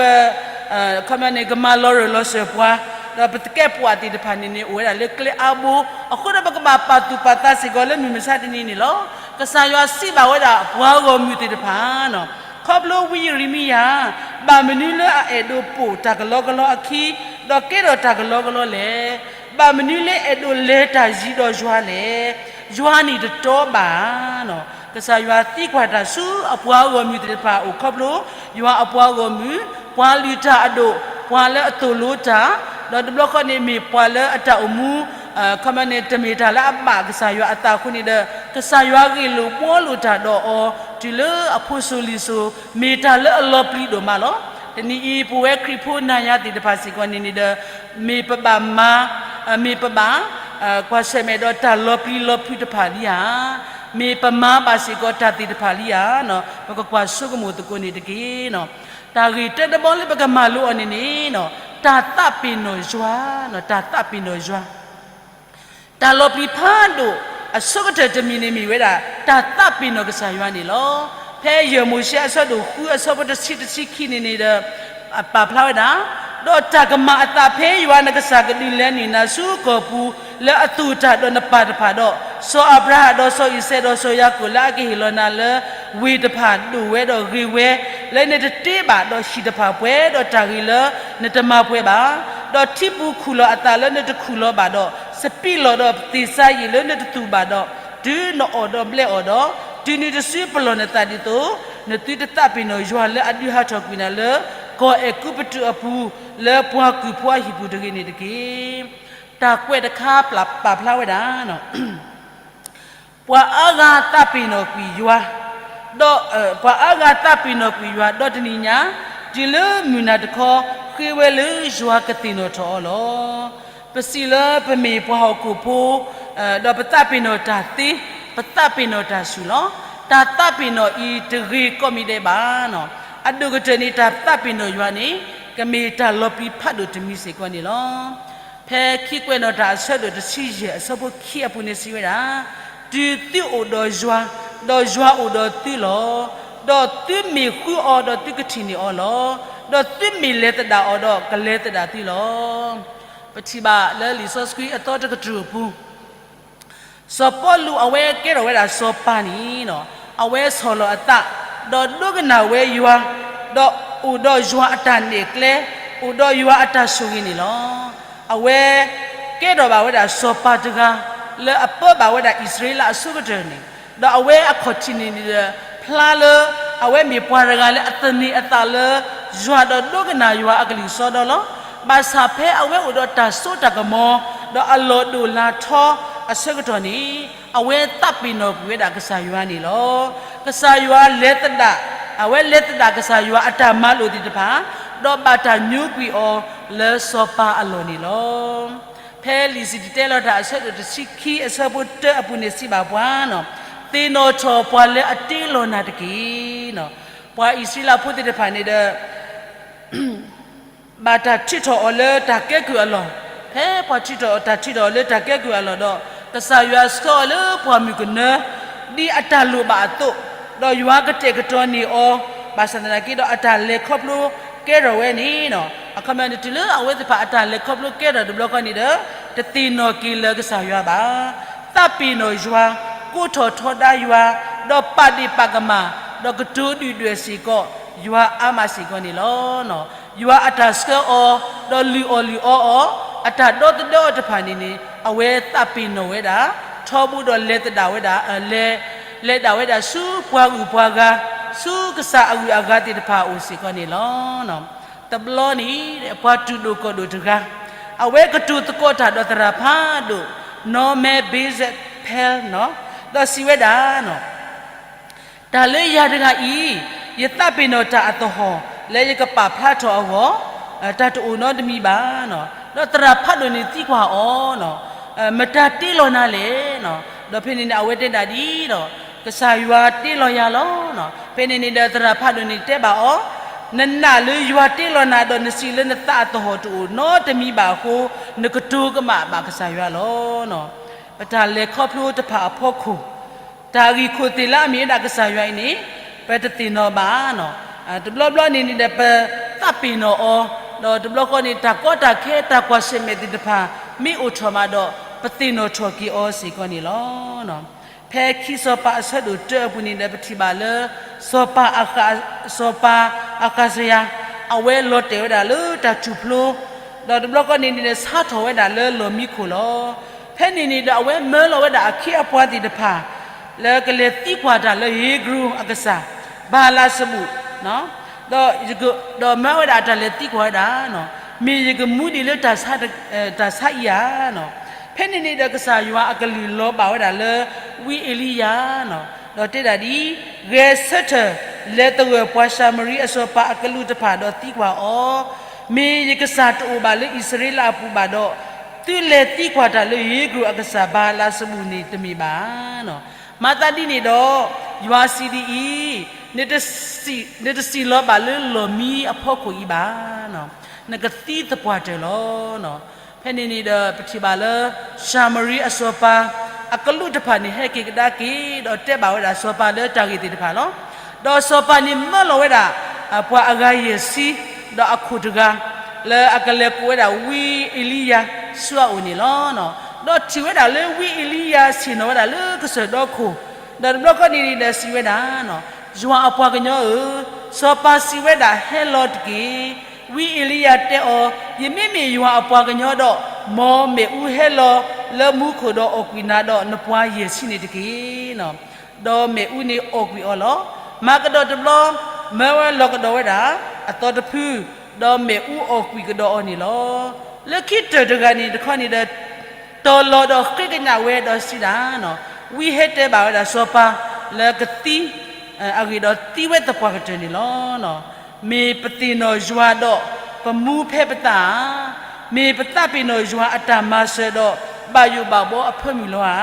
ခီပညီန့ၣ် ကမၤလီၤရၢၢ်လီၤစၢၤပှၤ, ဒီးပသကဲးပဝးသ့ၣ်တဖၣ်န့ၣ်န့ၣ် အိၣ်ဝဲဒၣ်လၢကျဲအါဘိ, အဃိဒီးပကဘၣ်ပာ်သူၣ်ပာ်သးစ့ၢ်ကီးလၢမုၢ်မဆါတနံၤန့ၣ်လီၤ. ကစၢ်ယွၤစံးဘၣ်ဝဲဒၣ်ပှၤဂီၢ်မုၢ်သ့ၣ်တဖၣ် ခီဖျိဝံယံးရမံယၤ ဘၣ်မနုၤလၢအအဲၣ်ဒိးပိာ်တၢ်ကလီကလီအခံ, ဒီးကဲထီၣ်တၢ်ကလီကလီလဲၣ်. ဘၣ်မနုၤလၢအဲၣ်ဒိးလဲၤတၢ်ယံၤဒီးယွၤလဲၣ်. ယွၤန့ၣ်တတီဘၣ်. ကစၢ်ယွၤသံကွၢ်တၢ်ဆူအပှၤဂီၢ်မုၢ်သ့ၣ်တဖၣ်အိၣ်ခီဖျိ ယွၤအပှၤဂီၢ်မုၢ်, ပှၤလုၢ်တၢ်အဒိၣ်, ပှၤလၢအသိၣ်လိတၢ်, ဒီးတဘျီဃီန့ၣ်မ့ၢ်ပှၤလၢအတၢ်အိၣ်မူ ခီပညီန့ၣ် တမ့ၢ်တၢ်လၢအဘၣ်ကစၢ်ယွၤအသးအဃိန့ၣ်ဒီး ကစၢ်ယွၤဂ့ၢ်လိာ်ဘှီလိာ်တၢ်ဒီးအီၤ တုၤလၢအဖိစိၤလံၤစိၤ မ့ၢ်တၢ်လၢအလီၤပျံၤဒိၣ်မးလီၤ. တနံၤအံၤ ပဝဲခရံာ်ဖိနၤယၤသ့ၣ်တဖၣ်စ့ၢ်ကီးန့ၣ်န့ၣ်ဒီး မ့ၢ်ပဘၣ်မၤ, မ့ၢ်ပဘၣ် ကွၢ်ဆၢၣ်မဲာ်ဒီးတၢ်လီၤပျံၤလီၤဖုးတဖၣ်လံဧါ. မ့ၢ်ပမၤဘၣ်စ့ၢ်ကီးတၢ်သ့ၣ်တဖၣ်လံဧါ. ပကကွၢ်ဆိကမိၣ်သကိးန့ၣ်တက့ၢ်. တၢ်ဂ့ၢ်တၢတဘီလၢပကမၤလိအီၤန့ၣ်န့ၣ် တၢ်သးပ့ၤနီၣ်ယွၤ, တၢ်သးပ့ၤနီၣ်ယွၤ တၢ်လီၤပျံၤဖးဒိၣ် အဆိကတၢၢ်တမံၤန့ၣ်မ့ၢ်ဝဲဒၣ် တၢ်သးပ့ၤနီၣ်ကစၢ်ယွၤန့ၣ်လီၤ. ဖဲယဲၢ်မိၤၡ့အဆၢဒိၣ်ဃုအဆၢဖိတဆံတဆံခံန့ၣ်န့ၣ်ဒီး ပာ်ဖျါဝဲဒၣ်, ဒီးတၢ်ကမၤအသးဖဲယွၤနကစၢ်ကဒုးလဲၤနုာ်နၤဆူကီၢ်ပူၤ လၢအသူၣ်တၢ်ဒီးနပၢ်တဖၣ်ဒီး စီၤအၤဘြၤဟၣ်ဒီးစီၤအံၤစဲးဒီးစီၤယၤကိာ်လၢအကဟ့ၣ်လီၤနၤလၢ ဝ့ၢ်တဖၣ်ဒိၣ်ဝဲဒီးဂ့ၤဝဲ လၢနတတ့ဘၣ်ဒီးဟံၣ်တဖၣ်ပှဲၤဒီးတၢ်ဂ့ၤလၢနတမၤပှဲၤဘၣ်, ဒီးထံပူၤခူၣ်လီၤအသးလၢနတခူၣ်လီၤဘၣ်ဒီး စပံးလီၢ်ဒီးသ့ၣ်စါယံာ်လၢနတသူၣ်ဘၣ်ဒီး တုၤနအီၣ်ဒီးဘျဲးအီၣ်ဒီး တုၤနုၤတစုပလီၢ်နသးဒ်သိး နသုတသးပ့ၤနီၣ်ယွၤလၢအဒုးဟးထီၣ်ကွံာ်နၤလၢ ကီၢ်အဲၤကူပတူးအပူၤ လၢပှၤကုၢ်ဖိအဟံၣ်ပူၤတဂ့ၤန့ၣ်တက့ၢ်. တၢ်ကွဲးတခါပာ်ဖျါဝဲဒၣ် ပှၤအါဂၤသးပ့ၤနီၣ်ကွံာ်ယွၤ, ဒီး ပှၤအါဂၤသးပ့ၤနီၣ်ကွံာ်ယွၤဒီတနံၤညါ, တုၤလၢမုၢ်နၤတခီ, ဃ့ဝဲလၢယွၤကသ့ၣ်နီၣ်ထီၣ်အီၤလီၤ. ပစံးလၢပမ့ၢ်ပှၤဟီၣ်ခိၣ်ဖိ, ဒီးပသးပ့ၤနီၣ်တၢ်သ့, ပသးပ့ၤနီၣ်တၢ်ဆူၣ်လီၤ. တၢ်သးပ့ၤနီၣ်အံၤတဂ့ၤကိးမံၤဒဲးဘၣ်. အဒိၣ်ကတၢၢ်န့ၣ် တၢ်သးပ့ၤနီၣ်ယွၤန့ၣ် ကမ့ၢ်တၢ်လီၤပျံၤဖးဒိၣ်တမံၤစ့ၢ်ကီးန့ၣ်လီၤ. ဖဲခံကွဲးနီၣ်တၢ်အဆၢဒိၣ်တဆံယဲၢ်အဆၢဖိခံအပူၤန့ၣ်စံးဝဲဒၣ်, တုၤသုအိၣ်ဒီးယွၤ, ဒီးယွၤအိၣ်ဒီးသုလီၤ. ဒီးသုမ့ၢ်ဃုအီၤဒီးသုကထံၣ်န့ၢ်အီၤလီၤ. ဒီးသုမ့ၢ်လဲၤသဒၣ်အီၤဒီးကလဲၤသဒၣ်သုလီၤ. ပထံၣ်ဘၣ်လၢလံာ်စီဆှံအသီတကတြူၢ်အပူၤ စီၤပီလူးအဝဲကဲထီၣ်ဝဲဒၣ်စီၤပၤန့ၣ်, အဝဲဆီၣ်လီၤအသး, ဒီးဒိကနၣ်ဝဲယွၤ, ဒီးအိၣ်ဒီးယွၤအတၢ်နဲၣ်ကျဲ, အိၣ်ဒီးယွၤအတၢ်ဆိၣ်ဂ့ၤန့ၣ်လီၤ. အဝဲကဲထီၣ်ဘၣ်ဝဲဒၣ်စီၤပၤတဂၤ လၢအပၢဘၣ်ဝဲဒၣ်အံၣ်စရ့လးအဆိကတၢၢ်န့ၣ်, ဒီးအဝဲအခီၣ်ထံးန့ၣ်ဒီး ဖျါလၢ အဝဲမ့ၢ်ပှၤတဂၤလၢအသန့ၤအသးလၢ ယွၤဒီးဒိကနၣ်ယွၤအကလုၢ်စီဒီလီၤ. ဘၣ်ဆၣ်ဖဲအဝဲအိၣ်ဒီးတၢ်စိတၢ်ကမီၤ, ဒီးအလီၢ်ဒိၣ်လၤထီအဆၢကတီၢ်န့ၣ်, အဝဲသးပ့ၤနီၣ်ကွံာ်ဝဲဒၣ်ကစၢ်ယွၤန့ၣ်လီၤ. ကစၢ်ယွၤလဲၤသဒၣ်, အဝဲလဲၤသဒၣ်ကစၢ်ယွၤအတၢ်မၤလိာ်သ့ၣ်တဖၣ်, ဒီးဘၣ်တၢ်ညိကွံာ်အီၤလၢစီၤပၤအလီၢ်န့ၣ်လီၤ. ဖဲလံာ်စံၣ်တဲၤတဲလီၤတၢ်အဆၢဒိၣ်တဆံခံအဆၢဖိတၢအပူၤန့ၣ်စံးဘၣ်ပှၤ, သ့ၣ်နီၣ်ထီၣ်ပှၤလၢအတ့လီၤနၤတက့ၢ်. ပှၤအံၣ်စရ့လးဖိသ့ၣ်တဖၣ်န့ၣ်ဒီး ဘၣ်တၢ်ထုးထီၣ်အီၤလၢတၢ်ကဲကုၢ်အလီၢ်, ဖဲပှၤထုးထီၣ်တၢ်ထုးထီၣ်အီၤလၢတၢ်ကဲကုၢ်အလီၢ်ဒီး ကစၢ်ယွၤဆှၢအီၤလၢပှၢ်မုၢ်ကနၢ, ဒ်အတၢ်လိၣ်ဘၣ်အသိး, ဒီးယွၤကတဲာ်ကတီၤန့ၢ်အီၤ, ဘၣ်ဆၣ်သနာ်က့ဒီးအတၢ်လဲၤခီဖျိကဲထီၣ်ဝဲန့ၣ်, အခီပညီန့ၣ် တုၤလၢအဝဲသ့ၣ်တဖၣ်အတၢ်လဲၤခီဖျိကဲထီၣ်တဘျီဃီန့ၣ်ဒီး တသ့ၣ်နီၣ်က့ၤလၢကစၢ်ယွၤဘၣ်. သးပ့ၤနီၣ်ယွၤ, ကိးထီၣ်ထီဒါယွၤ, ဒီးပာ်ဒ့ၣ်ပာ်ကမၣ်, ဒီးကတိၤဒုၣ်ဒွဲၣ်စ့ၢ်ကီး ယွၤအါမးစ့ၢ်ကီးန့ၣ်လီၤ. ယွၤအတၢ်ဆှၢအီၤ, ဒီးလုၢ်အီၣ်လုၢ်အီအီၤ, အတၢ်ဒီသဒၢအီၤတဖၣ်န့ၣ်န့ၣ် အဝဲသးပ့ၤနီၣ်ဝဲဒၣ်, ထီဘိဒီးလဲၤသဒၣ်ဝဲဒၣ်, လဲၤ, လဲၤဒၣ်ဝဲဒၣ်ဆူပှၤဂုၤပှၤဂၤ, ဆူကစၢ်အဂုၤအဂၤသ့ၣ်တဖၣ်အအိၣ်စ့ၢ်ကီးန့ၣ်လီၤ. တဘျီန့ၣ် ပှၤတူၢ်ဒိၣ်ကီၢ်ဒိၣ်တဂၤ, အဝဲကတိၤသကိးတၢ်ဒီးသရၣ်ဖးဒိၣ်, နီၢ်မဲဘ့စဲးဖဲလ်, ဒီးစံးဝဲဒၣ်, တၢ်လၢယၤတဂၤအံၤ, ယသးပ့ၤနီၣ်တၢ်အသဟီၣ် လၢယကပာ်ဖျါထီၣ်အဂီၢ်, တၢ်တအိၣ်နီတမံၤဘၣ်. ဒီးသရၣ်ဖးဒိၣ်န့ၣ်သံကွၢ်အီၤ, မတၤတ့လီၤနၤလဲၣ်. ဒီးဖဲန့ၣ်န့ၣ် အဝဲတဲဒၣ်ဒ်အံၤ, ကစၢ်ယွၤတ့လီၤယၤလီၤ. ဖဲန့ၣ်န့ၣ်ဒီးသရၣ်ဖးဒိၣ်န့ၣ်တဲဘၣ်အီၤ, နနာ်လၢယွၤတ့လီၤနၤဒီးနစံးလၢနသးအသဟီၣ်တအိၣ်နီတမံၤဘၣ်အဃိ, နကတိၤကမၣ်ဘၣ်ကစၢ်ယွၤလီၤ. ပတၢ်လဲၤခီဖျိတဖၣ်အဖီခိၣ်, တၢ်ဂ့ၢ်ခိၣ်သ့ၣ်လၢအမ့ၢ်ဝဲဒၣ်ကစၢ်ယွၤအံၤန့ၣ်, ပတသ့ၣ်နီၣ်ဘၣ်. တဘျီဘျီန့ၣ်န့ၣ်ဒီး ပသးပ့ၤနီၣ်အီၤ, ဒီးတဘျီဃီန့ၣ် တၢ်ကီတၢ်ခဲတၢ်ကွၢ်ဆၢၣ်မဲာ်သ့ၣ်တဖၣ် မ့ၢ်အိၣ်ထီၣ်မးဒီး ပသ့ၣ်နီၣ်ထီၣ်က့ၤအီၤစ့ၢ်ကီးန့ၣ်လီၤ. ဖဲခံစီၤပၤအဆၢဒိၣ်တၢအပူၤန့ၣ်ဒီး ပထံၣ်ဘၣ်လၢ စီၤပၤအဃ, စီၤပၤအဃးစယၤ, အဝဲလီၤတဲာ်ဝဲဒၣ်လၢတၢ်ထူၣ်ဖျိ, ဒီးတဘျီဃီန့ၣ်န့ၣ်ဒီး ဆါထီၣ်ဝဲဒၣ်လၢလီၢ်မံခိၣ်လီၤ. ဖဲန့ၣ်န့ၣ်ဒီး အဝဲမၢလီၤဝဲဒၣ်အခ့အပှၤသ့ၣ်တဖၣ် လၢကလဲၤသံကွၢ်တၢ်လၢဧ့ၤဘြိၤအကစၢ် ဘၤလးစဘူၣ်, ဒီး, ဒီးမၢဝဲဒၣ်အတၢ်လဲၤသံကွၢ်ဝဲဒၣ်, မ့ၢ်ယကမူဒံးလၢတၢ်ဆါ, တၢ်ဆါအံၤဧါ. ဖဲန့ၣ်န့ၣ်ဒီး ကစၢ်ယွၤအကလုၢ်လီၤဘၣ်ဝဲဒၣ်လၢ ဝံအ့လံယၤ, ဒီးတဲဒၣ်ဒ်အံၤ, ဂဲၤဆၢထၢၣ် လဲၤသဂၢၢ်ပှၤၡၤမရံအစီၤပၤအကလူးတဖၣ်ဒီးသံကွၢ်အီၤ, မ့ၢ်ယကစၢ်တအိၣ်ဘၣ်လၢအံၣ်စရ့လးအပူၤဘၣ်ဒီး, သုလဲၤသံကွၢ်တၢ်လၢဧ့ၤဘြိၤအကစၢ်ဘၤလးစဘူၣ်န့ၣ်တမ့ၢ်ဘၣ်. မၤသးဒ်န့ၣ်ဒီး, ယွၤစံးဒ်အံၤ, နတစံၣ်လီၤဘၣ်လၢလီၢ်မံအဖီခိၣ်အံၤဘၣ်. နကသံသပှၢ်တၢၢ်လီၤ. ဖဲန့ၣ်န့ၣ်ဒီး ပထံၣ်ဘၣ်လၢ ၡၤမရံအစီၤပၤ အကလူးတဖၣ်န့ၣ် ဟဲက့ၤကဒါက့ၤ ဒီးတဲဘၣ်ဝဲဒၣ်စီၤပၤလၢတၢ်ဂ့ၢ်သ့ၣ်တဖၣ်လီၤ. ဒီးစီၤပၤန့ၣ်မၢလီၤဝဲဒၣ် ပှၤအဂၤယဲၢ်ဆံ, ဒီးအခိၣ်တဂၤ, လၢအကလဲၤကိးဝဲဒၣ်ဝံအ့လံယၤဆူအအိၣ်န့ၣ်လီၤ. ဒီးထံၣ်ဝဲဒၣ်လၢဝံအ့လံယၤဆ့ၣ်နီၤဝဲဒၣ်လၢကစၢၢ်ဒီခိၣ်, ဒီးတဘျီဃီန့ၣ်န့ၣ်ဒီးစံးဝဲဒၣ်, ယွၤအပှၤကညီဧၢ, စီၤပၤစံးဝဲဒၣ်ဟဲလီၤတက့ၢ်. ဝံအ့လံယၤတဲအီၤ, ယမ့မ့ၢ်ယွၤအပှၤကညီဒီး, မ်မ့ၣ်အူဟဲလီၤလၢမူခိၣ်ဒီးအီၣ်ကွံာ်နၤဒီးနပှၤယဲၢ်ဆံန့ၣ်တက့ၢ်. ဒီးမ့ၣ်အူန့ၣ်အီၣ်ကွံာ်အီၤလီၤ. မၤကဒီးတဘျီ, မၢဝဲလီၤကဒီးဝဲဒၣ် အသီတဖု, ဒီးမ့ၣ်အူအီၣ်ကွံာ်ကဒီးအီၤန့ၣ်လီၤ. လၢခံတၢၢ်တဂၤန့ၣ်တခီန့ၣ်ဒီး တီၤလီၤဒီးဃ့ကညးဝဲဒီးစံးဒၣ်, ဝံဟဲတဲဘၣ်ဝဲဒၣ်စီၤပၤ လၢကသံ အဂ့ၢ်ဒီးသံဝဲသပှၢ်ကတၢၢ်န့ၣ်လီၤ. မ့ၢ်ပသ့ၣ်နီၣ်ယွၤဒီး ပမူဖဲပသးဧါ. မ့ၢ်ပသးပ့ၤနီၣ်ယွၤအတၢ်မၤစၢၤဒီး ဘၣ်ယိၣ်ဘၣ်ဘှီအဖၢမုၢ်လီၤဧါ.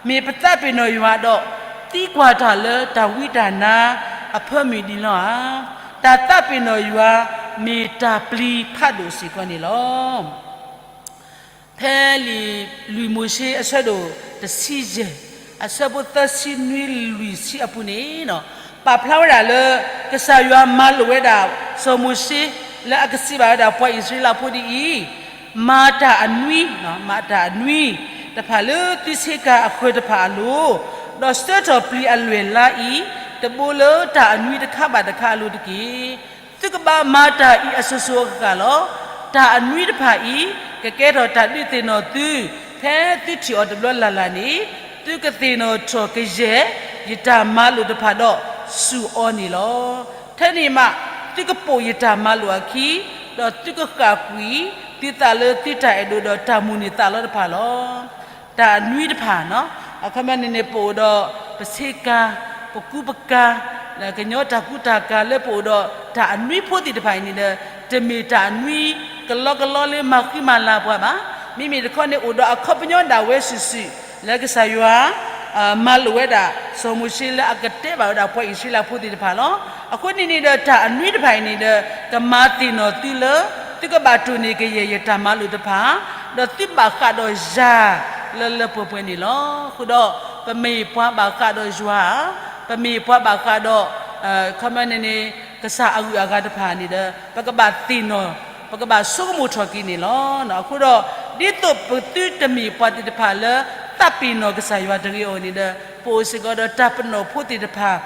မ့ၢ်ပသးပ့ၤနီၣ်ယွၤဒီး သံကွၢ်တၢ်လၢတၢ်ဝံတၢ်နါအဖၢမုၢ်ဒံးလီၤဧါ. တၢ်သးပ့ၤနီၣ်ယွၤ မ့ၢ်တၢ်ပျံၤဖးဒိၣ်စ့ၢ်ကီးန့ၣ်လီၤ. ဖဲလံာ်လွံၢ်မိၤၡ့အဆၢဒိၣ်တဆံယဲၢ်, အဆၢဖိသၢဆံနွံလွံၢ်ဆံအပူၤန့ၣ်, ပာ်ဖျါဝဲဒၣ်လၢ ကစၢ်ယွၤမၤလိာ်ဝဲဒၣ်စီၤမိၤၡ့ လၢအကစံးဘၣ်ဝဲဒၣ်ပှၤအံၣ်စရ့လးဖိဒ်အံၤ, မၤတၢ်အနွံ, မၤတၢ်အနွံတဖၣ်လၢသုဆ့ကၤအဃၢၤတဖၣ်အလိၤ, ဒီးဆှၢထီၣ်ပျံၤအလွဲၢ်လါအံၤ တဘိလၢတၢ်အနွံတခါဘၣ်တခါအလိၤတက့ၢ်. သုကဘၣ်မၤတၢ်အံၤအစိၤစိၤအဃၣ်ဃၣ်လီၤ. တၢ်အနွံတဖၣ်အံၤ ကကဲထီၣ်တၢ်ဒုးသ့ၣ်နီၣ်သု, ဖဲသုထံၣ်အီၤတဘျီလၢ်လၢ်န့ၣ်, သုကသ့ၣ်နီၣ်ထီၣ်ကယဲၢ် ယတၢ်မၤလိာ်တဖၣ်ဒီးစူၢ်အီၤန့ၣ်လီၤ. ထဲန့ၣ်မး သုကပိာ်ယတၢ်မၤလိာ်အခံ, ဒီးသုကဃၣ်ကွံာ်သုသးလၢ သုတၢ်အဲၣ်ဒိးဒီးတၢ်မိၣ်န့ၢ်သးလီတဖၣ်လီၤ. တၢ်အနွံတဖၣ်, အခီပညီန့ၣ်န့ၣ် ပအိၣ်ဒီးပဆ့ကၤ, ပကူပကၤ, ကညီတၢ်ကူတၢ်ကၤလၢပအိၣ်ဒီးတၢ်အနွံဖိသ့ၣ်တဖၣ်အံၤန့ၣ်ဒီး, တမ့ၢ်တၢ်အနွံကလီကလီလၢမၤဃံမၤလၤပှၤဘၣ်. မ့မ့ၢ်တခီန့ၣ် အိၣ်ဒီးအခီပညီဒၣ်ဝဲစုာ်စုာ် လၢကစၢ်ယွၤ မၤလိာ်ဝဲဒၣ် စီၤမိၤၡ့လၢအကတဲဘၣ်ဝဲဒၣ်ပှၤအံၣ်စရ့လးဖိသ့ၣ်တဖၣ်လီၤ. အဃိန့ၣ်န့ၣ်ဒီး တၢ်အနွံတဖၣ်အံၤန့ၣ်ဒီး ကမၤသ့ၣ်နီၣ်သုလၢ သုကဘၣ်တိၢ်န့ၢ်ကယဲၢ်ယတၢ်မၤလိာ်တဖၣ်, ဒီးသုဘၣ်ဃးဒီးယၤလၢလၢပှဲၤပှဲၤန့ၣ်လီၤ. အဃိဒီး ပမ့ၢ်ပှၤဘၣ်ဃးဒီးယွၤဧါ, ပမ့ၢ်ပှၤဘၣ်ဃးဒီး ခီပညီန့ၣ်န့ၣ် ကစၢ်အဂုၤအဂၤတဖၣ်န့ၣ်ဒီး ပကဘၣ်သ့ၣ်နီၣ်, ပကဘၣ်ဆိကမိၣ်ထီၣ်က့ၤန့ၣ်လီၤ. အဃိဒီး ဒ်သိးပသုတမ့ၢ်ပှၤသ့ၣ်တဖၣ်လၢ သးပ့ၤနီၣ်ကစၢ်ယွၤတဂ့ၤအဂီၢ်န့ၣ်ဒီး ပအိၣ်စ့ၢ်ကီးဒီးတၢ်ပနီၣ်ဖိသ့ၣ်တဖၣ်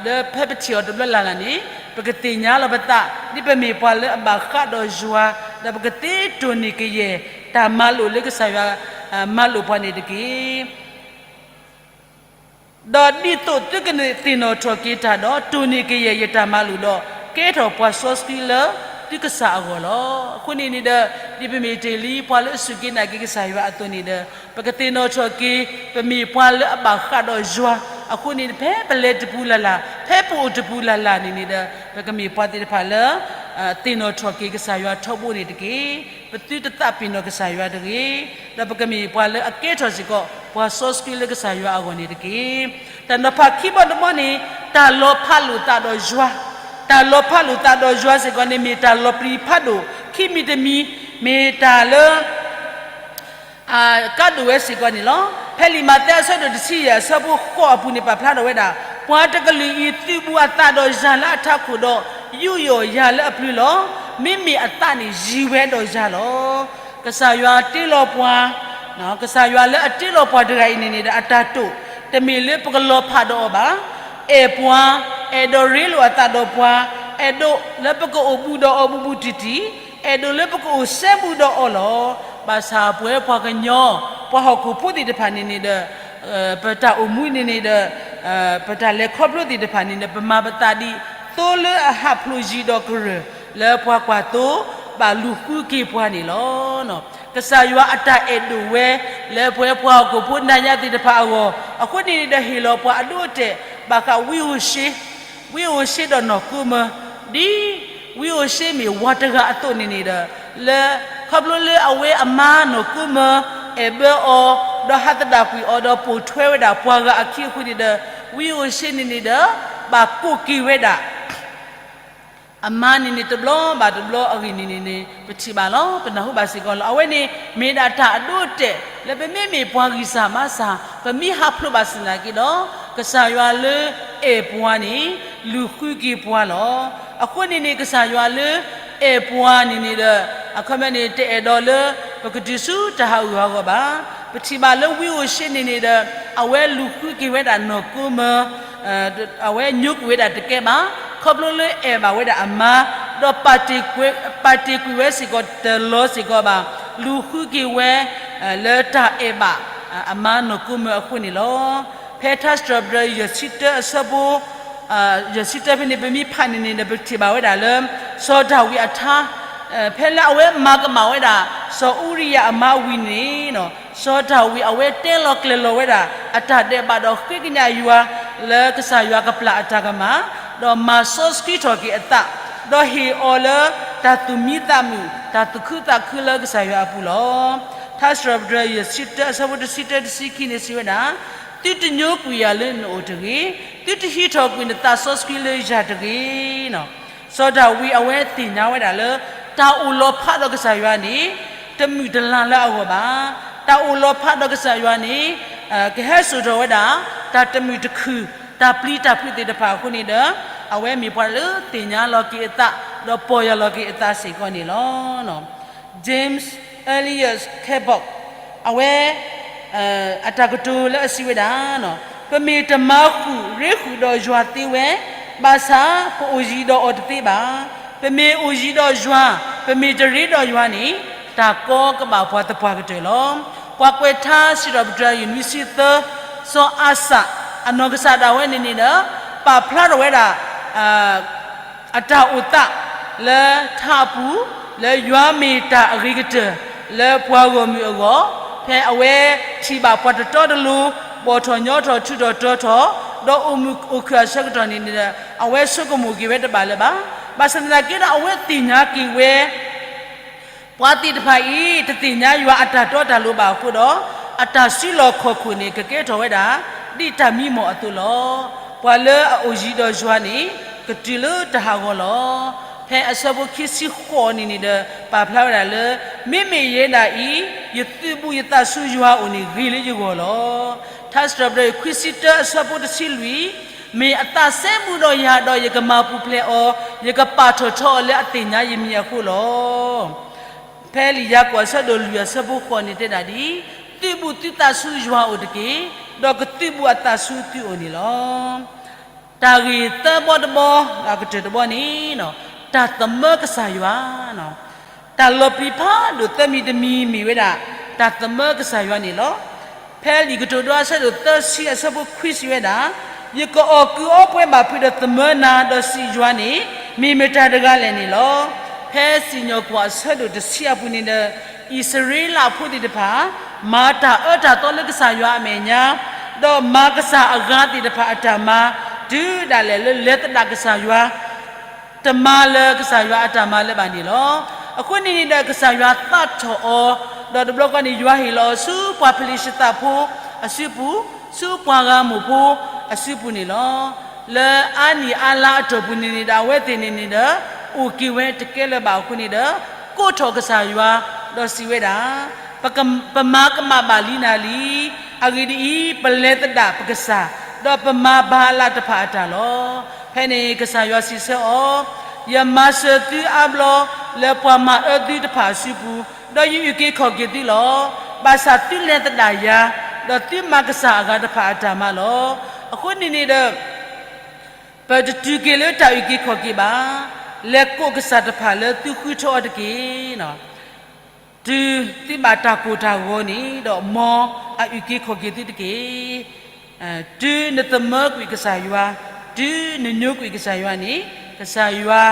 လၢဖဲပထံၣ်အီၤတဘျီလၢ်လၢ်န့ၣ် ပကသ့ၣ်ညါလီၤပသး ဒ်ပမ့ၢ်ပှၤလၢအဘၣ်ဃးဒီးယွၤ ဒီးပကသ့တိၢ်န့ၢ်ကယဲၢ် တၢ်မၤလိာ်လၢကစၢ်ယွၤ မၤလိာ်ပှၤန့ၣ်တက့ၢ်. ဒီးဒ်သိးသုကသ့ၣ်နီၣ်ထီၣ်က့ၤတၢ်ဒီး တိၢ်န့ၢ်ကယဲၢ်ယတၢ်မၤလိာ်ဒီး ကဲထီၣ်ပှၤစီဆှံလၢသုကစၢ်အဂီၢ်လီၤ. အဃိန့ၣ်န့ၣ်ဒီး ဒ်ပမ့ၢ်တ့ၢ်လံပှၤလၢအစူၢ်က့ၤနာ်က့ၤကစၢ်ယွၤအသိးန့ၣ်ဒီး ပကသ့ၣ်နီၣ်ထီၣ်က့ၤ ပမ့ၢ်ပှၤလၢအဘၣ်ဃးဒီးယွၤ အဃိန့ၣ် ဖဲပလဲၤတပူၤလၢ်လၢ် ဖဲပအိၣ်တပူၤလၢ်လၢ်န့ၣ်န့ၣ်ဒီး ပကမ့ၢ်ပှၤသ့ၣ်တဖၣ်လၢ သ့ၣ်နီၣ်ထီၣ်က့ၤကစၢ်ယွၤထီဘိန့ၣ်တက့ၢ်. ပသုတသးပ့ၤနီၣ်ကစၢ်ယွၤတဂ့ၤ, ဒီးပကမ့ၢ်ပှၤလၢအကဲထီၣ်စ့ၢ်ကီး ပှၤစီဆှံလၢကစၢ်ယွၤအဂီၢ်န့ၣ်တက့ၢ်. တၢ်နီၤဖးခံဘီတဘီန့ၣ် တၢ်လီၤဖးလိာ်သးဒီးယွၤ, တၢ်လီၤဖးလိာ်သးဒီးယွၤစ့ၢ်ကီးန့ၣ် မ့ၢ်တၢ်လီၤပျံၤဖးဒိၣ် ခံမံၤတမံၤ မ့ၢ်တၢ်လၢ ကါဒိၣ်ဝဲစ့ၢ်ကီးန့ၣ်လီၤ. ဖဲလံာ်မးသဲအဆၢဒိၣ်တဆံယဲၢ်အဆၢဖိဃိးအပူၤန့ၣ် ပာ်ဖျါထီၣ်ဝဲဒၣ်, ပှၤတကလုာ်အံၤသုးဘူးအသးဒီးယၤလၢအထးခိၣ်ဒီး ယူးယီၣ်ယၤလၢအပျုၤလီၤ. မ့မ့ၢ်အသးန့ၣ်ယံၤဝဲဒီးယၤလီၤ. ကစၢ်ယွၤတ့လီၤပှၤ, ကစၢ်ယွၤလၢအတ့လီၤပှၤတဂၤအံၤန့ၣ်န့ၣ်ဒီး အတၢ်တိာ် တမ့ၢ်လၢပကလီၤဖးဒီးအီၤဘၣ်. အဲၣ်ပှၤ, အဲၣ်ဒိးရ့လိာ်အသးဒီးပှၤ, အဲၣ်ဒိးလၢပကအိၣ်ဘူးဒီးအီၤဘူးဘူးတံၢ်တံၢ်, အဲၣ်ဒိးလၢပကအိၣ်စဲဘူးဒီးအီၤလီၤ. ဘၣ်ဆၣ်ပဝဲပှၤကညီ ပှၤဟီၣ်ခိၣ်ဖိသ့ၣ်တဖၣ်န့ၣ်န့ၣ်ဒီး ပတၢ်အိၣ်မူန့ၣ်န့ၣ်ဒီး ပတၢ်လဲၤခီဖျိသ့ၣ်တဖၣ်န့ၣ်ဒီး ပမၤပသးဒ်သိလၢအဟးဖျိးယံၤဒီးကရၢၢ် လၢပှၤကွၢ်သိ ဘၣ်လူၤဃုက့ၤပှၤန့ၣ်လီၤ. ကစၢ်ယွၤအတၢ်အဲၣ်ဒိၣ်ဝဲ လၢပဝဲပှၤဟီၣ်ခိၣ်ဖိနၤညါသ့ၣ်တဖၣ်အဂီၢ် အဃိန့ၣ်န့ၣ်ဒီး ဟ့ၣ်လီၤပှၤအဒိအတဲာ် ဘၣ်ဃးဝံဧိၤၡ့ ဝံဧိၤၡ့ဒီးနီၢ်ကိမၢၤ, ဒ်ဝံဧိၤၡ့မ့ၢ်ဝၤတဂၤအသိးန့ၣ်န့ၣ်ဒီး လၢ ခီဖျိလၢအဝဲအမါနီၢ်ကိမၢၤ အဲၣ်ဘၢအီၤ ဒီးဟးသဒၣ်ကွံာ်အီၤ ဒီးပိာ်ထွဲဝဲဒၣ်ပှၤဂၤအခံအဃိန့ၣ်ဒီး ဝံဧိၤၡ့န့ၣ်န့ၣ်ဒီး ဘၣ်ကိးက့ၤဝဲဒၣ် အမါန့ၣ်န့ၣ် တဘျီဘၣ်တဘျီအဂ့ၢ်န့ၣ်န့ၣ်န့ၣ် ပထံၣ်ဘၣ်လီၤ. ပနၢ်ဟူဘၣ်စ့ၢ်ကီးလီၤ. အဝဲန့ၣ် မ့ၢ်ဒၣ်တၢ်အဒိအတဲာ် လၢပမ့မ့ၢ်ပှၤဂံၢ်စၢ်ဘါစၢ် ပမ့ၢ်ဟးဖျိးဘၣ်ဆၣ်သနာ်က့ဒီး ကစၢ်ယွၤလၢအဲၣ်ပှၤန့ၣ် လူၤဃုက့ၤပှၤလီၤ. အဃိန့ၣ်န့ၣ် ကစၢ်ယွၤလၢအဲၣ်ပှၤန့ၣ်န့ၣ်ဒီး အခီပညီန့ၣ် တအဲၣ်ဒိးလၢ ပကတုၤဆူတၢ်ဟးဂူာ်ဟးဂီၤဘၣ်. ပထံၣ်ဘၣ်လၢဝံဧိၤၡ့န့ၣ်န့ၣ်ဒီး အဝဲလူၤဃုက့ၤဝဲဒၣ်နီၢ်ကိမၢၤ အဝဲညိကွံာ်ဝဲဒၣ်တကဲဘၣ်, ခီဖျိလၢအဲၣ်ဘၣ်ဝဲဒၣ်အမါ, ဒီးပာ်တ့ၢ်ကွံာ်ဝဲစ့ၢ်ကီးတလီၤစ့ၢ်ကီးဘၣ်, လူၤဃုက့ၤဝဲ လၢတၢ်အဲၣ်ဘၣ် အမါနီၢ်ကိမၢၤအဃိန့ၣ်လီၤ. ဖဲထါစံးထီၣ်ပတြၢၤ ယဲၢ်ဆံတၢအဆၢဖိ ယဲၢ်ဆံတၢဖဲန့ၣ် ပမ့ၢ်ဖးန့ၣ်န့ၣ်ဒီး ပထံၣ်ဘၣ်ဝဲဒၣ်လၢ စီၤဒၤဝံးအထါ ဖဲလၢအဝဲမၤကမၣ်ဝဲဒၣ် စီၤအူရံယၤအမါဝံၤန့ၣ် စီၤဒၤဝံးအဝဲတဲလီၤကျဲၤလီၤဝဲဒၣ် အတၢ်ဒဲးဘးဒီးဃ့ကညးယွၤ လၢကစၢ်ယွၤကပျၢ်အတၢ်ကမၣ်, ဒီးမၤစီဆှံထီၣ်က့ၤအသး, ဒီးဟ့ၣ်အီၤလၢတၢ်သူၣ်မံသးမုာ် တၢ်သူၣ်ခုသးခုလၢကစၢ်ယွၤအပူၤလီၤ. ထါစံးထီၣ်ပတြၢၤ ယဲၢ်ဆံတၢအဆၢဖိတဆံတၢတဆံခံန့ၣ်စံးဝဲဒၣ်, သုတညိကွံာ်ယၤလၢနအိၣ်တဂ့ၤ, သုတဟံးထီၣ်ကွံာ်နသးစီဆှံလၢယၤတဂ့ၤ. စီၤဒၤဝံးအဝဲသ့ၣ်ညါဝဲဒၣ်လၢ တၢ်အိၣ်လီၤဖးဒီးကစၢ်ယွၤန့ၣ် တမုာ်တလၤလၢအဂီၢ်ဘၣ်. တၢ်အိၣ်လီၤဖးဒီးကစၢ်ယွၤန့ၣ် ကဟဲစိာ်ထီၣ်ဝဲဒၣ် တၢ်တမုာ်တခုၣ် တၢ်ပျံၤတၢ်ဖုးသ့ၣ်တဖၣ်အဃိန့ၣ်ဒီး အဝဲမ့ၢ်ပှၤလၢသ့ၣ်ညါလီၤက့ၤအသး ဒီးပီၢ်ယၢ်လီၤက့ၤအသးစ့ၢ်ကီးန့ၣ်လီၤ. James Eliot Cabot အဝဲ အတၢ်ကတိၤလၢအစံးဝဲဒၣ်, ပမ့ၢ်တမၤဃုာ်ရ့ဃုာ်ဒီးယွၤသ့ဝဲ, ဘၣ်ဆၣ်ပအိၣ်ယံၤဒီးအီၤတသ့ဘၣ်. ပမ့ၢ်အိၣ်ယံၤဒီးယွၤ, ပမ့ၢ်တရ့ဒီးယွၤန့ၣ် တၢ်ကီကဘၣ်ပှၤသပှၢ်ကတၢၢ်လီၤ. ပှၤကွဲးထါစံးထီၣ်ပတြၢၤ ယွၤနွံဆံသၢ, စီၤအၤစၢ် အနီၢ်ကစၢ်ဒၣ်ဝဲန့ၣ်န့ၣ်ဒီး ပာ်ဖျါထီၣ်ဝဲဒၣ် အတၢ်အိၣ်သးလၢထါအပူၤ လၢယွၤမ့ၢ်တၢ်အဂ့ၤကတၢၢ် လၢပှၤဂီၢ်မုၢ်အဂီၢ်, ဖဲအဝဲထံၣ်ဘၣ်ပှၤတတီတလိၤ ဘီၣ်ထီၣ်ညီထီၣ် ထုးထီၣ်တီထီၣ် ဒီးအိၣ်မုာ်အိၣ်ခုၣ်အဆၢကတီၢ်န့ၣ်န့ၣ်ဒီး အဝဲဆိကမိၣ်က့ၤဝဲတဘၣ်လၢၤဘၣ်. ဘၣ်ဆၣ်သနာ်က့ဒီး အဝဲသ့ၣ်ညါက့ၤဝဲ ပှၤသ့ၣ်တဖၣ်အံၤ တသ့ၣ်ညါယွၤအတၢ်တီတၢ်လိၤဘၣ်အဃိဒီး အတၢ်စုလီၢ်ခီၣ်ခိၣ်န့ၣ် ကကဲထီၣ်ဝဲဒၣ် ဒ်တၢ်မံမီၢ်အသိးလီၤ. ပှၤလၢအအိၣ်ယံၤဒီးယွၤန့ၣ် ကတုၤလၢတၢ်ဟးဂီၤလီၤ. ဖဲအဆၢဖိခံဆံဃိးန့ၣ်န့ၣ်ဒီး ပာ်ဖျါဝဲဒၣ်လၢ မ့မ့ၢ်ယဲဒၣ်အံၤ ယသုးဘူးယသးဆူယွၤအအိၣ်န့ၣ် ဂ့ၤလၢယဂီၢ်လီၤ. ထါစံးထီၣ်ပတြၢၤ ခွံဆံတၢအဆၢဖိတဆံလွံၢ်, မ့ၢ်အသးစဲဘူးဒီးယၤဒီး ယကမၤပူၤဖျဲးအီၤ, ယကပာ်ထီၣ်ထီအီၤလၢအသ့ၣ်ညါယမံၤအဃိလီၤ. ဖဲလံာ်ယၤကိာ်အဆၢဒိၣ်လွံၢ်အဆၢဖိဃိးန့ၣ်တဲဒၣ်ဒ်အံၤ, သုးဘူးသုသးဆူယွၤအအိၣ်တက့ၢ်. ဒီးကသုးဘူးအသးဆူသုအိၣ်န့ၣ်လီၤ. တၢ်ဂ့ၢ်သၢဘီတဘီ, အကတၢၢ်တဘီန့ၣ်, တၢ်သမၢကစၢ်ယွၤ, တၢ်လီၤပျံၤဖးဒိၣ်သၢမံၤတမံၤမ့ၢ်ဝဲဒၣ် တၢ်သမၢကစၢ်ယွၤန့ၣ်လီၤ. ဖဲလံာ်ကတိၤဒိအဆၢဒိၣ်သၢဆံအဆၢဖိခွံစံးဝဲဒၣ်, ယကအီၣ်ကုးအီပှဲၤဘၣ်ဖုးဒီးသမၢနၤ ဒီးစံးယွၤန့ၣ် မ့ၢ်မတၤတဂၤလဲၣ်န့ၣ်လီၤ. ဖဲစံၣ်ညီၣ်ကွီၢ်အဆၢဒိၣ်တဆံအပူၤန့ၣ်ဒီး အံၣ်စရ့လးဖိသ့ၣ်တဖၣ် မၤတၢ်အၢတၢ်သီလၢကစၢ်ယွၤအမဲာ်ညါ, ဒီးမၤကစၢ်အဂၤသ့ၣ်တဖၣ်အတၢ်မၤ, တုၤဒၣ်လဲာ်လၢလဲၤသဒၣ်ကစၢ်ယွၤ တမၤလၢကစၢ်ယွၤအတၢ်မၤလၢၤဘၣ်န့ၣ်လီၤ. အဃိန့ၣ်န့ၣ်ဒီး ကစၢ်ယွၤသးထီၣ်အီၤ, ဒီးတဘျီဃီန့ၣ် ယွၤဟ့ၣ်လီၤအီၤဆူပှၤဖလံၡသးဖိအစုပူၤ, ဆူပှၤဂၤမိၢ်ဖိအစုပူၤန့ၣ်လီၤ. လၢအါနံၣ်အါလါအတီၢ်ပူၤန့ၣ်န့ၣ်ဒီး အဝဲသ့ၣ်န့ၣ်န့ၣ်ဒီး အိၣ်က့ၤဝဲတကဲလၢၤဘၣ်အဃိန့ၣ်ဒီး ကိးထီၣ်ကစၢ်ယွၤ, ဒီးစံးဝဲဒၣ်, ပက, ပမၤကမၣ်ဘၣ်လံနၤလံ. အဂ့ၢ်ဒ်အံၤ, ပလဲၤသဒၣ်ပကစၢ်, ဒီးပမၤဘၤအးလးတဖၣ်အတၢ်လီၤ. ဖဲန့ၣ်ကစၢ်ယွၤစံးဆၢအီၤ, ယမၤစၢၤသုအါဘျီ လၢပှၤမၤအၢသုတဖၣ်အစုပူၤ, ဒီးယအုၣ်က့ၤခီၣ်က့ၤသုလီၤ. ဘၣ်ဆၣ်သုလဲၤသဒၣ်ယၤ, ဒီးသုမၤကစၢ်အဂၤတဖၣ်အတၢ်မၤလီၤ. အဃိန့ၣ်န့ၣ်ဒီး ပတတုၤက့ၤလၢတၢ်အုၣ်က့ၤခီၣ်က့ၤဘၣ်. လဲၤကိးကစၢ်တဖၣ်လၢသုဃုထၢအီၤတက့ၢ်. တုၤသုဘၣ်တၢ်ကိၢ်တၢ်ဂီၤန့ၣ်ဒီး မ်အအုၣ်က့ၤခီၣ်က့ၤသုတက့ၢ်. တုၤနသမၢကွံာ်ကစၢ်ယွၤ, တုၤနညိကွံာ်ကစၢ်ယွၤန့ၣ်, ကစၢ်ယွၤ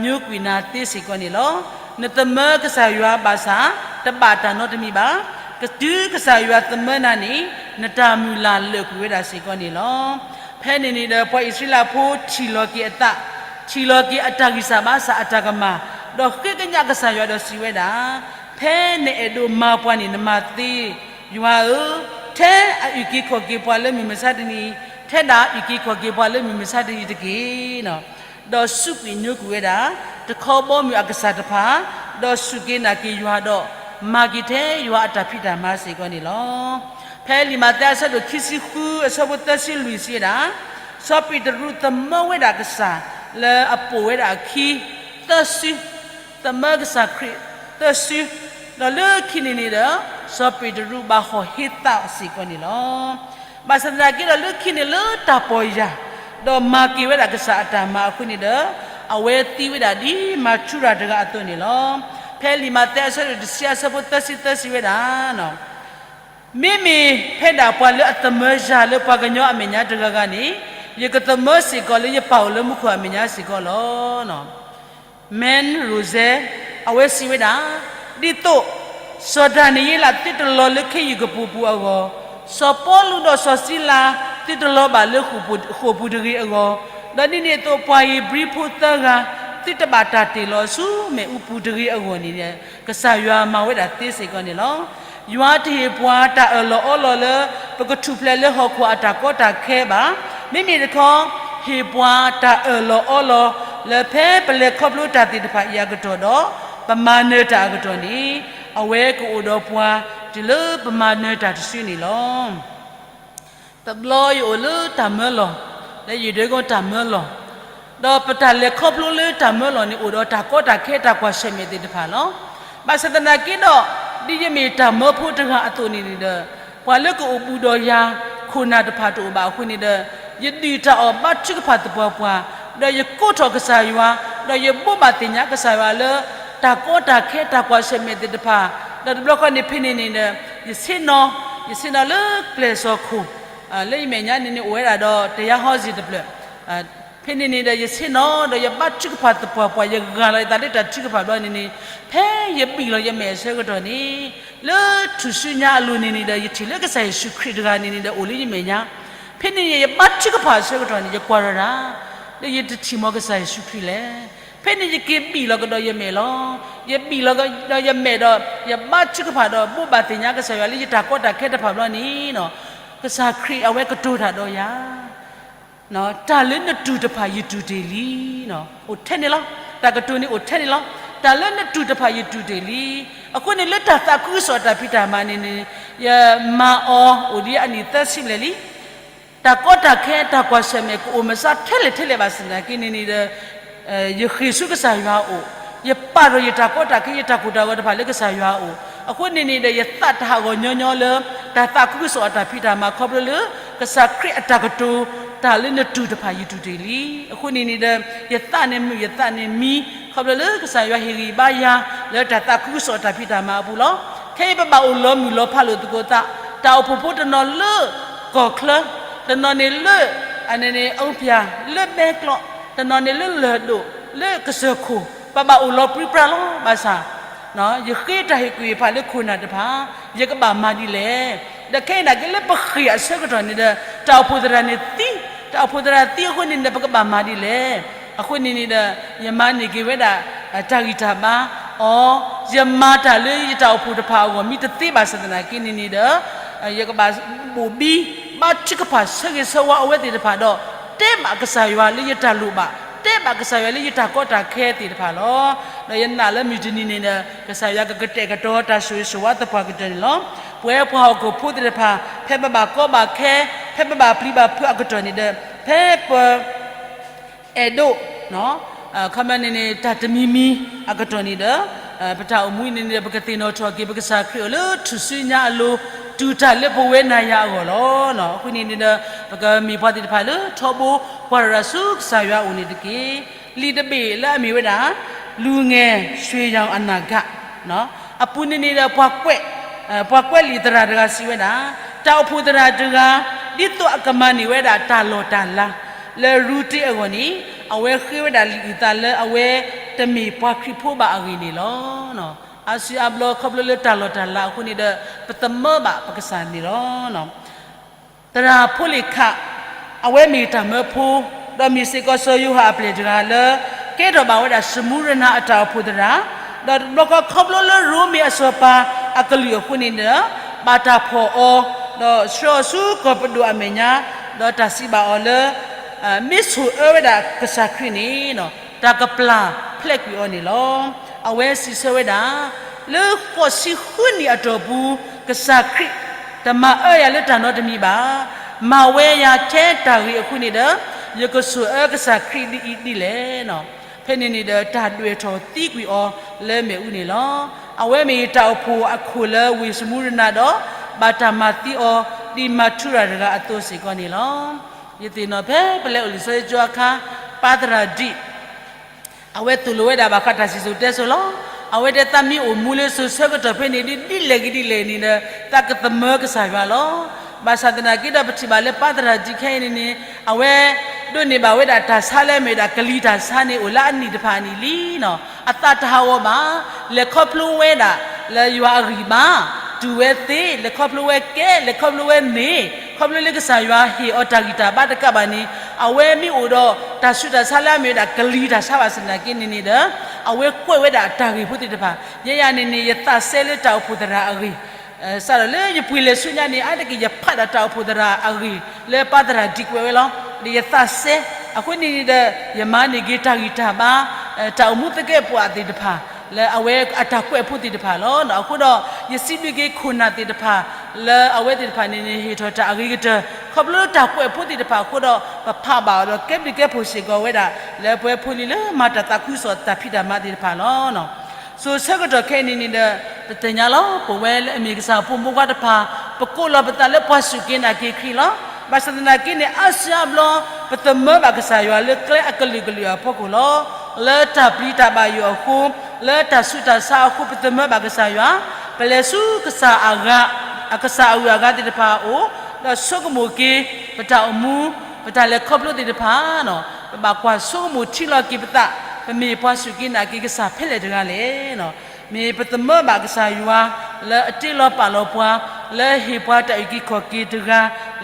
ညိကွံာ်နၤသ့စ့ၢ်ကီးန့ၣ်လီၤ. နသမၢကစၢ်ယွၤဘၣ်ဆၣ် တဘၣ်တၢ်နီတမံၤဘၣ်. တုၤကစၢ်ယွၤသမၢနၤန့ၣ်, နတၢ်မုၢ်လၢ်လၢာ်ကွံာ်ဝဲဒၣ်စ့ၢ်ကီးန့ၣ်လီၤ. ဖဲန့ၣ်န့ၣ်ဒီး ပှၤအံၣ်စရ့လးဖိထံၣ်လီၤက့ၤအသး, ထံၣ်လီၤက့ၤအတၢ်ဂံၢ်စၢ်ဘါစၢ်အတၢ်ကမၣ်, ဒီးဃ့ကညးကစၢ်ယွၤဒီးစံးဝဲဒၣ်, ဖဲနအဲၣ်ဒိးမၤပှၤန့ၣ်နမၤသ့, ယွၤဧၢ, ထဲအအုၣ်က့ၤခီၣ်က့ၤပှၤလၢမုၢ်မဆါတနံၤ, ထဲဒၣ်အုၣ်က့ၤခီၣ်က့ၤပှၤလၢမုၢ်မဆါတနံၤတက့ၢ်. ဒီးစူးကွံာ်ညိကွံာ်ဝဲဒၣ် တခီဘီမုၢ်အကစၢ်တဖၣ်, ဒီးစူၢ်က့ၤနာ်က့ၤယွၤဒီး မၤက့ၤထဲယွၤအတၢ်ဖံးတၢ်မၤစ့ၢ်ကီးန့ၣ်လီၤ. ဖဲလံာ်မးသဲအဆၢဒိၣ်ခံဆံဃုအဆၢဖိသၢဆံလွံၢ်စံးဝဲဒၣ်, စီၤပ့းတရူးသမၢဝဲဒၣ်ကစၢ်လၢအပိာ်ဝဲဒၣ်အခံသၢစု, သမၢကစၢ်ခရံာ်သၢစု, ဒီးလၢခံန့ၣ်န့ၣ်ဒီး စီၤပ့းတရူးဘၣ်ဟီၣ်ဟ့သးစ့ၢ်ကီးန့ၣ်လီၤ. ဘၣ်ဆၣ်သနာ်က့ဒီးလၢခံန့ၣ်လၢတၢ်ပီၢ်ယၢ်, ဒီးမၤက့ၤဝဲဒၣ်ကစၢ်အတၢ်မၤအဃိန့ၣ်ဒီး, အဝဲသံဝဲဒၣ်ဒ်မၤထူရၤတဂၤအသိးန့ၣ်လီၤ. ဖဲလံာ်မးသဲအဆၢဒိၣ်တဆံအဆၢဖိသၢဆံသၢစံးဝဲဒၣ်, မ့မ့ၢ်ဖဲဒၣ်ပှၤလၢအသမၢယၤလၢပှၤကညီအမဲာ်ညါတဂၤဂၤန့ၣ်, ယကသမၢစ့ၢ်ကီးလၢယပၢ်အိၣ်လၢမူခိၣ်အမဲာ်ညါစ့ၢ်ကီးလီၤ. Man Rose, အဝဲစံးဝဲဒၣ်, ဒ်သိး စီၤဒၤနံးယ့လးသုတလီၤလၢခ့ယုၢ်ကပူၤပူၤအဂီၢ်, စီၤပီလူးဒီးစီၤစံလၤသုတလီၤဘၣ်လၢဃိာ်ပူၤတဂ့ၤအဂီၢ်, ဒီးဒ်န့ၣ်အသိးပှၤဧ့ၤဘြံၤဖိသၢဂၤ သုတဘၣ်တၢ်တ့ၢ်လီၤဆူမ့ၣ်အူပူၤတဂ့ၤအဂီၢ်န့ၣ်, ကစၢ်ယွၤမၤဝဲဒၣ်သ့စ့ၢ်ကီးန့ၣ်လီၤ. ယွၤတဟ့ၣ်ပှၤတၢ်အၢၣ်လီၤအီလီၤလၢ ပကထူၣ်ဖျဲးလၢဟီၣ်ခိၣ်အတၢ်ကီတၢ်ခဲဘၣ်. မ့မ့ၢ်တခီ, ဟ့ၣ်ပှၤတၢ်အၢၣ်လီၤအီလီၤလၢဖဲပလဲၤခီဖျိတၢ်သ့ၣ်တဖၣ်အံၤအကတီၢ်ဒီး ပမၤနၢၤတၢ်အကတီၢ်န့ၣ်, အဝဲကအိၣ်ဒီးပှၤတုၤလၢပမၤနၢၤတၢ်တစုန့ၣ်လီၤ. တဘျီယအိၣ်လၢတၢ်မၢလီၢ်, လၢယဒိကီတၢ်မၢလီၢ်, ဒီးပတၢ်လဲၤခီဖျိလၢတၢ်မၢလီၢ်န့ၣ် အိၣ်ဒီးတၢ်ကီတၢ်ခဲတၢ်ကွၢ်ဆၢၣ်မဲာ်သ့ၣ်တဖၣ်လီၤ. ဘၣ်ဆၣ်သနာ်က့ဒီး, ဒ်ယမ့ၢ်တၢ်မၢဖိတဂၤအသိးန့ၣ်န့ၣ်ဒီး, ပှၤလၢကအိၣ်ဘူးဒီးယၤ ခိၣ်နၢ်တဖၣ်တအိၣ်ဘၣ်အဃိန့ၣ်ဒီး, ယဒုၣ်တၢ်အီၣ်ဘါထုကဖၣ်သပှၢ်ပှၢ်, ဒီးယကိးထီၣ်ကစၢ်ယွၤ, ဒီးယဘိးဘၣ်သ့ၣ်ညါကစၢ်ယွၤလၢ တၢ်ကီတၢ်ခဲတၢ်ကွၢ်ဆၢၣ်မဲာ်သ့ၣ်တဖၣ်, ဒီးတဘျီဃီန့ၣ်ဖဲန့ၣ်န့ၣ်ဒီး, ယဆ့ၣ်နီၤ, ယဆ့ၣ်နီၤလၢကျဲၢ်စီၣ်ခိၣ်, လၢယမဲာ်ညါန့ၣ်န့ၣ်အိၣ်ဝဲဒၣ်ဒီးတယါဟီစ့ၣ်တဖျၢၣ် ဖဲန့ၣ်န့ၣ်ဒီးယဆ့ၣ်နီၤဒီးယဘါထုကဖၣ်သပှၢ်ပှၢ် ယဂၢ်လီၤယသးလၢတၢ်ထုကဖၣ်ဘျီန့ၣ်န့ၣ်, ဖဲယဘံၣ်လီၤယမဲာ်အဆၢကတီၢ်န့ၣ်, လၢထူၣ်စုညါအလိၤန့ၣ်န့ၣ်ဒီး ယထံၣ်လၢကစၢ်ယ့ၣ်ၡူးခရံာ်တဂၤန့ၣ်န့ၣ်ဒီးအိၣ်လၢယမဲာ်ညါ, ဖဲန့ၣ်န့ၣ် ယဘါထုကဖၣ်အဆၢကတီၢ်န့ၣ် ယကွၢ်လီၤဒၣ်, ဒီးယတထံၣ်မီၤကစၢ်ယ့ၣ်ၡူးခရံာ်လဲၣ်. ဖဲန့ၣ်ယက့ၤဘံၣ်လီၤကဒီးယမဲာ်လီၤ. ယဘံၣ်လီၤကဒီးယမဲာ်ဒီး ယဘါထုကဖၣ်ဒီးဘိးဘၣ်သ့ၣ်ညါကစၢ်ယွၤလၢယတၢ်ကီတၢ်ခဲတဖၣ်ဘျီန့ၣ်, ကစၢ်ခရံာ်အဝဲကတိၤတၢ်ဒီးယၤ တၢ်လၢနတူၢ်တဖၣ်ယတူၢ်တ့ၢ်လံ. အိၣ်ထဲန့ၣ်လီၤ. တၢ်ကတိၤန့ၣ်အိၣ်ထဲန့ၣ်လီၤ. တၢ်လၢနတူၢ်တဖၣ်ယတူၢ်တ့ၢ်လံ. အဃိန့ၣ်လၢတၢ်သးခုကစီၣ်အတၢ်ဖံးတၢ်မၤန့ၣ်န့ၣ်, ယမၤအီၤအိၣ်ဒံးအနံၣ်သၢဆံဘျဲၣ်လံ. တၢ်ကီတၢ်ခဲတၢ်ကွၢ်ဆၢၣ်မဲာ်ကအိၣ်မးစါထဲလဲၣ်ထဲလဲၣ်ဘၣ်ဆၣ်သနာ်က့န့ၣ်န့ၣ်, ယဃ့ၢ်ဆူကစၢ်ယွၤအအိၣ်, ယပာ်ထီၣ်ယတၢ်ကီတၢ်ခဲယတၢ်ကိၢ်တၢ်ဂီၤတဖၣ်လၢကစၢ်ယွၤအအိၣ်, အဃိန့ၣ်န့ၣ်ဒီးယသးတဟးဂီၤညီညီလၢ တၢ်သးခုကစီၣ်အတၢ်ဖံးတၢ်မၤခီဖျိလၢ ကစၢ်ခရံာ်အတၢ်ကတိၤ တၢ်လၢနတူၢ်တဖၣ်ယတူၢ်တ့ၢ်လံ. အဃိန့ၣ်န့ၣ်ဒီး ယသးန့ၣ်မုာ်ယသးန့ၣ်မံ ခီဖျိလၢကစၢ်ယွၤဟ့ၣ်ဂံၢ်ဘါယၤ လၢတၢ်သးခုကစီၣ်အတၢ်ဖံးတၢ်မၤအပူၤလီၤ. ခဲအံၤပဘၣ်အိၣ်လီၤမုၢ်လီၤဖးလိာ်သကိးသး, တၢ်အိၣ်ဖှိၣ်ဖိတနီၤလၢကီၢ်ချၢ, တနီၤန့ၣ်လၢ အန့ၣ်န့ၣ်အူဖၠၣ်, လၢဘဲကျိး, တနီၤန့ၣ်လၢလၢၢ်ဒိၣ်, လၢကစၢၢ်ခိၣ်, ပဘၣ်အိၣ်လီၤပြံပြါလီၤ. ဘၣ်ဆၣ် ယဃ့တၢ်ဟ့ၣ်ကူၣ်ဟ့ၣ်ဖးလၢခိၣ်နၢ်တဖၣ်, ယကဘၣ်မၤဒ်လဲၣ်. ဒီးခဲအံၤန့ၣ်က့လၢပဃ့ၢ်အဆၢကတီၢ်န့ၣ်ဒီး တၢ်အိၣ်ဖှိၣ်သရၣ်န့ၣ်သံ, တၢ်အိၣ်ဖှိၣ်သရၣ်သံအဃိန့ၣ်ဒီး ပကဘၣ်မၤဒ်လဲၣ်. အဃိန့ၣ်န့ၣ်ဒီး ယမၤန့ၢ်က့ၤဝဲဒၣ် တၢ်ဂံၢ်တၢ်ဘါအီၤ, ယမၤတၢ်လၢယတၢ်အိၣ်ဖှိၣ်တဖၣ်အဂီၢ် မ့ၢ်တသ့ဘၣ်ဆၣ်သနာ်က့န့ၣ်န့ၣ်ဒီး ယကဘၣ်ဘိၣ်ဘံ ဘါထုကဖၣ်ဆၢဂ့ၤဆၢဝါအဝဲသ့ၣ်တဖၣ်ဒီး တဲဘၣ်ကစၢ်ယွၤလၢယတၢ်လိၣ်ဘၣ်, တဲဘၣ်ကစၢ်ယွၤလၢယတၢ်ကီတၢ်ခဲသ့ၣ်တဖၣ်လီၤ. ဒီးယနာ်လၢမုၢ်တနံၤန့ၣ်ဒီး ကစၢ်ယွၤကကတဲာ်ကတီၤတၢ်ဆိၣ်ဂ့ၤဆိၣ်ဝါသပှၢ်ကတၢၢ်န့ၣ်လီၤ. ပဝဲပှၤဟီၣ်ခိၣ်ဖိသ့ၣ်တဖၣ် ဖဲပဘၣ်ကီဘၣ်ခဲ, ဖဲပဘၣ်ပျံၤဘၣ်ဖုးအကတီၢ်န့ၣ်ဒီး ဖဲပ အဲၣ်ဒိး ခီမီန့ၣ်န့ၣ် တၢ်တမံၤမံၤအကတီၢ်န့ၣ်ဒီး ပတၢ်အိၣ်မူန့ၣ်န့ၣ်ဒီး ပကသ့ၣ်နီၣ်ထီၣ်က့ၤ ပကစၢ်ခရံာ်အိၣ်လၢထူၣ်စုညါအလိၤ တူၢ်တၢ်လၢပဝဲနၤယၤအဂီၢ်လီၤ. အဃိန့ၣ်န့ၣ်ဒီး ပကမ့ၢ်ပှၤသ့ၣ်တဖၣ်လၢထီဘိ ပှၤရၤရၤဆူကစၢ်ယွၤအအိၣ်န့ၣ်တက့ၢ်. လံာ်တဘ့ၣ်လၢအမ့ၢ်ဝဲဒၣ် လူငယ်ရွှေရောင်အနာဂတ် အပူၤန့ၣ်န့ၣ်ဒီး ပှၤကွဲး ပှၤကွဲးလံာ်သရၣ်တဂၤစံးဝဲဒၣ်, တၢ်အိၣ်ဖှိၣ်သရၣ်တဂၤ ဒ်သိးအကမၤန့ၢ်ဝဲဒၣ်တၢ်လီၢ်တၢ်လၤ လၢရူၤတ့အဂီၢ်န့ၣ် အဝဲဃ့ဝဲဒၣ်လံာ်အုၣ်သးလၢအဝဲတမ့ၢ်ပှၤခရံာ်ဖိဘၣ်အဂ့ၢ်န့ၣ်လီၤ. အါစုအါဘျီခီဖျိလၢတၢ်လီၢ်တၢ်လၤအဃိန့ၣ်ဒီး ပသမၢဘၣ်ပကစၢ်န့ၣ်လီၤ. သရၣ်ဖိလ့ၣ်ခး အဝဲမ့ၢ်တၢ်မၢဖိ, ဒီးမ့ၢ်စ့ၢ်ကီးစီၤယိၤဟၣ်အပျဲၢ်တဂၤလၢ ကဲထီၣ်ဘၣ်ဝဲဒၣ် စမူရနၤအတၢ်အိၣ်ဖှိၣ်သရၣ်, ဒီးတဘျီဃီခီဖျိလၢရိမ့ၤအစီၤပၤအကလုၢ်အဃိန့ၣ်ဒီး ဘၣ်တၢ်ဖီၣ်အီၤ, ဒီးဆှၢအီၤဆူကီၢ်ပဒိၣ်အမဲာ်ညါ, ဒီးတၢ်စံးဘၣ်အီၤလၢ မ့ၢ်ဆိၣ်အၢဝဲဒၣ်ကစၢ်ခရံာ်န့ၣ် တၢ်ကပျၢ်ဖျဲးကွံာ်အီၤန့ၣ်လီၤ. အဝဲစံးဆၢဝဲဒၣ်, လၢဃိးဆံဃုနံၣ်အတီၢ်ပူၤ ကစၢ်ခရံာ်တမၤအၢယၤလၢတၢ်နီတမံၤဘၣ်. မၤဝဲယၤထဲတၢ်ဂ့ၤအဃိန့ၣ်ဒီး ယကဆိၣ်အၢကစၢ်ခရံာ်ဒ်အံၤဒ်လဲၣ်. ဖဲန့ၣ်န့ၣ်ဒီး တၢ်ဒွဲၣ်ထီၣ်သံကွံာ်အီၤလၢမ့ၣ်အူန့ၣ်လီၤ. အဝဲမ့ၢ်တၢ်အိၣ်ဖှိၣ်အခိၣ်လၢဝ့ၢ်စမူရနၤဒီး ဘၣ်တၢ်မၤသံအီၤ ဒ်မၤထူရၤတဂၤအသိးစ့ၢ်ကီးန့ၣ်လီၤ. ယသ့ၣ်နီၣ်ဖဲပလဲၤအိၣ်လံာ်စီဆှံကၠိအခါ ပၢ်သရၣ်ဒံး အဝဲသိၣ်လိဝဲဒၣ်ဘၣ်ဃးတၢ်စံၣ်စိၤတဲစိၤလီၤ. အဝဲတဲသးမ့ၢ်အိၣ်မူလၢစိၤဆၢကတီၢ်ဖဲန့ၣ် ဒ်လဲၣ်ဂ့ၤဒ်လဲၣ်န့ၣ်ဒီး သးကသမၢကစၢ်ယွၤလီၤ. ဘၣ်ဆၣ်သနာ်က့ဒီး ပထံၣ်ဘၣ်လၢပၢ်သရၣ်ဒံးခဲအံၤန့ၣ်န့ၣ် အဝဲဒိးန့ၢ်ဘၣ်ဝဲဒၣ်တၢ်ဆါလၢအမ့ၢ်ဝဲဒၣ်ကလံၤတၢ်ဆါန့ၣ် အိၣ်လၢအနံၣ်တဖၣ်အနံၣ်လံ. အသးတဟးဂီၤဘၣ်. လဲၤခီဖျိဝဲဒၣ်လၢယွၤအဂံၢ်ဘါ, တူၢ်ဝဲသ့, လဲၤခီဖျိဝဲကဲ, လဲၤခီဖျိဝဲန့ၣ်, ခီဖျိလၢကစၢ်ယွၤဟ့ၣ်အီၤတၢ်ဂံၢ်တၢ်ဘါတကးဘၣ်န့ၣ် အဝဲမ့ၢ်အိၣ်ဒီးတၢ်ဆူးတၢ်ဆါလၢအမ့ၢ်ဝဲဒၣ်ကလံၤတၢ်ဆါဘၣ်ဆၣ်သနာ်က့န့ၣ်န့ၣ်ဒီး အဝဲကွဲးဝဲဒၣ်တၢ်ဂ့ၢ်ဖိသ့ၣ်တဖၣ်. ယဲယၤန့ၣ်န့ၣ် ယသးစဲလၢတၢ်အိၣ်ဖှိၣ်သရၣ်အဂ့ၢ် စးထီၣ်လၢယပှ့ၤလဲၤဆူညါန့ၣ် အါတက့ၢ်ယဖးဒၣ်တၢ်အိၣ်ဖှိၣ်သရၣ်အဂ့ၢ် လၢပၢ်သရၣ်ဒံးကွဲးဝဲလီၤ. ဒီးယသးစဲ, အဃိန့ၣ်န့ၣ်ဒီး ယမၤန့ၢ်က့ၤတၢ်ဂံၢ်တၢ်ဘါ, တၢ်အိၣ်မူသကဲးပဝးသ့ၣ်တဖၣ် လၢအဝဲအတၢ်ကွဲးဖိသ့ၣ်တဖၣ်လီၤ. အဃိဒီး ယစံးဘျုးက့ၤခိၣ်နၢ်သ့ၣ်တဖၣ် လၢအဝဲသ့ၣ်တဖၣ်န့ၣ်န့ၣ် ဟ့ၣ်ထီၣ်တၢ်အဂ့ၤကတၢၢ် ခီဖျိလၢတၢ်ကွဲးဖိသ့ၣ်တဖၣ်အဃိဒီး ပဖးဘၣ်အီၤဒီးကဲဘျုးကဲဖှိၣ်စ့ၢ်ကီးဝဲဒၣ် လၢပဝဲဖိလံၤလၢမၤတၢ်သးခုကစီၣ်တၢ်ဖံးတၢ်မၤသ့ၣ်တဖၣ်လီၤ. စိၤဆၢကတီၢ်ခဲအံၤန့ၣ်န့ၣ်ဒီး ပသ့ၣ်ညါလီၤ. ပဝဲလၢအမ့ၢ်ကစၢ်ဖိမုၣ်ဖိခွါတဖၣ် ပကိးလီၤပသးလၢပှၤစူၢ်က့ၤနာ်က့ၤခရံာ်လီၤ. ဘၣ်ဆၣ်သနာ်က့န့ၣ် အါစုအါဘျီ ပသမၢဘၣ်ကစၢ်ယွၤလၢကျဲအကလုာ်ကလုာ်အဖီခိၣ်လီၤ. လၢတၢ်ပျံၤတၢ်ဘၣ်ယိၣ်အဃိ, လၢတၢ်ဆူးတၢ်ဆါအဃိ ပသမၢဘၣ်ကစၢ်ယွၤ, ပလဲၤဆူကစၢ်အဂၤ, ကစၢ်အဂုၤအဂၤသ့ၣ်တဖၣ်အအိၣ်, ဒီးဆိကမိၣ်က့ၤ ပတၢ်အိၣ်မူ, ပတၢ်လဲၤခီဖျိသ့ၣ်တဖၣ် ပဘၣ်ကွၢ်ဆိကမိၣ်ထံလီၤက့ၤပသး, ပမ့ၢ်ပှၤစူၢ်က့ၤနာ်က့ၤကစၢ်ဖဲလဲၣ်တဂၤလဲၣ်. မ့ၢ်ပသမၢဘၣ်ကစၢ်ယွၤ လၢအတ့လီၤပာ်လီၤပှၤ, လၢဟ့ၣ်ပှၤတၢ်အုၣ်က့ၤခီၣ်က့ၤတဂၤ,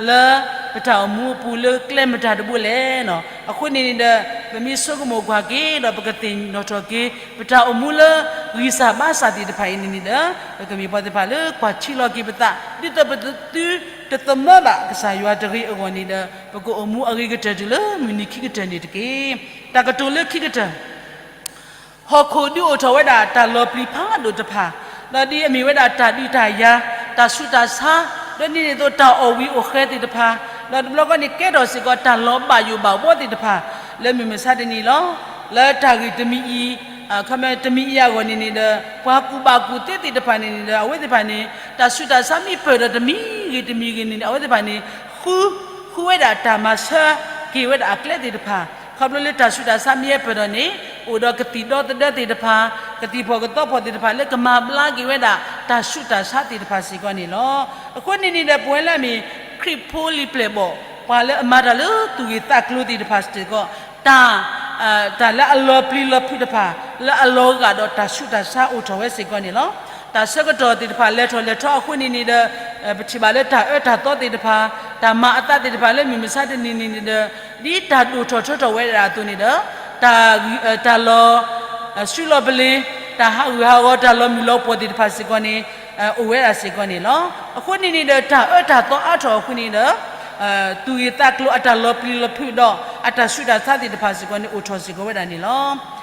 လၢပတၢ်အိၣ်မူအပူၤလၢကျဲမတၤတဘိလဲၣ်. အဃိန့ၣ်န့ၣ်ဒီး ပမ့ၢ်ဆိကမိၣ်ကွၢ်က့ၤဒီး ပကသ့ၣ်နီၣ်ထီၣ်က့ၤ ပတၢ်အိၣ်မူလၢဂံၢ်စၢ်ဘါစၢ်သ့ၣ်တဖၣ်အံၤန့ၣ်န့ၣ်ဒီး ပကမ့ၢ်ပှၤသ့ၣ်တဖၣ်လၢကွၢ်ထံလီၤက့ၤပသး ဒ်သိးပသုတသမၢဘၣ်ကစၢ်ယွၤတဂ့ၤအဂီၢ်န့ၣ်ဒီး ပကအိၣ်မူအဂ့ၤကတၢၢ်တုၤလၢမုၢ်နံၤခံကတၢၢ်န့ၣ်တက့ၢ်. တၢ်ကတိၤလၢခံကတၢၢ် ဟီၣ်ခိၣ်ဒုးအိၣ်ထီၣ်ဝဲဒၣ်တၢ်လီၤပျံၤဖးဒိၣ်တဖၣ်, ဒီးဒ်အမ့ၢ်ဝဲဒၣ်တၢ်ဒုးတၢ်ယၤ, တၢ်ဆူးတၢ်ဆါ, ဒီးဒ်န့ၣ်အသိးတၢ်အီၣ်ဝံၤအိၣ်ဃဲသ့ၣ်တဖၣ်, ဒီးတဘျီဃီန့ၣ်ကဲထီၣ်စ့ၢ်ကီးတၢ်လီၤဘၣ်ယိၣ်ဘၣ်ဘှီသ့ၣ်တဖၣ် လၢမုၢ်မဆါတနံၤလီၤ. လၢတၢ်ဂ့ၢ်တမံၤအံၤ, ခီမ့ၢ်တမံၤအံၤအဂီၢ်န့ၣ်န့ၣ်ဒီး ပှၤကူၣ်ဘၣ်ကူၣ်သ့သ့ၣ်တဖၣ်န့ၣ်န့ၣ်ဒီး အဝဲသ့ၣ်တဖၣ်န့ၣ် တၢ်ဆူးတၢ်ဆါမ့ၢ်ပၢၢ်ဒီးတမံၤ တမံၤဂ့ၤတမံၤဂ့ၤန့ၣ် အဝဲသ့ၣ်တဖၣ်န့ၣ် ဃု ဃုဝဲဒၣ်တၢ်မၤဆၢက့ၤဝဲဒၣ်အကျဲသ့ၣ်တဖၣ် ခီဖျိလၢတၢ်ဆူးတၢ်ဆါမ့ၢ်ဟဲပၢၢ်ထီၣ်န့ၣ် အိၣ်ဒီးကသံၣ်ဒီသဒၢသ့ၣ်တဖၣ်, ကသံၣ်ဖီၣ်ကသီဖီၣ်သ့ၣ်တဖၣ်လၢကမၤဘျါက့ၤဝဲဒၣ်တၢ်ဆူးတၢ်ဆါသ့ၣ်တဖၣ်စ့ၢ်ကီးန့ၣ်လီၤ. အဃိန့ၣ်န့ၣ်ဒီး ပဝဲလၢအမ့ၢ်ခရံာ်ဖိလံၤပျဲၢ်ဘီၣ် ပှၤလၢအမၤတၢ်လၢသူၣ်ဂ့ၤသးကျိၤသ့ၣ်တဖၣ်စ့ၢ်ကီး တၢ် တၢ်လၢအလီၤပျံၤလီၤဖုးတဖၣ် လၢအလီၤဂာ်ဒီးတၢ်ဆူးတၢ်ဆါအိၣ်ထီၣ်ဝဲစ့ၢ်ကီးန့ၣ်လီၤ. တၢ်ဆၢကတီၢ်သ့ၣ်တဖၣ်လဲၤထီၣ်လဲၤထီအဃိန့ၣ်န့ၣ်ဒီး ပထံၣ်ဘၣ်လၢတၢ်အၢတၢ်သီသ့ၣ်တဖၣ် တၢ်မၤအသးသ့ၣ်တဖၣ်လၢမုၢ်မဆါတနံၤန့ၣ်န့ၣ်ဒီး ဒ်တၢ်ဒိၣ်ထီၣ်ထၢထီၣ်ဝဲဒၣ်အသိးန့ၣ်ဒီး တၢ် တၢ်လီၤ စုလီၤပလ့ၤ တၢ်ဟးဂူာ်ဟးဂီၤ တၢ်လီၤမုၢ်လီၤပှီၢ်သ့ၣ်တဖၣ်စ့ၢ်ကီးန့ၣ် အိၣ်ဝဲဒၣ်စ့ၢ်ကီးန့ၣ်လီၤ. အဃိန့ၣ်န့ၣ်ဒီး တၢ်အၢတၢ်သီအါထီၣ်အဃိန့ၣ်ဒီး သူၣ်ဂ့ၤသးကျိၤအတၢ်လီၤပျံၤလီၤဖုးဒီး အတၢ်ဆူးတၢ်ဆါသ့ၣ်တဖၣ်စ့ၢ်ကီးန့ၣ် အိၣ်ထီၣ်စ့ၢ်ကီးဝဲဒၣ်န့ၣ်လီၤ.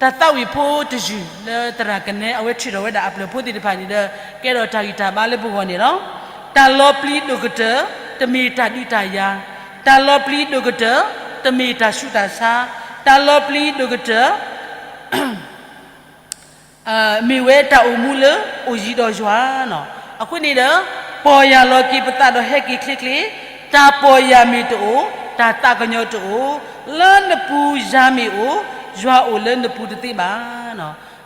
တၢ်သးဝံၣ်ဖိတယုၢ်လၢသရၣ်ကနဲ အဝဲထုးထီၣ်ဝဲဒၣ်အပျဲၢ်ဖိသ့ၣ်တဖၣ်န့ၣ်ဒီး ကဲထီၣ်တၢ်ဂံၢ်တၢ်ဘါလၢပဂီၢ်န့ၣ်လီၤ. တၢ်လီၤပျံၤဒိၣ်ကတၢၢ် တမ့ၢ်တၢ်ဒုးတၢ်ယၤ, တၢ်လီၤပျံၤဒိၣ်ကတၢၢ် တမ့ၢ်တၢ်ဆူးတၢ်ဆါ, တၢ်လီၤပျံၤဒိၣ်ကတၢၢ် မ့ၢ်ဝဲတၢ်အိၣ်မူလၢအိၣ်ယံၤဒီးယွၤလီၤ. အဃိန့ၣ်ဒီး ပီၢ်ယၢ်လီၤက့ၤပသးဒီးဟဲက့ၤချ့ချ့, တၢ်ပီၢ်ယၢ်မ့ၢ်တအိၣ် တၢ်သးကညီၤတအိၣ်, လၢနပူၤယၤမ့ၢ်အိၣ် ယွၤအိၣ်လၢနပူၤတသ့ဘၣ်.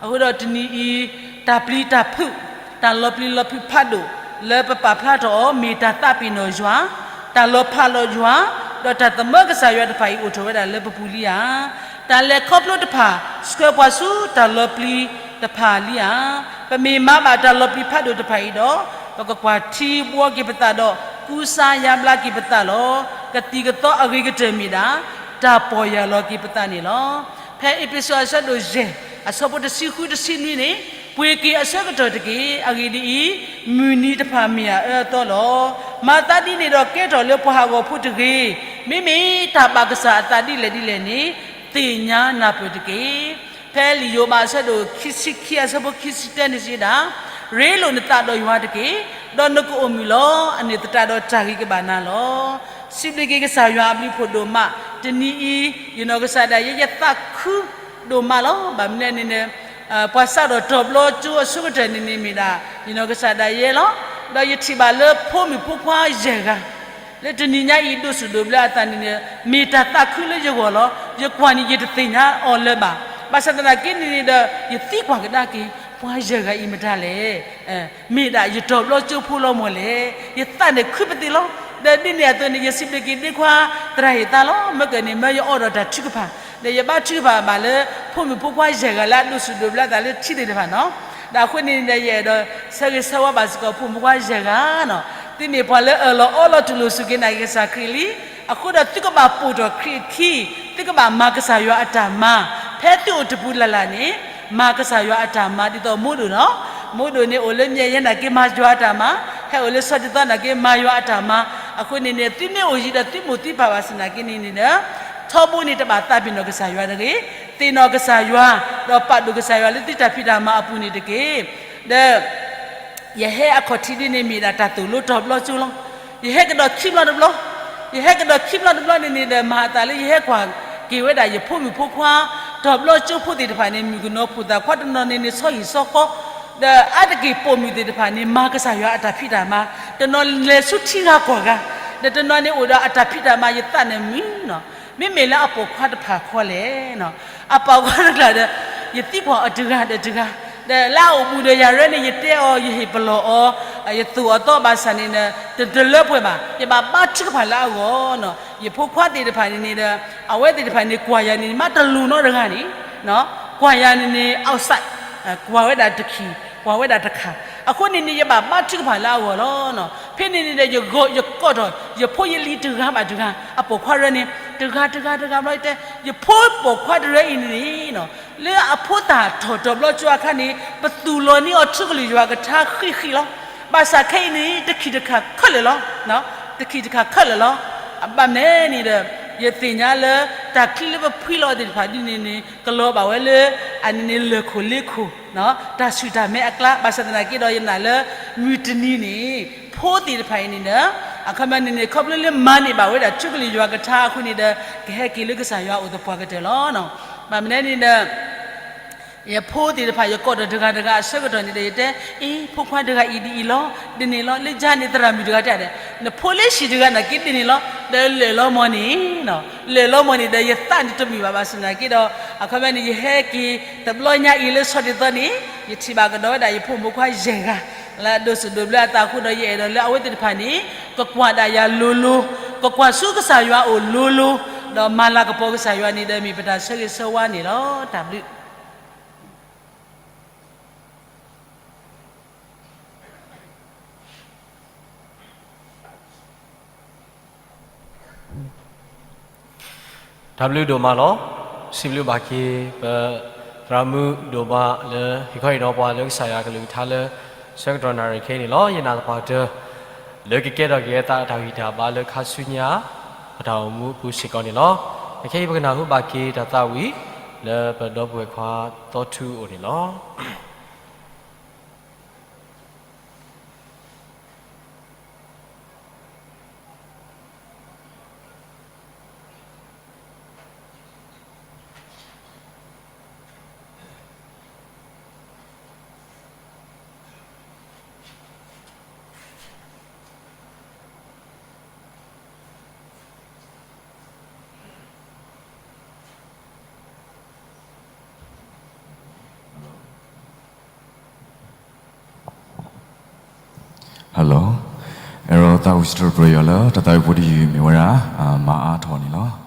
အဃိဒီးတနံၤအံၤ တၢ်ပျံၤတၢ်ဖုး တၢ်လီၤပျံၤလီၤဖုးဖးဒိၣ် လၢပပာ်ဖျါထီၣ်အီၤ မ့ၢ်တၢ်သးပ့ၤနီၣ်ယွၤ, တၢ်လီၤဖးလီၤယွၤ, ဒီးတၢ်သမၢကစၢ်ယွၤတဖၣ်အံၤအိၣ်ထီၣ်ဝဲဒၣ်လၢပပူၤလံဧါ. တၢ်လဲၤခီဖျိတဖၣ် ဆှၢပှၤဆူတၢ်လီၤပျံၤတဖၣ်လံဧါ. ပမ့ၢ်မၤဘၣ်တၢ်လီၤပျံၤဖးဒိၣ်တဖၣ်အံၤဒီး ပကကွၢ်ထံဘှီက့ၤပသးဒီး ကူစါယါဘျါက့ၤပသးလီၤ. ကသံၣ်ကသီအဂ့ၤကတၢၢ်မ့ၢ်ဒၣ် တၢ်ပီၢ်ယၢ်လီၤက့ၤပသးန့ၣ်လီၤ. ဖဲအ့းဖ့းစူးအဆၢဒိၣ်ယဲၢ် အဆၢဖိတဆံဃုတဆံနွံန့ၣ် ပှ့ၤက့ၤအဆၢကတီၢ်တက့ၢ်. အဂ့ၢ်ဒ်အံၤ, မုၢ်နံၤတဖၣ်မ့ၢ်အအၢအသီလီၤ. မၤသးဒ်န့ၣ်ဒီးကဲထီၣ်လၢပှၤဟးဂီၤဖိတဂ့ၤ. မ့မ့ၢ်တၢ်ဘၣ်ကစၢ်အသးဒ်လဲၣ်ဒ်လဲၣ်န့ၣ် သ့ၣ်ညါနၢ်ပၢၢ်တက့ၢ်. ဖဲလံာ်ယိၤဘးအဆၢဒိၣ်ခံဆံခံအဆၢဖိခံဆံတၢန့ၣ်စံးဒၣ်, ရ့လိာ်နသးဒီးယွၤတက့ၢ်. ဒီးနကအိၣ်မုာ်လီၤ. အန့ၣ်သတးဒီးတၢ်ဂ့ၤကဘၣ်နၤလီၤ. စံးဘျုးက့ၤကစၢ်ယွၤအဘျုးဖှိၣ်ဒိၣ်မး, တနံၤအံၤ ယနီၢ်ကစၢ်ဒၣ်ယဲ ယသးခုဒိၣ်မးလီၤ. ဘၣ်မနုၤလဲၣ်န့ၣ်န့ၣ် ပှၤစးထီၣ်တီၤဘျီကၠိအဆိကတၢၢ်န့ၣ်န့ၣ်မ့ၢ်ဒၣ် ယနီၢ်ကစၢ်ဒၣ်ယဲလီၤ. ဒီးယထံၣ်ဘၣ်လၢဖိမုၣ်ဖိခွါယဲၢ်ဂၤ လၢတနံၤညါအံၤဒိးစူၣ်ဒိးဘျၢအသးန့ၣ်န့ၣ် မ့ၢ်တၢ်သးခုလၢယဂီၢ်လီၤ. ယကွၢ်န့ၣ်ယတသ့ၣ်ညါအီၤလၢၤဘၣ်. ဘၣ်ဆၣ်သနာ်က့န့ၣ်န့ၣ်ဒီး ယသံကွၢ်ကဒါက့ၤ ပှၤယဲၢ်ဂၤအံၤမတၤလဲၣ် မ့ၢ်ဒၣ်ယတီၤဘျီကၠိဖိလီၤမ့ၢ်လဲၣ်. ယသးန့ၣ်ခုပသ့လီၤ. ဒီးဒ်န့ၣ်အသိးန့ၣ် ယစံးဘျုးက့ၤဒ့ခွါသရၣ်ဟ့ၣ်သါလီၤ. မ့ၢ်ကန့ၣ် မၢယအီၣ်ဒီးတၢ်ထုကဖၣ်, ဒီးယဘါထုကဖၣ်ဘၣ်လၢ ဖိမုၣ်ဖိခွါယဲၢ်ဂၤလၢအဒိးစူၣ်ဒိးဘျၢသးလၢထံသ့ၣ်တဖၣ်နီၤ. ဒီးအဃိန့ၣ်ဒီး ယအဲၣ်ဒိးဆၢဂ့ၤဆၢဝါဘၣ်စ့ၢ်ကီး ဖိမုၣ်ဖိခွါယဲၢ်ဂၤနီၤ. သုမ့ၢ်ပှၤလၢအၢၣ်လီၤအီလီၤတူၢ်လိာ်စူၢ်က့ၤနာ်က့ၤကစၢ်ခရံာ်လံ. အဃိဒီးသုကဘၣ်ပိာ်ထီၣ်ခရံာ်အခံ, သုကဘၣ်မၤကစၢ်ယွၤအတၢ်မၤ, ဖဲသုအိၣ်တပူၤလၢ်လၢ်န့ၣ် မၤကစၢ်ယွၤအတၢ်မၤ ဒ်သိးမိၢ်ဒိၣ်နီၤ. မိၢ်ဒိၣ်န့ၣ်အိၣ်လၢမၠဲၣ်ယဲနာ်က့ မၤယွၤအတၢ်မၤ, ဟဲအိၣ်လၢစီၤတံၤသီနာ်က့ မၤယွၤအတၢ်မၤ. အဃိန့ၣ်န့ၣ် သုမ့ၢ်အိၣ်ယံၤဒီးသုမိၢ်သုပၢ်ဘၣ်ဆၣ်နာ်က့န့ၣ်န့ၣ်ဒီး ထီဘိန့ၣ်တဘၣ်သးပ့ၤနီၣ်ကစၢ်ယွၤတဂ့ၤ, သ့ၣ်နီၣ်ကစၢ်ယွၤ, ဒီးပာ်ဒိၣ်ကစၢ်ယွၤလၢသုတၢ်ဖံးတၢ်မၤအပူၤန့ၣ်တက့ၢ်. ဒီး ယဟဲအခီၣ်ထံးဒ်န့ၣ်မ့ၢ်ဒၣ်တၢ်သိၣ်လိတီၤဘျီကၠိလီၤ. ယဟဲကဒီးခံဘျီတဘျီ, ယဟဲကဒီးခံဘျီတဘျီန့ၣ်န့ၣ်ဒီး မၤအသးလၢယဟဲကွၢ်က့ၤဝဲဒၣ်ယဖိမုၣ်ဖိခွါ တီၤဘျီကၠိဖိသ့ၣ်တဖၣ်န့ၣ် မုၣ်ကနီၤဖိသၣ်ခွါတနီၤန့ၣ်န့ၣ် ဆီဟံၣ်ဆီဃီ, ဒီးအါတက့ၢ်ပိာ်မုၣ်သ့ၣ်တဖၣ်န့ၣ် မၤကစၢ်ယွၤအတၢ်ဖံးတၢ်မၤ, တနီၤလဲၤဆူထံဂၤကီၢ်ဂၤ, ဒီးတနီၤန့ၣ်အိၣ်ဒီးအတၢ်ဖံးတၢ်မၤ ယသးန့ၣ်မုာ်နီၤ. မ့မ့ၢ်လၢအပိာ်ခွါတဖၣ်ဃီလဲၣ်နီၤ. အပိာ်ခွါတကျါဒီး ယသံကွၢ်အီၤတဂၤဒီးတဂၤ, ဒီးလၢအအိၣ်ဘူးဒီးယၤရဲန့ၣ် ယတဲအီၤ ယဟ့ၣ်ပလီၢ်အီၤ, ယသိၣ်အီၤသီဘၣ်ဆၣ်န့ၣ်ဒီး တတလၢပှဲၤဘၣ်, ယဘၣ်ဘါထုကဖၣ်လၢအဂီၢ်နီၤ. ယဖိခွါသ့ၣ်တဖၣ်န့ၣ်န့ၣ်ဒီး အဝဲသ့ၣ်တဖၣ်န့ၣ် ကွၢ်ယၤန့ၣ် မ့တလူၤနီတဂၤန့ၣ်, ကွၢ်ယၤန့ၣ်န့ၣ် outside, ကွၢ်ဝဲဒၣ်တခံ, ကွၢ်ဝဲဒၣ်တခါ, အဃိန့ၣ်န့ၣ် ယဘၣ်ဘါထုကဖၣ်လၢအဂီၢ်လီၤ. ဖဲန့ၣ်န့ၣ်ဒီး ယဂီၤယကိးထီၣ် ယဖိယလံၤတဂၤဘၣ်တဂၤ, အပိာ်ခွါရဲန့ၣ် တဂၤတဂၤတဂၤဘျီတဲ, ယဖိပိာ်ခွါတရဲအံၤန့ၣ်န့ၣ် လၢအဖိသၣ်ထီၣ်တီၤဘျီကၠိအခါန့ၣ် ပသူၣ်လီၤန့ၢ်အီၤထူကလုၢ်ယွၤကထါဃံးဃံးလီၤ. ဘၣ်ဆၣ်ခဲအံၤန့ၣ် တခံးတခါခဲလၢာ်လီၤ, တခံးတခါခဲလၢာ်လီၤ. အဘၣ်မနုၤန့ၣ်ဒီး ယသ့ၣ်ညါလၢ တၢ်ချံလၢပဖှံလီၤသ့ၣ်တဖၣ်ဒ်န့ၣ်န့ၣ် ကလီၤဘၣ်ဝဲလၢ အန့ၣ်န့ၣ် လၢၢ်ခိၣ်လ့ခိၣ် တၢ်ဆူၣ်တၢ်မဲအကျါ, ဘၣ်ဆၣ်သနာ်က့ဒီး ယနာ်လၢ မုၢ်တနံၤန့ၣ် ဖိသ့ၣ်တဖၣ်အံၤန့ၣ်ဒီး အခီပညီန့ၣ်န့ၣ် ခီဖျိလၢမၤန့ၢ်ဘၣ်ဝဲဒၣ်ထူကလုၢ်ယွၤကထါအဃိန့ၣ်ဒီး ကဟဲက့ၤလၢကစၢ်ယွၤအအိၣ်သပှၢ်ကတၢၢ်လီၤ. ဘၣ်မနုၤန့ၣ်ဒီး ယဖိသ့ၣ်တဖၣ် ယကိးဒီးတဂၤတဂၤအဆၢကတီၢ်န့ၣ်ဒီး ယတဲ, အ့ ဖိခွါတဂၤအံၤဒ်အံၤလီၤ, ဒ်န့ၣ်လီၤ, လၢယၤန့ၣ်သရၣ်မုၣ်တဂၤတဲဒၣ်, နဖိလၢဟံၣ်တဂၤန့ၣ်က့ဒ်န့ၣ်လီၤ, ဒီးလၢာ်လီၤမီၢ်န့ၣ်, လၢာ်လီၤမီၢ်န့ၣ်ဒီး ယသးန့ၣ်တမုာ်ဘၣ်ဘၣ်ဆၣ်သနာ်က့ဒီး အခီပညီန့ၣ် ယဟဲက့ၤတဘျီညါအံၤလၢဆီဒ်သိးန့ၣ် ယထံၣ်ဘၣ်ကဒီးဝဲဒၣ်ယဖိမုၣ်ခွါယဲၢ်ဂၤ လၢအဒိးစူၣ်ဒိးဘျၢအသးအဃိဒီး ယအဲၣ်ဒိးလၢအဝဲသ့ၣ်တဖၣ်န့ၣ် ကကွၢ်ဒၣ်ယၤလိၤလိၤ, ကကွၢ်ဆူကစၢ်ယွၤအအိၣ်လိၤလိၤ, ဒီးမၤလၤကပီၤကစၢ်ယွၤန့ၣ်ဒီး မ့ၢ်ပတၢ်ဆၢဂ့ၤဆၢဝါန့ၣ်လီၤ. တၢ်ဘျုး တၢ်ဘျုးဒိၣ်မးလီၤ. စံးဘျုးဘၣ်က့ၤ ပသရၣ်မုၣ်ဒိၣ်မးလၢ ဟ့ၣ်ခီဟ့ၣ်နီၤပှၤလၢကစၢ်ယွၤကလုၢ်ကထါလၢ ဆၢကတီၢ်နၣ်ရံၣ်ခဲအံၤန့ၣ်လီၤ. ယနာ်သပှၢ်တၢၢ် လၢကကဲထီၣ်က့ၤအသးအတၢ်ဂံၢ်တၢ်ဘါလၢခါဆူညါ ပတၢ်အိၣ်မူအပူၤစ့ၢ်ကီးန့ၣ်လီၤ. အခဲအံၤပကနၢ်ဟူဘၣ်က့ၤတၢ်သးဝံၣ် လၢပဒီပုၢ်ဝဲၢ်ခွါသီထူအအိၣ်န့ၣ်လီၤ. ဟဲလီၤ, အဲၣ်ဒိးသးဝံၣ်စံးထီၣ်ပတြၢၤယွၤလၢ တၢ်သးဝံၣ်ဖိတယုၢ်မ့ၢ်ဝဲဒၣ် မၤအါထီၣ်န့ၣ်လီၤ.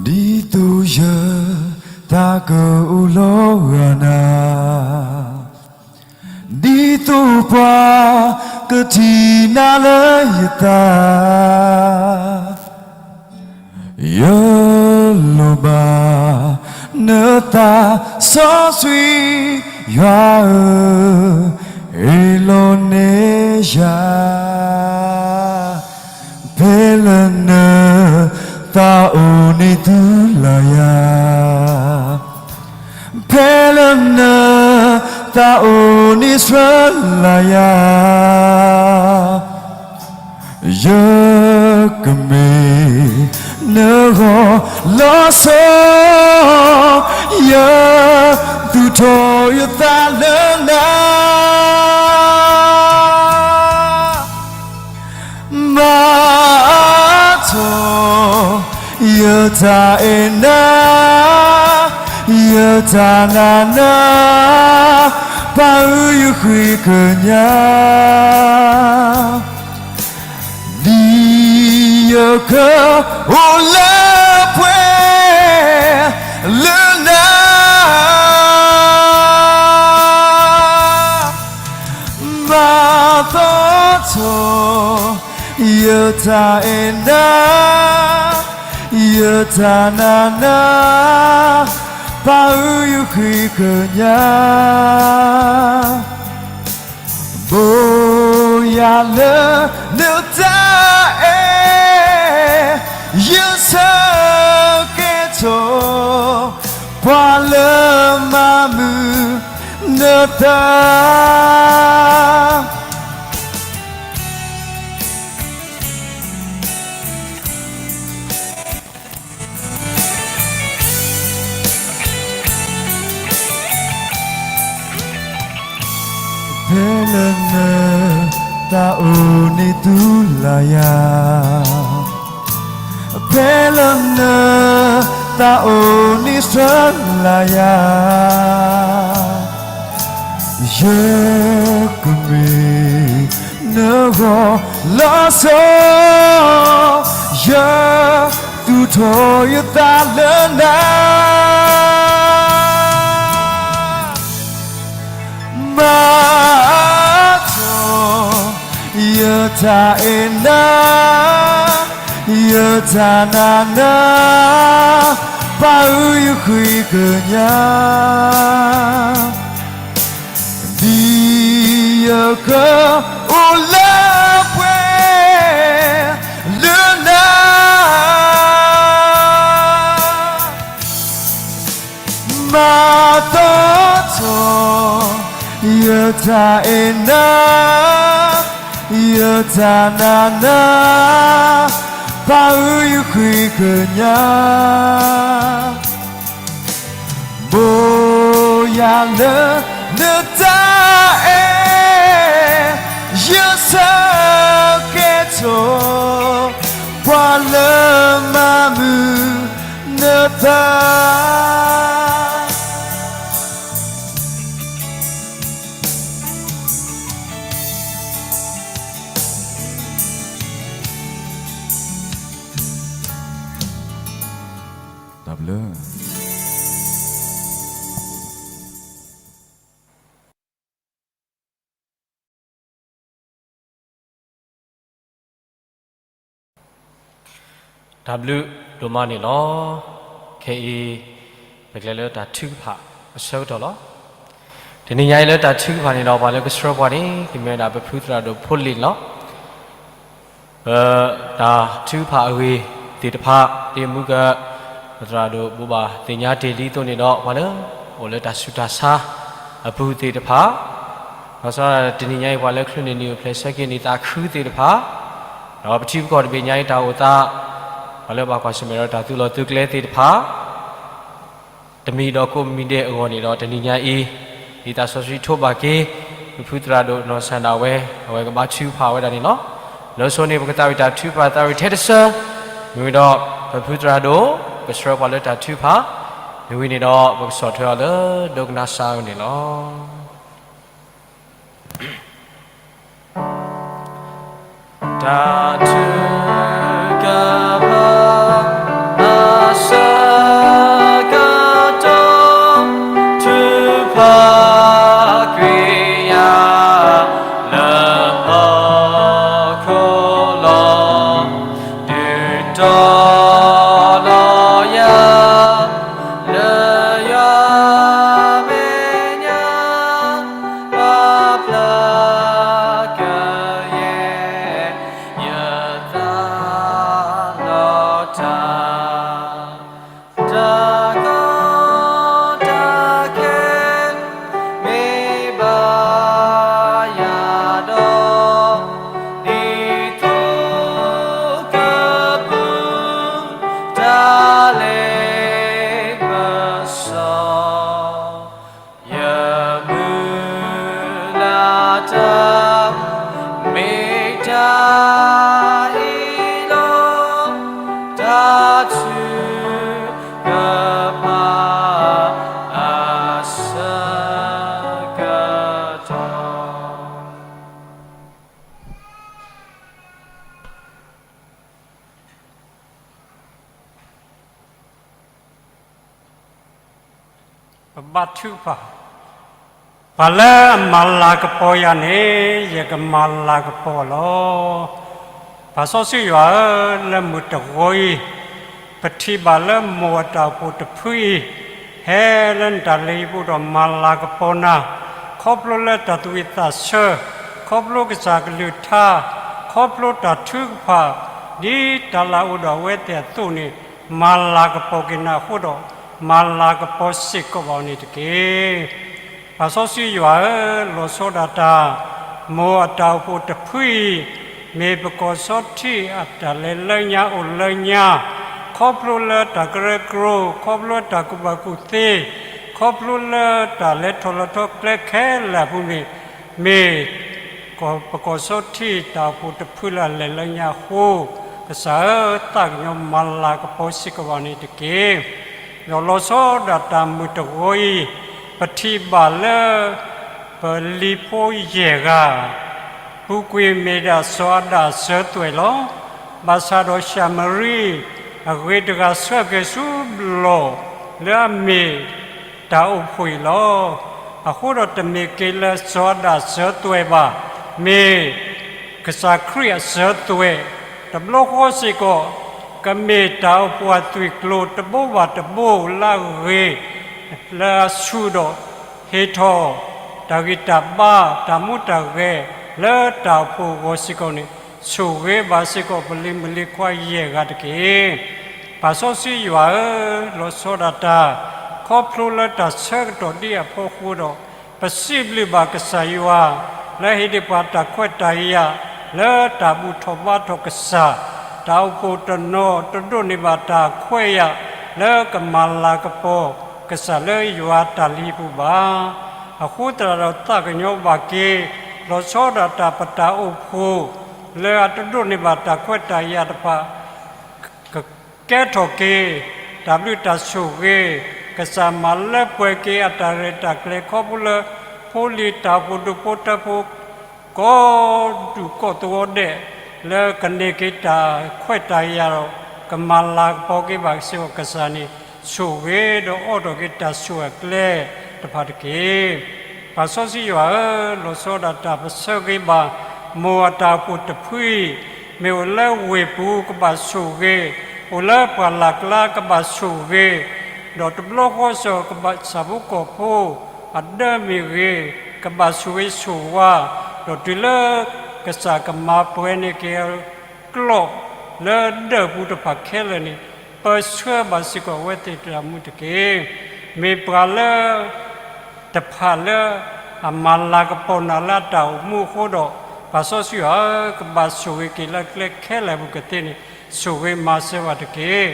ဒ်သိးယသးကအိၣ်လီၤဂာ်နၤ, ဒ်သိးပှၤကထံၣ်နၤလၢယသး, ယလိၣ်ဘၣ်နသးစီဆှံ, ယွၤဧၢ, ဟ့ၣ်လီၤန့ၢ်ယၤ ဖဲလၢနသးအိၣ်န့ၢ်သူလၢ်ယၤ, ဖဲလၢနသးအိၣ်န့ၢ်ဆှၢလၢ်ယၤ, ယကမ့ၢ်နဂီၢ်လီၤဆီ, ယသူၣ်ထီၣ်ယသးလၢနၤ မၤထီၣ်ယတၢ်အဲၣ်နၤ, ယတၢ်နာ်နၤ, ပၢ်ဧၢယဃ့ကညး, ဒ်ယကအိၣ်လၢပှဲၤလၢနၤ မၤသီထီၣ် ယတၢ်အဲၣ်နၤ, ယတၢ်နာ်နၤ, ပၢ်ဧၢယဃ့ကညး, ဘိယၤလၢနတၢ်အဲၣ်, ယဆၢကဲထီၣ် ပှၤလၢမၤမုာ်နသး ဖဲလၢနသးအိၣ်န့ၢ်သူလၢ်ယၤ, ဖဲလၢနသးအိၣ်န့ၢ်ဆှၢလၢ်ယၤ, ယကမ့ၢ်နဂီၢ်လီၤဆီ, ယသူၣ်ထီၣ်ယသးလၢနၤ, မၤထီၣ်ယတၢ်အဲၣ်နၤ, ယတၢ်နာ်နၤ, ပၢ်ဧၢ ယဃ့ကညး ဒ်ယကအိၣ်လၢပှဲၤလၢနၤ, မၤသီထီၣ်ယတၢ်အဲၣ်နၤ, ယတၢ်နာ်နၤ, ပၢ်ဧၢ ယဃ့ကညး မိၢ်ယၤလၢနတၢ်အဲၣ်, ယဆၢကဲၤထီၣ် ပှၤလၢမၤမုာ်နသး. တၢ်ဘျုး တၢ်ဘျုးဒိၣ်မးန့ၣ်လီၤ. ခဲအံၤ ပကလဲၤလၢတၢ်ထုကဖၣ်အဆၢကတီၢ်လီၤ. တနံၤညါအံၤလၢတၢ်ထုကဖၣ်န့ၣ်ဒီး ပှၤလၢကဆှၢပှၤန့ၣ် ကမ့ၢ်ဝဲဒၣ်ပဖုသရၣ်ဒိၣ်ဖိလ့ၣ်န့ၣ်လီၤ. ပတၢ်ထုကဖၣ်အဂ့ၢ်သ့ၣ်တဖၣ် ဒ်မုၢ်က ပသရၣ်ဒိၣ်ဘိးဘၣ်သ့ၣ်ညါတ့ၢ်လံအသိးန့ၣ်ဒီး ပှၤလၢအိၣ်လၢတၢ်ဆူးတၢ်ဆါအပူၤသ့ၣ်တဖၣ်, ဘၣ်ဆၣ်တနံၤညါအံၤ ပှၤလၢချုးန့ၢ်နံၣ်အိၣ်ဖျဲၣ်ဆၢက့ၤနံၣ်သးခုသ့ၣ်တဖၣ်, ဒီးပထံပကီၢ်တဘ့ၣ်ညါအံၤတၢ်အိၣ်သး ပှၤလၢဘၣ်ကွၢ်ဆၢၣ်မဲာ်ဒီးတၢ်သူၣ်လီၤသုးကျဲသ့ၣ်တဖၣ် တမံၤဒီးကိးမံၤဒဲးအဂီၢ်န့ၣ်ဒီး တနံၤညါအံၤ ဒ်သးစီဆှံထိးဘၣ်က့ၤ ပဖုသရၣ်ဒိၣ်နီၢ်စၢ်ဒၣ်ဝဲ အဝဲကဘါထုကဖၣ်ဝဲဒၣ်န့ၣ်လီၤ. လၢအဆိန့ၣ် ပကသးဝံၣ်တၢ်ထုကဖၣ်သးဝံၣ်ထဲတဆၢ, မ့ၢ်ဝံၤဒီး ပဖုသရၣ်ဒိၣ် ကဆှၢပှၤလၢတၢ်ထုကဖၣ်, မ့ၢ်ဝံၤန့ၣ်ဒီး ပကဆီၣ်ထွဲအီၤလၢဒိကနၣ်စၢ်အအိၣ်န့ၣ်လီၤ. တၢ်ထုကဖၣ် အဆၢကတီၢ် ထုကဖၣ်ကွံာ်ယၤ လၢဟီၣ်ခိၣ်လီၤ. ဒုးတီၤလီၤယၤ လၢယွၤမဲာ်ညါ ပာ်ဖျါကယဲၢ် ယသးလီၤတၢ် တၢ်ကီတၢ်ခဲ မ့ၢ်ဘၣ်ယၤဒီး ဒ်သိးကပူၤ တၢ်လ့ပစီ ယမုၢ်လၢ်တၢ် မ့ၢ်တၢ်အံၤလီၤ. တၢ်ထုကဖၣ် အဆၢကတီၢ် ပဘါထုကဖၣ်, ပှၤလၢအမၤလၤကပီၤယၤန့ၣ် ယကမၤလၤကပီၤလီၤ. ပၢ်စီဆှံယွၤဧၢ, လၢမုၢ်တဂီၤအံၤ ပထံၣ်ဘၣ်လၢမိၢ်အတၢ်အိၣ်ဖှိၣ်တဖုအံၤ ဟဲလၢနတၢ်လၢယံၤပူၤဒီးမၤလၤကပီၤနၤ, ခီဖျိလၢတၢ်သူၣ်ဝံၣ်သးဆၢ, ခီဖျိကစၢ်ကလုၢ်ကထါ, ခီဖျိတၢ်ထုကဖၣ်, ဒ်တၢ်လၢအိၣ်ဒီးအဝဲသ့ၣ်အသိးန့ၣ် မၤလၤကပီၤက့ၤနၤအဃိဒီး မၤလၤကပီၤစ့ၢ်ကီးဘၣ်အီၤန့ၣ်တက့ၢ်. ပၢ်စီဆှံယွၤဧၢ, လီၤဆီဒၣ်တၢ် မိၢ်အတၢ်အိၣ်ဖှိၣ်တဖုအံၤ မ့ၢ်ပကီၢ်စီထံးအတၢ်လဲၤလၢညါအိၣ်လၢညါ, ခီဖျိလၢတၢ်ကရၢကရိ, ခီဖျိတၢ်ကူၣ်ဘၣ်ကူၣ်သ့, ခီဖျိလၢတၢ်လဲၤထီၣ်လဲၤထီကျဲခဲလၢာ်အပူၤန့ၣ်, မ့ၢ် ပကီၢ်စီထံးတၢ်အိၣ်ဖှိၣ်တဖုလၢအလဲၤလၢညါအဃိ, ကစၢ်ဧၢ, သးကညီၤမၤလၤကပီၤစ့ၢ်ကီးဘၣ်န့ၣ်တက့ၢ်. ဒီးလီၤဆီဒၣ်တၢ်မုၢ်တဂီၤအံၤ, ပထံၣ်ဘၣ်လၢ ပ ပလံၤဖိယဲၢ်ဂၤ, ပူၤကွံာ်မ့ၢ်ဒၣ်စီၤအၤဒၣ်အစၢၤသွဲၣ်လီၤ. ဘၣ်ဆၣ်ဒီးၡၤမရံအဂ့ၤတဂၤ ဆှၢက့ၤဆူဘျီၣ်လၢအမ့ၢ်တၢ်အိၣ်ဖှိၣ်အံၤလီၤ. အဃိဒီးတမ့ၢ်က့ၤလၢစီၤအၤဒၣ်အစၢၤသွဲၣ်ဘၣ်, မ့ၢ်ကစၢ်ခရံာ်အစၢၤသွဲၣ်, တဘျီဃီစ့ၢ်ကီး ကမ့ၢ်တၢ်အိၣ်ဖှိၣ်အသွံၣ်ကျိၤတဘိဘၣ်တဘိလၢအဂ့ၤ လၢအဆူၣ်ဒီး ဟ့ၣ်ထီၣ်တၢ်ဂံၢ်တၢ်ဘါ တၢ်မူတၢ်ဂဲၤလၢတၢ်အိၣ်ဖှိၣ်အဂီၢ်စ့ၢ်ကီးန့ၣ် ဆိၣ်ဂ့ၤဘၣ်စ့ၢ်ကီးပလံၤမုၣ်လံၤခွါယဲၢ်ဂၤတက့ၢ်. ပၢ်စီဆှံယွၤဧၢ, လီၤဆီဒၣ်တၢ် ခီဖျိလၢတၢ်ဆၢကတီၢ်ဒ်အံၤအဖီခိၣ်ဒီး ပစံးဘျုးဘၣ်ကစၢ်ယွၤ လၢဟ့ၣ်ဒံးပှၤတၢ်ခွဲးတၢ်ယာ် လၢတၢ်ဘူၣ်ထီၣ်ဘါထီၣ်ကစၢ်, တၢ်အိၣ်ဖှိၣ်တနီၤတဒိးန့ၢ်ဘၣ်တၢ်ခွဲးယာ် လၢကမၤလၤကပီၤကစၢ်လၢယွၤတၢ်လုၢ်ဟံၣ်ပူၤဘၣ်. အဃိသတးဒီးသးကညီၤဘၣ်က့ၤ လီၤဆီဒၣ်တၢ်ပတၢ်အိၣ်ဖှိၣ် လၢအတဒိးန့ၢ်ဘၣ်တၢ်ခွဲးတၢ်ယာ်တဖၣ် ကကဲထီၣ်က့ၤ တၢ်ဘျုးတၢ်ဆိၣ်ဂ့ၤ, ကစၢ်မၤလၢပှဲၤက့ၤအတၢ်ရဲၣ်တၢ်ကျဲၤခီဖျိလၢ ဖိလံၤတၢ်အိၣ်ဖှိၣ်ဒူၣ်ဖိထၢဖိ ကိးဒူၣ်ကိးသဝီဒဲး လၢကန့ၢ်က့ၤတၢ်ခွဲးတၢ်ယာ်ဒီး ကမၤလၤကပီၤက့ၤဘၣ်စ့ၢ်ကီးကစၢ်န့ၣ် ဆိၣ်ဂ့ၤဒီးအိးထီၣ်က့ၤတၢ်ဆိၣ်အကျဲတဖၣ်တက့ၢ်. ပၢ်စီဆှံယွၤဧၢ, လီၤဆီဒၣ်တၢ်ပဆၢဂ့ၤဘၣ် မိၢ်အတၢ်အိၣ်ဖှိၣ်တဖုအံၤ, မ့ၢ်အိၣ်လၢဝ့ၢ်ပူၤကဘၣ်ဆိၣ်ဂ့ၤ, အိၣ်လၢပှၢ်လၢ်ကျါကဘၣ်ဆိၣ်ဂ့ၤ, ဒီးတဘျီဃီစ့ၢ်ကီးကဘၣ်ဆၣ်ဖိကီၢ်ဖိ အဒၢမ့ၢ်ဂ့ၤ, ကဘၣ်ဆိၣ်ဂ့ၤဆိၣ်ဝါ, ဒီးတုၤလၢကစၢ်ကမၤပှဲၤန့ၢ်က့ၤ ကျိာ်လၢဒၢးပူၤတဖၣ်ခဲလၢာ်န့ၣ် ပၢဆှၢဘၣ်စ့ၢ်ကီးအဝဲသ့ၣ်တၢ်အိၣ်မူတက့ၢ်. မ့ၢ်ပှၤလၢ တဖၣ်လၢ အမၤလၤကပီၤနၤလၢအတၢ်အိၣ်မူအဃိဒီး ပၢ်စီဆှံယွၤဧၢ, ကဘၣ်ဆိၣ်ဂ့ၤက့ၤလၢကျဲခဲလၢာ်အပူၤကသ့န့ၣ် ဆိၣ်ဂ့ၤမၤစၢၤဘၣ်တက့ၢ်.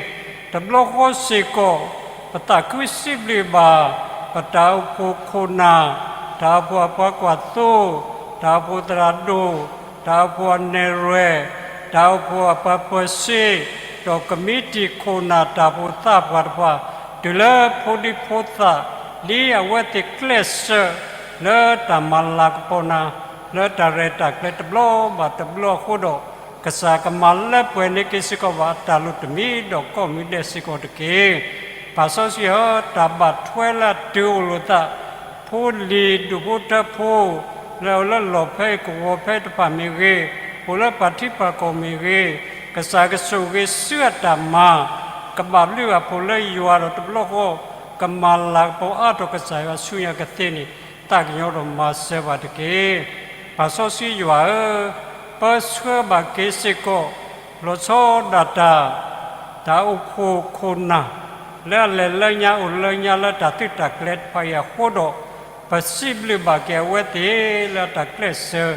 တဘျီဃီစ့ၢ်ကီး ပသးခုစံးဘျုးဘၣ် ပတၢ်အိၣ်ဖှိၣ်ခိၣ်နၢ်, တၢ်အိၣ်ဖှိၣ်အပှၤကွၢ်သိ, တၢ်အိၣ်ဖှိၣ်သရၣ်ဒိၣ်, တၢ်အိၣ်ဖှိၣ်အနဲၣ်ရွဲၣ်, တၢ်အိၣ်ဖှိၣ်အပှၤပၢၤစ့, ဒီးကမံးတံာ်ခိၣ်နၢ်တၢ်အိၣ်ဖှိၣ်သးပှၢ်တဖၣ်, တုၤလၢဖိဒံဖိသၣ် ဒ်အဝဲသ့ၣ်ကျဲးစၢး လၢတၢ်မၤလၤကပီၤနၤ လၢတၢ်ရဲၣ်တၢ်ကျဲၤတဘျီဘၣ်တဘျီအဃိဒီး ကစၢ်ကမၤလၢပှဲၤန့ၢ်က့ၤစ့ၢ်ကီးဘၣ်အတၢ်လိၣ်တမံၤဒီးကိးမံၤဒဲးစ့ၢ်ကီးတက့ၢ်. ပၢ်စီဆှံဧၢ, တၢ်ဘၣ်ထွဲလၢအတုၤအိၣ်လိာ်သး ဖိလံၤဒူၣ်ဖိထၢဖိ လၢအိၣ်လၢလီၢ်ဖဲအံၤကဝီၤဖဲတဖၣ်မ့ၢ်ဂ့ၤ, အိၣ်လၢပှၤထံပှၤကီၢ်မ့ၢ်ဂ့ၤ, ကစၢ်ကဆိၣ်ဂ့ၤဆူအတၢ်မၤ, ကဘၣ်ဘျုးဘၣ်ဖှိၣ်လၢယွၤဒီးတဘျီဃီ ကမၤလၤကပီၤအါထီၣ်ကစၢ်ယွၤဆူညါကသ့န့ၣ် သးကညီၤဒီးမၤစၢၤဘၣ်တက့ၢ်. ပၢ်စီဆှံယွၤဧၢ, ပၢဆှၢဘၣ်က့ၤစ့ၢ်ကီး လီၤဆီဒၣ်တၢ် တၢ်အိၣ်ဖှိၣ်ခိၣ်နၢ် လၢအလဲၤလၢညါအိၣ်လၢညါလၢတၢ်သုးတၢ်ကျဲၤတဖၣ်အံၤအဃိဒီး ပစံးဘျုးဘၣ်က့ၤအဝဲသ့ၣ်လၢအတၢ်ကျဲးစၢး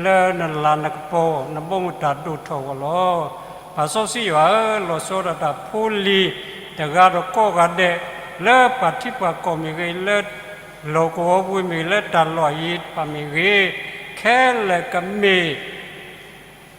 လၢနလၤနကပီၤ နဘီမုၢ်တၢ်ဒိၣ်ထီၣ်အဂီၢ်လီၤ. ပၢ်စီဆှံယွၤဧၢ, လီၤဆီဒၣ်တၢ်ဖိလံၤတဂၤဒီးကိးဂၤဒဲး လၢပှၤထံပှၤကီၢ်မ့ၢ်ဂ့ၤ, လၢလီၢ်ကဝီၤပူၤမ့ၢ်ဂ့ၤ, လၢတၢ်လီၢ်အယံၤတဖၣ်မ့ၢ်ဂ့ၤ, ခဲလၢာ်ကမ့ၢ်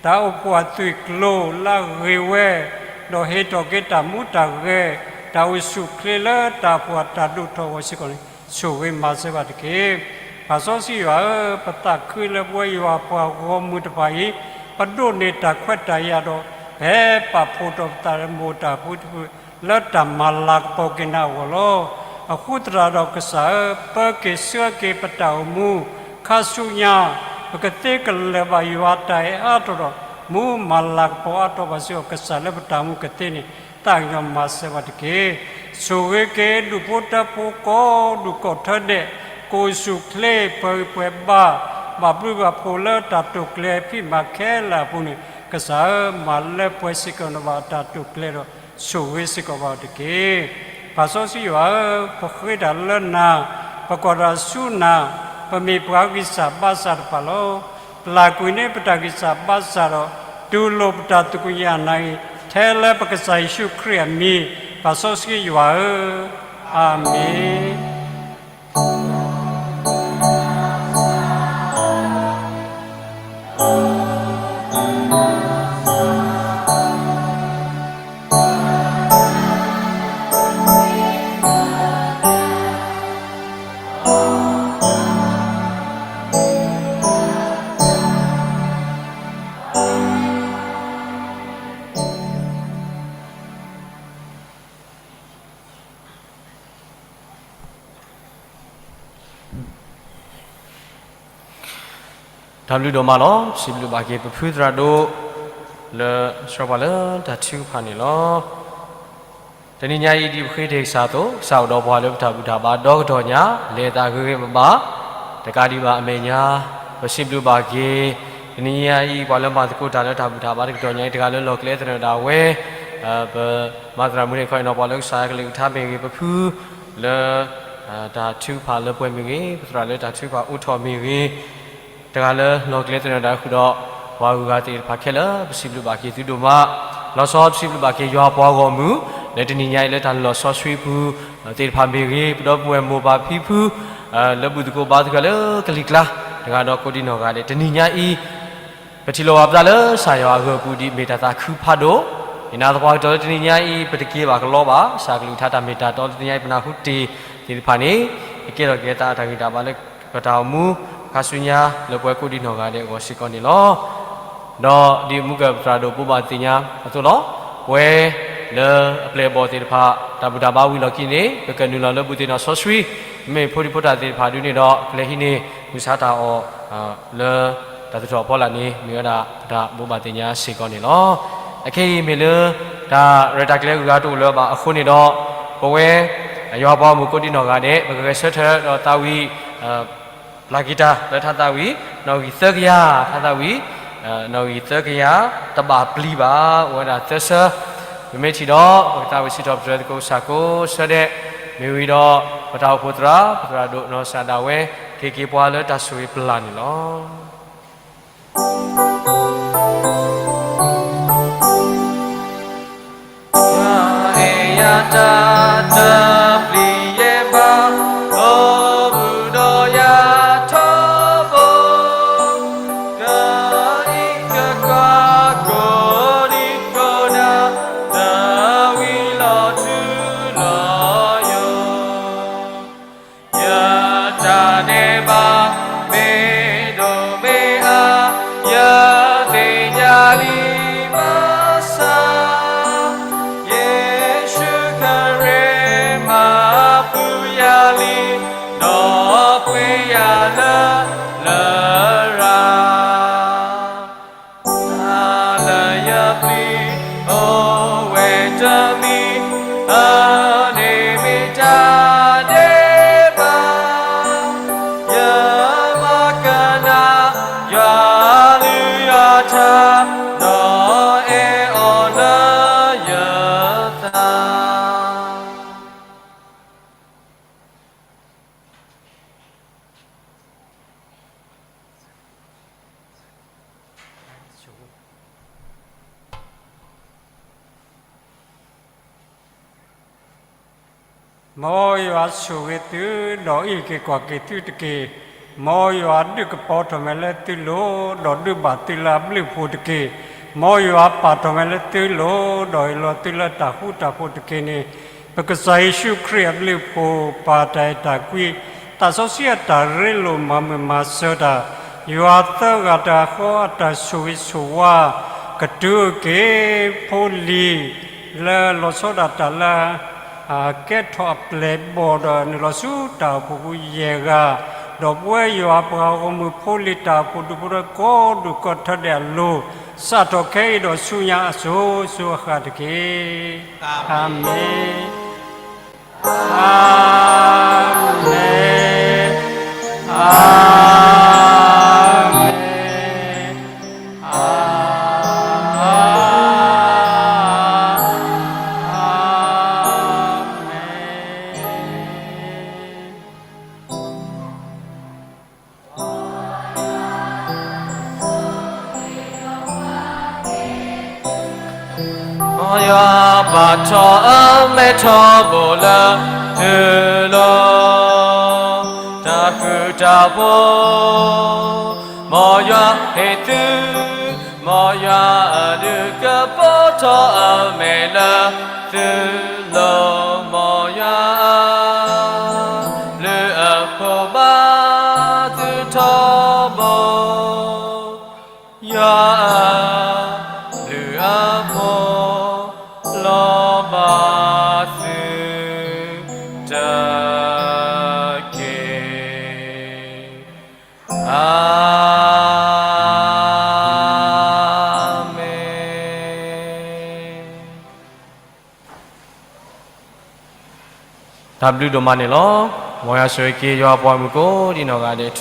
တၢ်အိၣ်ဖှိၣ်အသွံၣ်ကျိၤလၢအဂ့ၤဝဲ, ဒီးဟ့ၣ်ထီၣ်က့ၤတၢ်မူတၢ်ဂဲၤ, တၢ်အိၣ်ဆူၣ်အိၣ်ချ့လၢတၢ်အိၣ်ဖှိၣ်အတၢ်ဒိၣ်ထီၣ်အဂီၢ်စ့ၢ်ကီးန့ၣ် ဆိၣ်ဂ့ၤမၤစၢၤဘၣ်တက့ၢ်. ပၢ်စီဆှံယွၤဧၢ, ပသးခုလၢပဝဲယွၤပှၤဂီၢ်မုၢ်တဖၣ်အံၤ ပဒိးန့ၢ်တၢ်ခွဲးတၢ်ယာ်ဒီး ပဟဲပာ်ဖှိၣ်ထီၣ်ပသးဒီးမိၢ်တၢ်ဖိတဖု လၢတၢ်မၤလၤကပီၤက့ၤနၤအဂီၢ်လီၤ. အဃိသတးဒီးကစၢ်ဧၢ, ပၢက့ၤဆှၢက့ၤပတၢ်အိၣ်မူ ခါဆူညါ ပကသ့ကလၢၤဘၣ်ယွၤတၢ်အဲၣ်အါထီၣ်ဒီး မူမၤလၤကပီၤအါထီၣ်ဘၣ်စ့ၢ်ကီး ကစၢ်လၢပတၢ်အိၣ်မူကသ့န့ၣ် သးကညီၤမၤစၢၤဘၣ်တက့ၢ်. ဆိၣ်ဂ့ၤက့ၤဒူၣ်ဖိထၢဖိကိးဒူၣ်ကိးထၢဒဲး ကအိၣ်ဆူၣ်အိၣ်ချ့ပှဲၤဂံၢ်ပှဲၤဘါ ဘၣ်ဘျုးဘၣ်ဖှိၣ်လၢတၢ်တိာ်ကျဲၤဖံးမၤခဲလၢာ်အပူၤန့ၣ် ကစၢ်ဧၢ, မၤလၢပှဲၤစ့ၢ်ကီးန့ၢ်ဘၣ်အတၢ်တိာ်ကျဲၤဒီး ဆိၣ်ဂ့ၤစ့ၢ်ကီးဘၣ်အီၤတက့ၢ်. ပၢ်စီဆှံယွၤဧၢ, ပဃ့တၢ်လၢနၤ, ပကွၢ်တၢ်ဆူနၤ, ပမ့ၢ်ပှၤဂံၢ်စၢ်ဘါစၢ်တဖၣ်လီၤ. ပျၢ်ကွံာ်န့ၢ်ပတၢ်ဂံၢ်စၢ်ဘါစၢ်ဒီး တူၢ်လိာ်ပတၢ်သူၣ်ကညီၤနၤအံၤ ထဲလၢပကစၢ်ယ့ၣ်ၡူးခရံာ်အမံၤ, ပၢ်စီဆှံယွၤဧၢ, အၤမ့ၣ်. တၢ်ဘျုးဒိၣ်မးလီၤ. ပစံးဘျုးဘၣ်က့ၤပဖုသရၣ်ဒိၣ် လၢဆှၢပှၤလၢတၢ်ထုကဖၣ်န့ၣ်လီၤ. တနံၤညါအံၤ ဒ်ပဃ့တ့ၢ်ကစၢ်အသိး, ကစၢ်အိၣ်ဒီးပှၤလၢပတၢ်ဘူၣ်တၢ်ဘါဒီကတီၢ်ညါ, လဲၤအသးဂ့ၤဂ့ၤဘၣ်ဘၣ်, တကးဒံးဘၣ်အမဲာ်ညါ, ပစံးဘျုးဘၣ်က့ၤ တနံၤညါအံၤ ပှၤလၢမၤသကိးတၢ်လၢတၢ်ဘူၣ်တၢ်ဘါတကတီၢ်ညါအံၤ တဂၤလၢလီၢ်ကျဲသနၢၣ်ဒၣ်ဝဲ, ပမၤသရၣ်မုၣ်န့ၣ်ခီအံၤနီၤ ပှၤလၢကစၢ်ယွၤကလုၢ်ကထါမ့ၢ်ဂ့ၤ, ပဖုလၢ တၢ်ထုကဖၣ်လၢပှဲၤမ့ၢ်ဂ့ၤ, ပသရၣ်လၢတၢ်ထုကဖၣ်အိၣ်ထီၣ်မ့ၢ်ဂ့ၤ, တဂၤလၢလီၢ်ကျဲသနၢၣ်ဒၣ်ဃုာ်ဒီး ပှၤဂုၤဂၤသ့ၣ်တဖၣ်ခဲလၢာ် ပစံးဘျုးဘၣ်က့ၤသုဒိၣ်မး, လီၤဆီပစံးဘျုးဘၣ်က့ၤယွၤပှၤဂီၢ်မုၢ် လၢတနံၤညါအံၤလၢတၢ်လီၤဆီဆှံပူၤ သ့ၣ်တဖၣ်မ့ၢ်ဂ့ၤ, ပဒီပုၢ်ဝဲၢ်မိၢ်ပၢ်ဖံဖု လၢဘူၣ်သကိးဘါသကိးလၢကလံၤကျါ, တဂၤဒီးကိးဒံနီၢ်ဂၤဒဲး တနံၤညါအံၤ ပထံၣ်လိာ်ဘၣ်ပသးလၢကစၢ်ယွၤအဂၢၢ်ပူၤဒ်မ့ၢ်တၢ်သးခုဖးဒိၣ်, ယနာ်သပှၢ်ကတၢၢ်လၢတနံၤညါအံၤ ပတက့ၤဘၣ်ကလီဘၣ်, ကစၢ်ကလုၢ်ကထါတၢ်မ့ၢ်တၢ်တီလၢတနံၤညါအံၤ ပနၢ်ဟူတ့ၢ်သ့ၣ်တဖၣ်န့ၣ် ကကဲထီၣ်က့ၤသးအတၢ်ဂံၢ်တၢ်ဘါလၢပတၢ်အိၣ်မူ ခါဆူညါလၢပဝဲကိးဒံနီၢ်ဂၤဒဲးအဂီၢ်စ့ၢ်ကီးန့ၣ်လီၤ. ဒီးဒ်မုၢ်ကၢၢ်ပသရၣ်ဒိၣ်ဘိးဘၣ်သ့ၣ်ညါအသိးလီၤ. ပဝဲလၢအပျဲၢ်အဘီၣ်သ့ၣ်တဖၣ် တၢ်ဘူၣ်တၢ်ဘါဝံၤလီၢ်ခံန့ၣ် ပကနုာ်လီၤလၢဘူၣ်သ့ၣ်နီၣ်ဆီဆှံ, မ့ၢ်ဖိဒံဖိတၢ်သ့ၣ်တဖၣ်ဒုန့ၣ်ဒီး ကလဲၤဟံးန့ၢ်မုၢ်ဆါတၢ်အီၣ် လၢတၢ်သူၣ်ထီၣ်အဖီလာ်န့ၣ် မ့ၢ်ဝဲဒၣ်ပတၢ်ဘိးဘၣ်သ့ၣ်ညါစ့ၢ်ကီးန့ၣ်လီၤ. အခဲအံၤမ့ၢ်လၢ တၢ်ရဲၣ်တၢ်ကျဲၤအဂုၤအဂၤတအိၣ်လၢၤဘၣ်အဃိန့ၣ်ဒီး ပဝဲ ယွၤပှၤဂီၢ်မုၢ်ကိးဒံနီၢ်ဂၤဒဲး ပကဂဲၤဆၢထၢၣ်ဒီးသးဝံၣ် ပျၢ်ကံၢ်တၢ်လၢထါသးဝံၣ် နီၣ်ဂံၢ်သၢကယၤ ထါသးဝံၣ် နီၣ်ဂံၢ်သၢကယၤ တဘၣ်ပျံၤဘၣ် အိၣ်ဝဲဒၣ်သၢဆၢ, ပမ့ၢ်ထံၣ်ဒီး ပကသးဝံၣ်စံးထီၣ်ပတြၢၤသကိးကစၢ်ကိးဆၢဒဲး, မ့ၢ်ဝံၤဒီး ပတၢ်အိၣ်ဖှိၣ်သရၣ် ပသရၣ်ဒိၣ်နီၢ်ကစၢ်ဒၣ်ဝဲ ကဟ့ၣ်က့ၤပှၤလၢတၢ်ဆိၣ်ဂ့ၤပျၢ်န့ၣ်လီၤ. ယွၤအဲၣ်ယၤတၢ်တပျံၤယဲၢ်ဘၣ်, အိၣ်မူဒီးယၤထီဘိ, ကအံးကကွၢ်ကိးဒံကိးဒဲး, တၢ်ဝံၤလီၤထူလီၤယိာ်. ယတၢ်ဒဲးဘး မ့ၢ်ဒိၣ်မ့ၢ်အါ, ယသ့ၣ်ညါလံဘၣ်ဆၣ်, ယ့ၣ်ၡူးခရံာ်မၤပူၤယၤလံ, ဒီးပှ့ၤယၤလၢလရာ် တၢ်လၢယပျံၤ အိၣ်ဝဲတမံၤ, အန့ၣ်မ့ၢ်တၢ်ဒဲးဘး, ယမၤကနၣ် ယွၤအကလုၢ်ယွၤအကထါ, ဒီးအဲၣ်အီၤလၢယသး. မ်ယွၤဆိၣ်ဂ့ၤသု, ဒီးအံးက့ၤကွၢ်က့ၤသုတက့ၢ်. မ်ယွၤဒုးကပီၤထီၣ်မဲာ်လၢသုလိၤ, ဒီးဒုးဘၣ်သုလၢအဘျုးအဖှိၣ်တက့ၢ်. မ်ယွၤပာ်ထီၣ်မဲာ်လၢသုလိၤ, ဒီးဟ့ၣ်လီၤသုလၢတၢ်ဃူတၢ်ဖိးတက့ၢ်န့ၣ်, ပကစၢ်ယ့ၣ်ၡူးခရံာ်အဘျုးအဖှိၣ်, ပၢ်တၢ်အဲၣ်တၢ်ကွံ, သးစီဆှံအတၢ်ရ့လိာ်မၤမုာ်မၤစၢၤတၢ်, ယွၤသၢဂၤတဂၤဃီအတၢ်ဆိၣ်ဂ့ၤဆိၣ်ဝါ, ကတုၤက့ၤဖိလံၤ လၢလီၤဆီဒၣ်တၢ်လၢ ကဲထီၣ်အပျဲၢ်အဘီၣ်ဒီး နုာ်လီၤဆူတၢ်အိၣ်ဖှိၣ်ပူၤယဲၢ်ဂၤ, ဒီးပဝဲယွၤပှၤဂီၢ်မုၢ်ဖိလံၤတၢ်အိၣ်ဖှိၣ်ဒူၣ်ဖိထၢကိးဒူၣ်ကိးထၢဒဲးအလိၤ, စးထီၣ်ခဲအံၤဒီးဆူညါအစိၤစိၤအဃၣ်တက့ၢ်. အၤမ့ၣ်, အၤမ့ၣ်, အၤမ့ၣ်, အၤမ့ၣ်. မ်ယွၤပာ်ထီၣ်အမဲာ်ထီဘိလၢသုလိၤ, တၢ်ဃူတၢ်ဖိး, မ်ယွၤဟ့ၣ်သု, မ်ယွၤအဒုးကပီၤထီၣ်အမဲာ်လၢသုလိၤ, မ်ယွၤအ ဘျုးအဖှိၣ်ဘၣ်သုထီဘိ, ယွၤအ ဘျုးအဖှိၣ်လီၤဘၣ်သုတက့ၢ်. အၤ တၢ်ဘျုးဒိၣ်မးန့ၣ်လီၤ. မ်ယွၤဆိၣ်ဂ့ၤက့ၤယွၤအပှၤမုၣ်ကိးဒံနီၢ်ဂၤဒဲး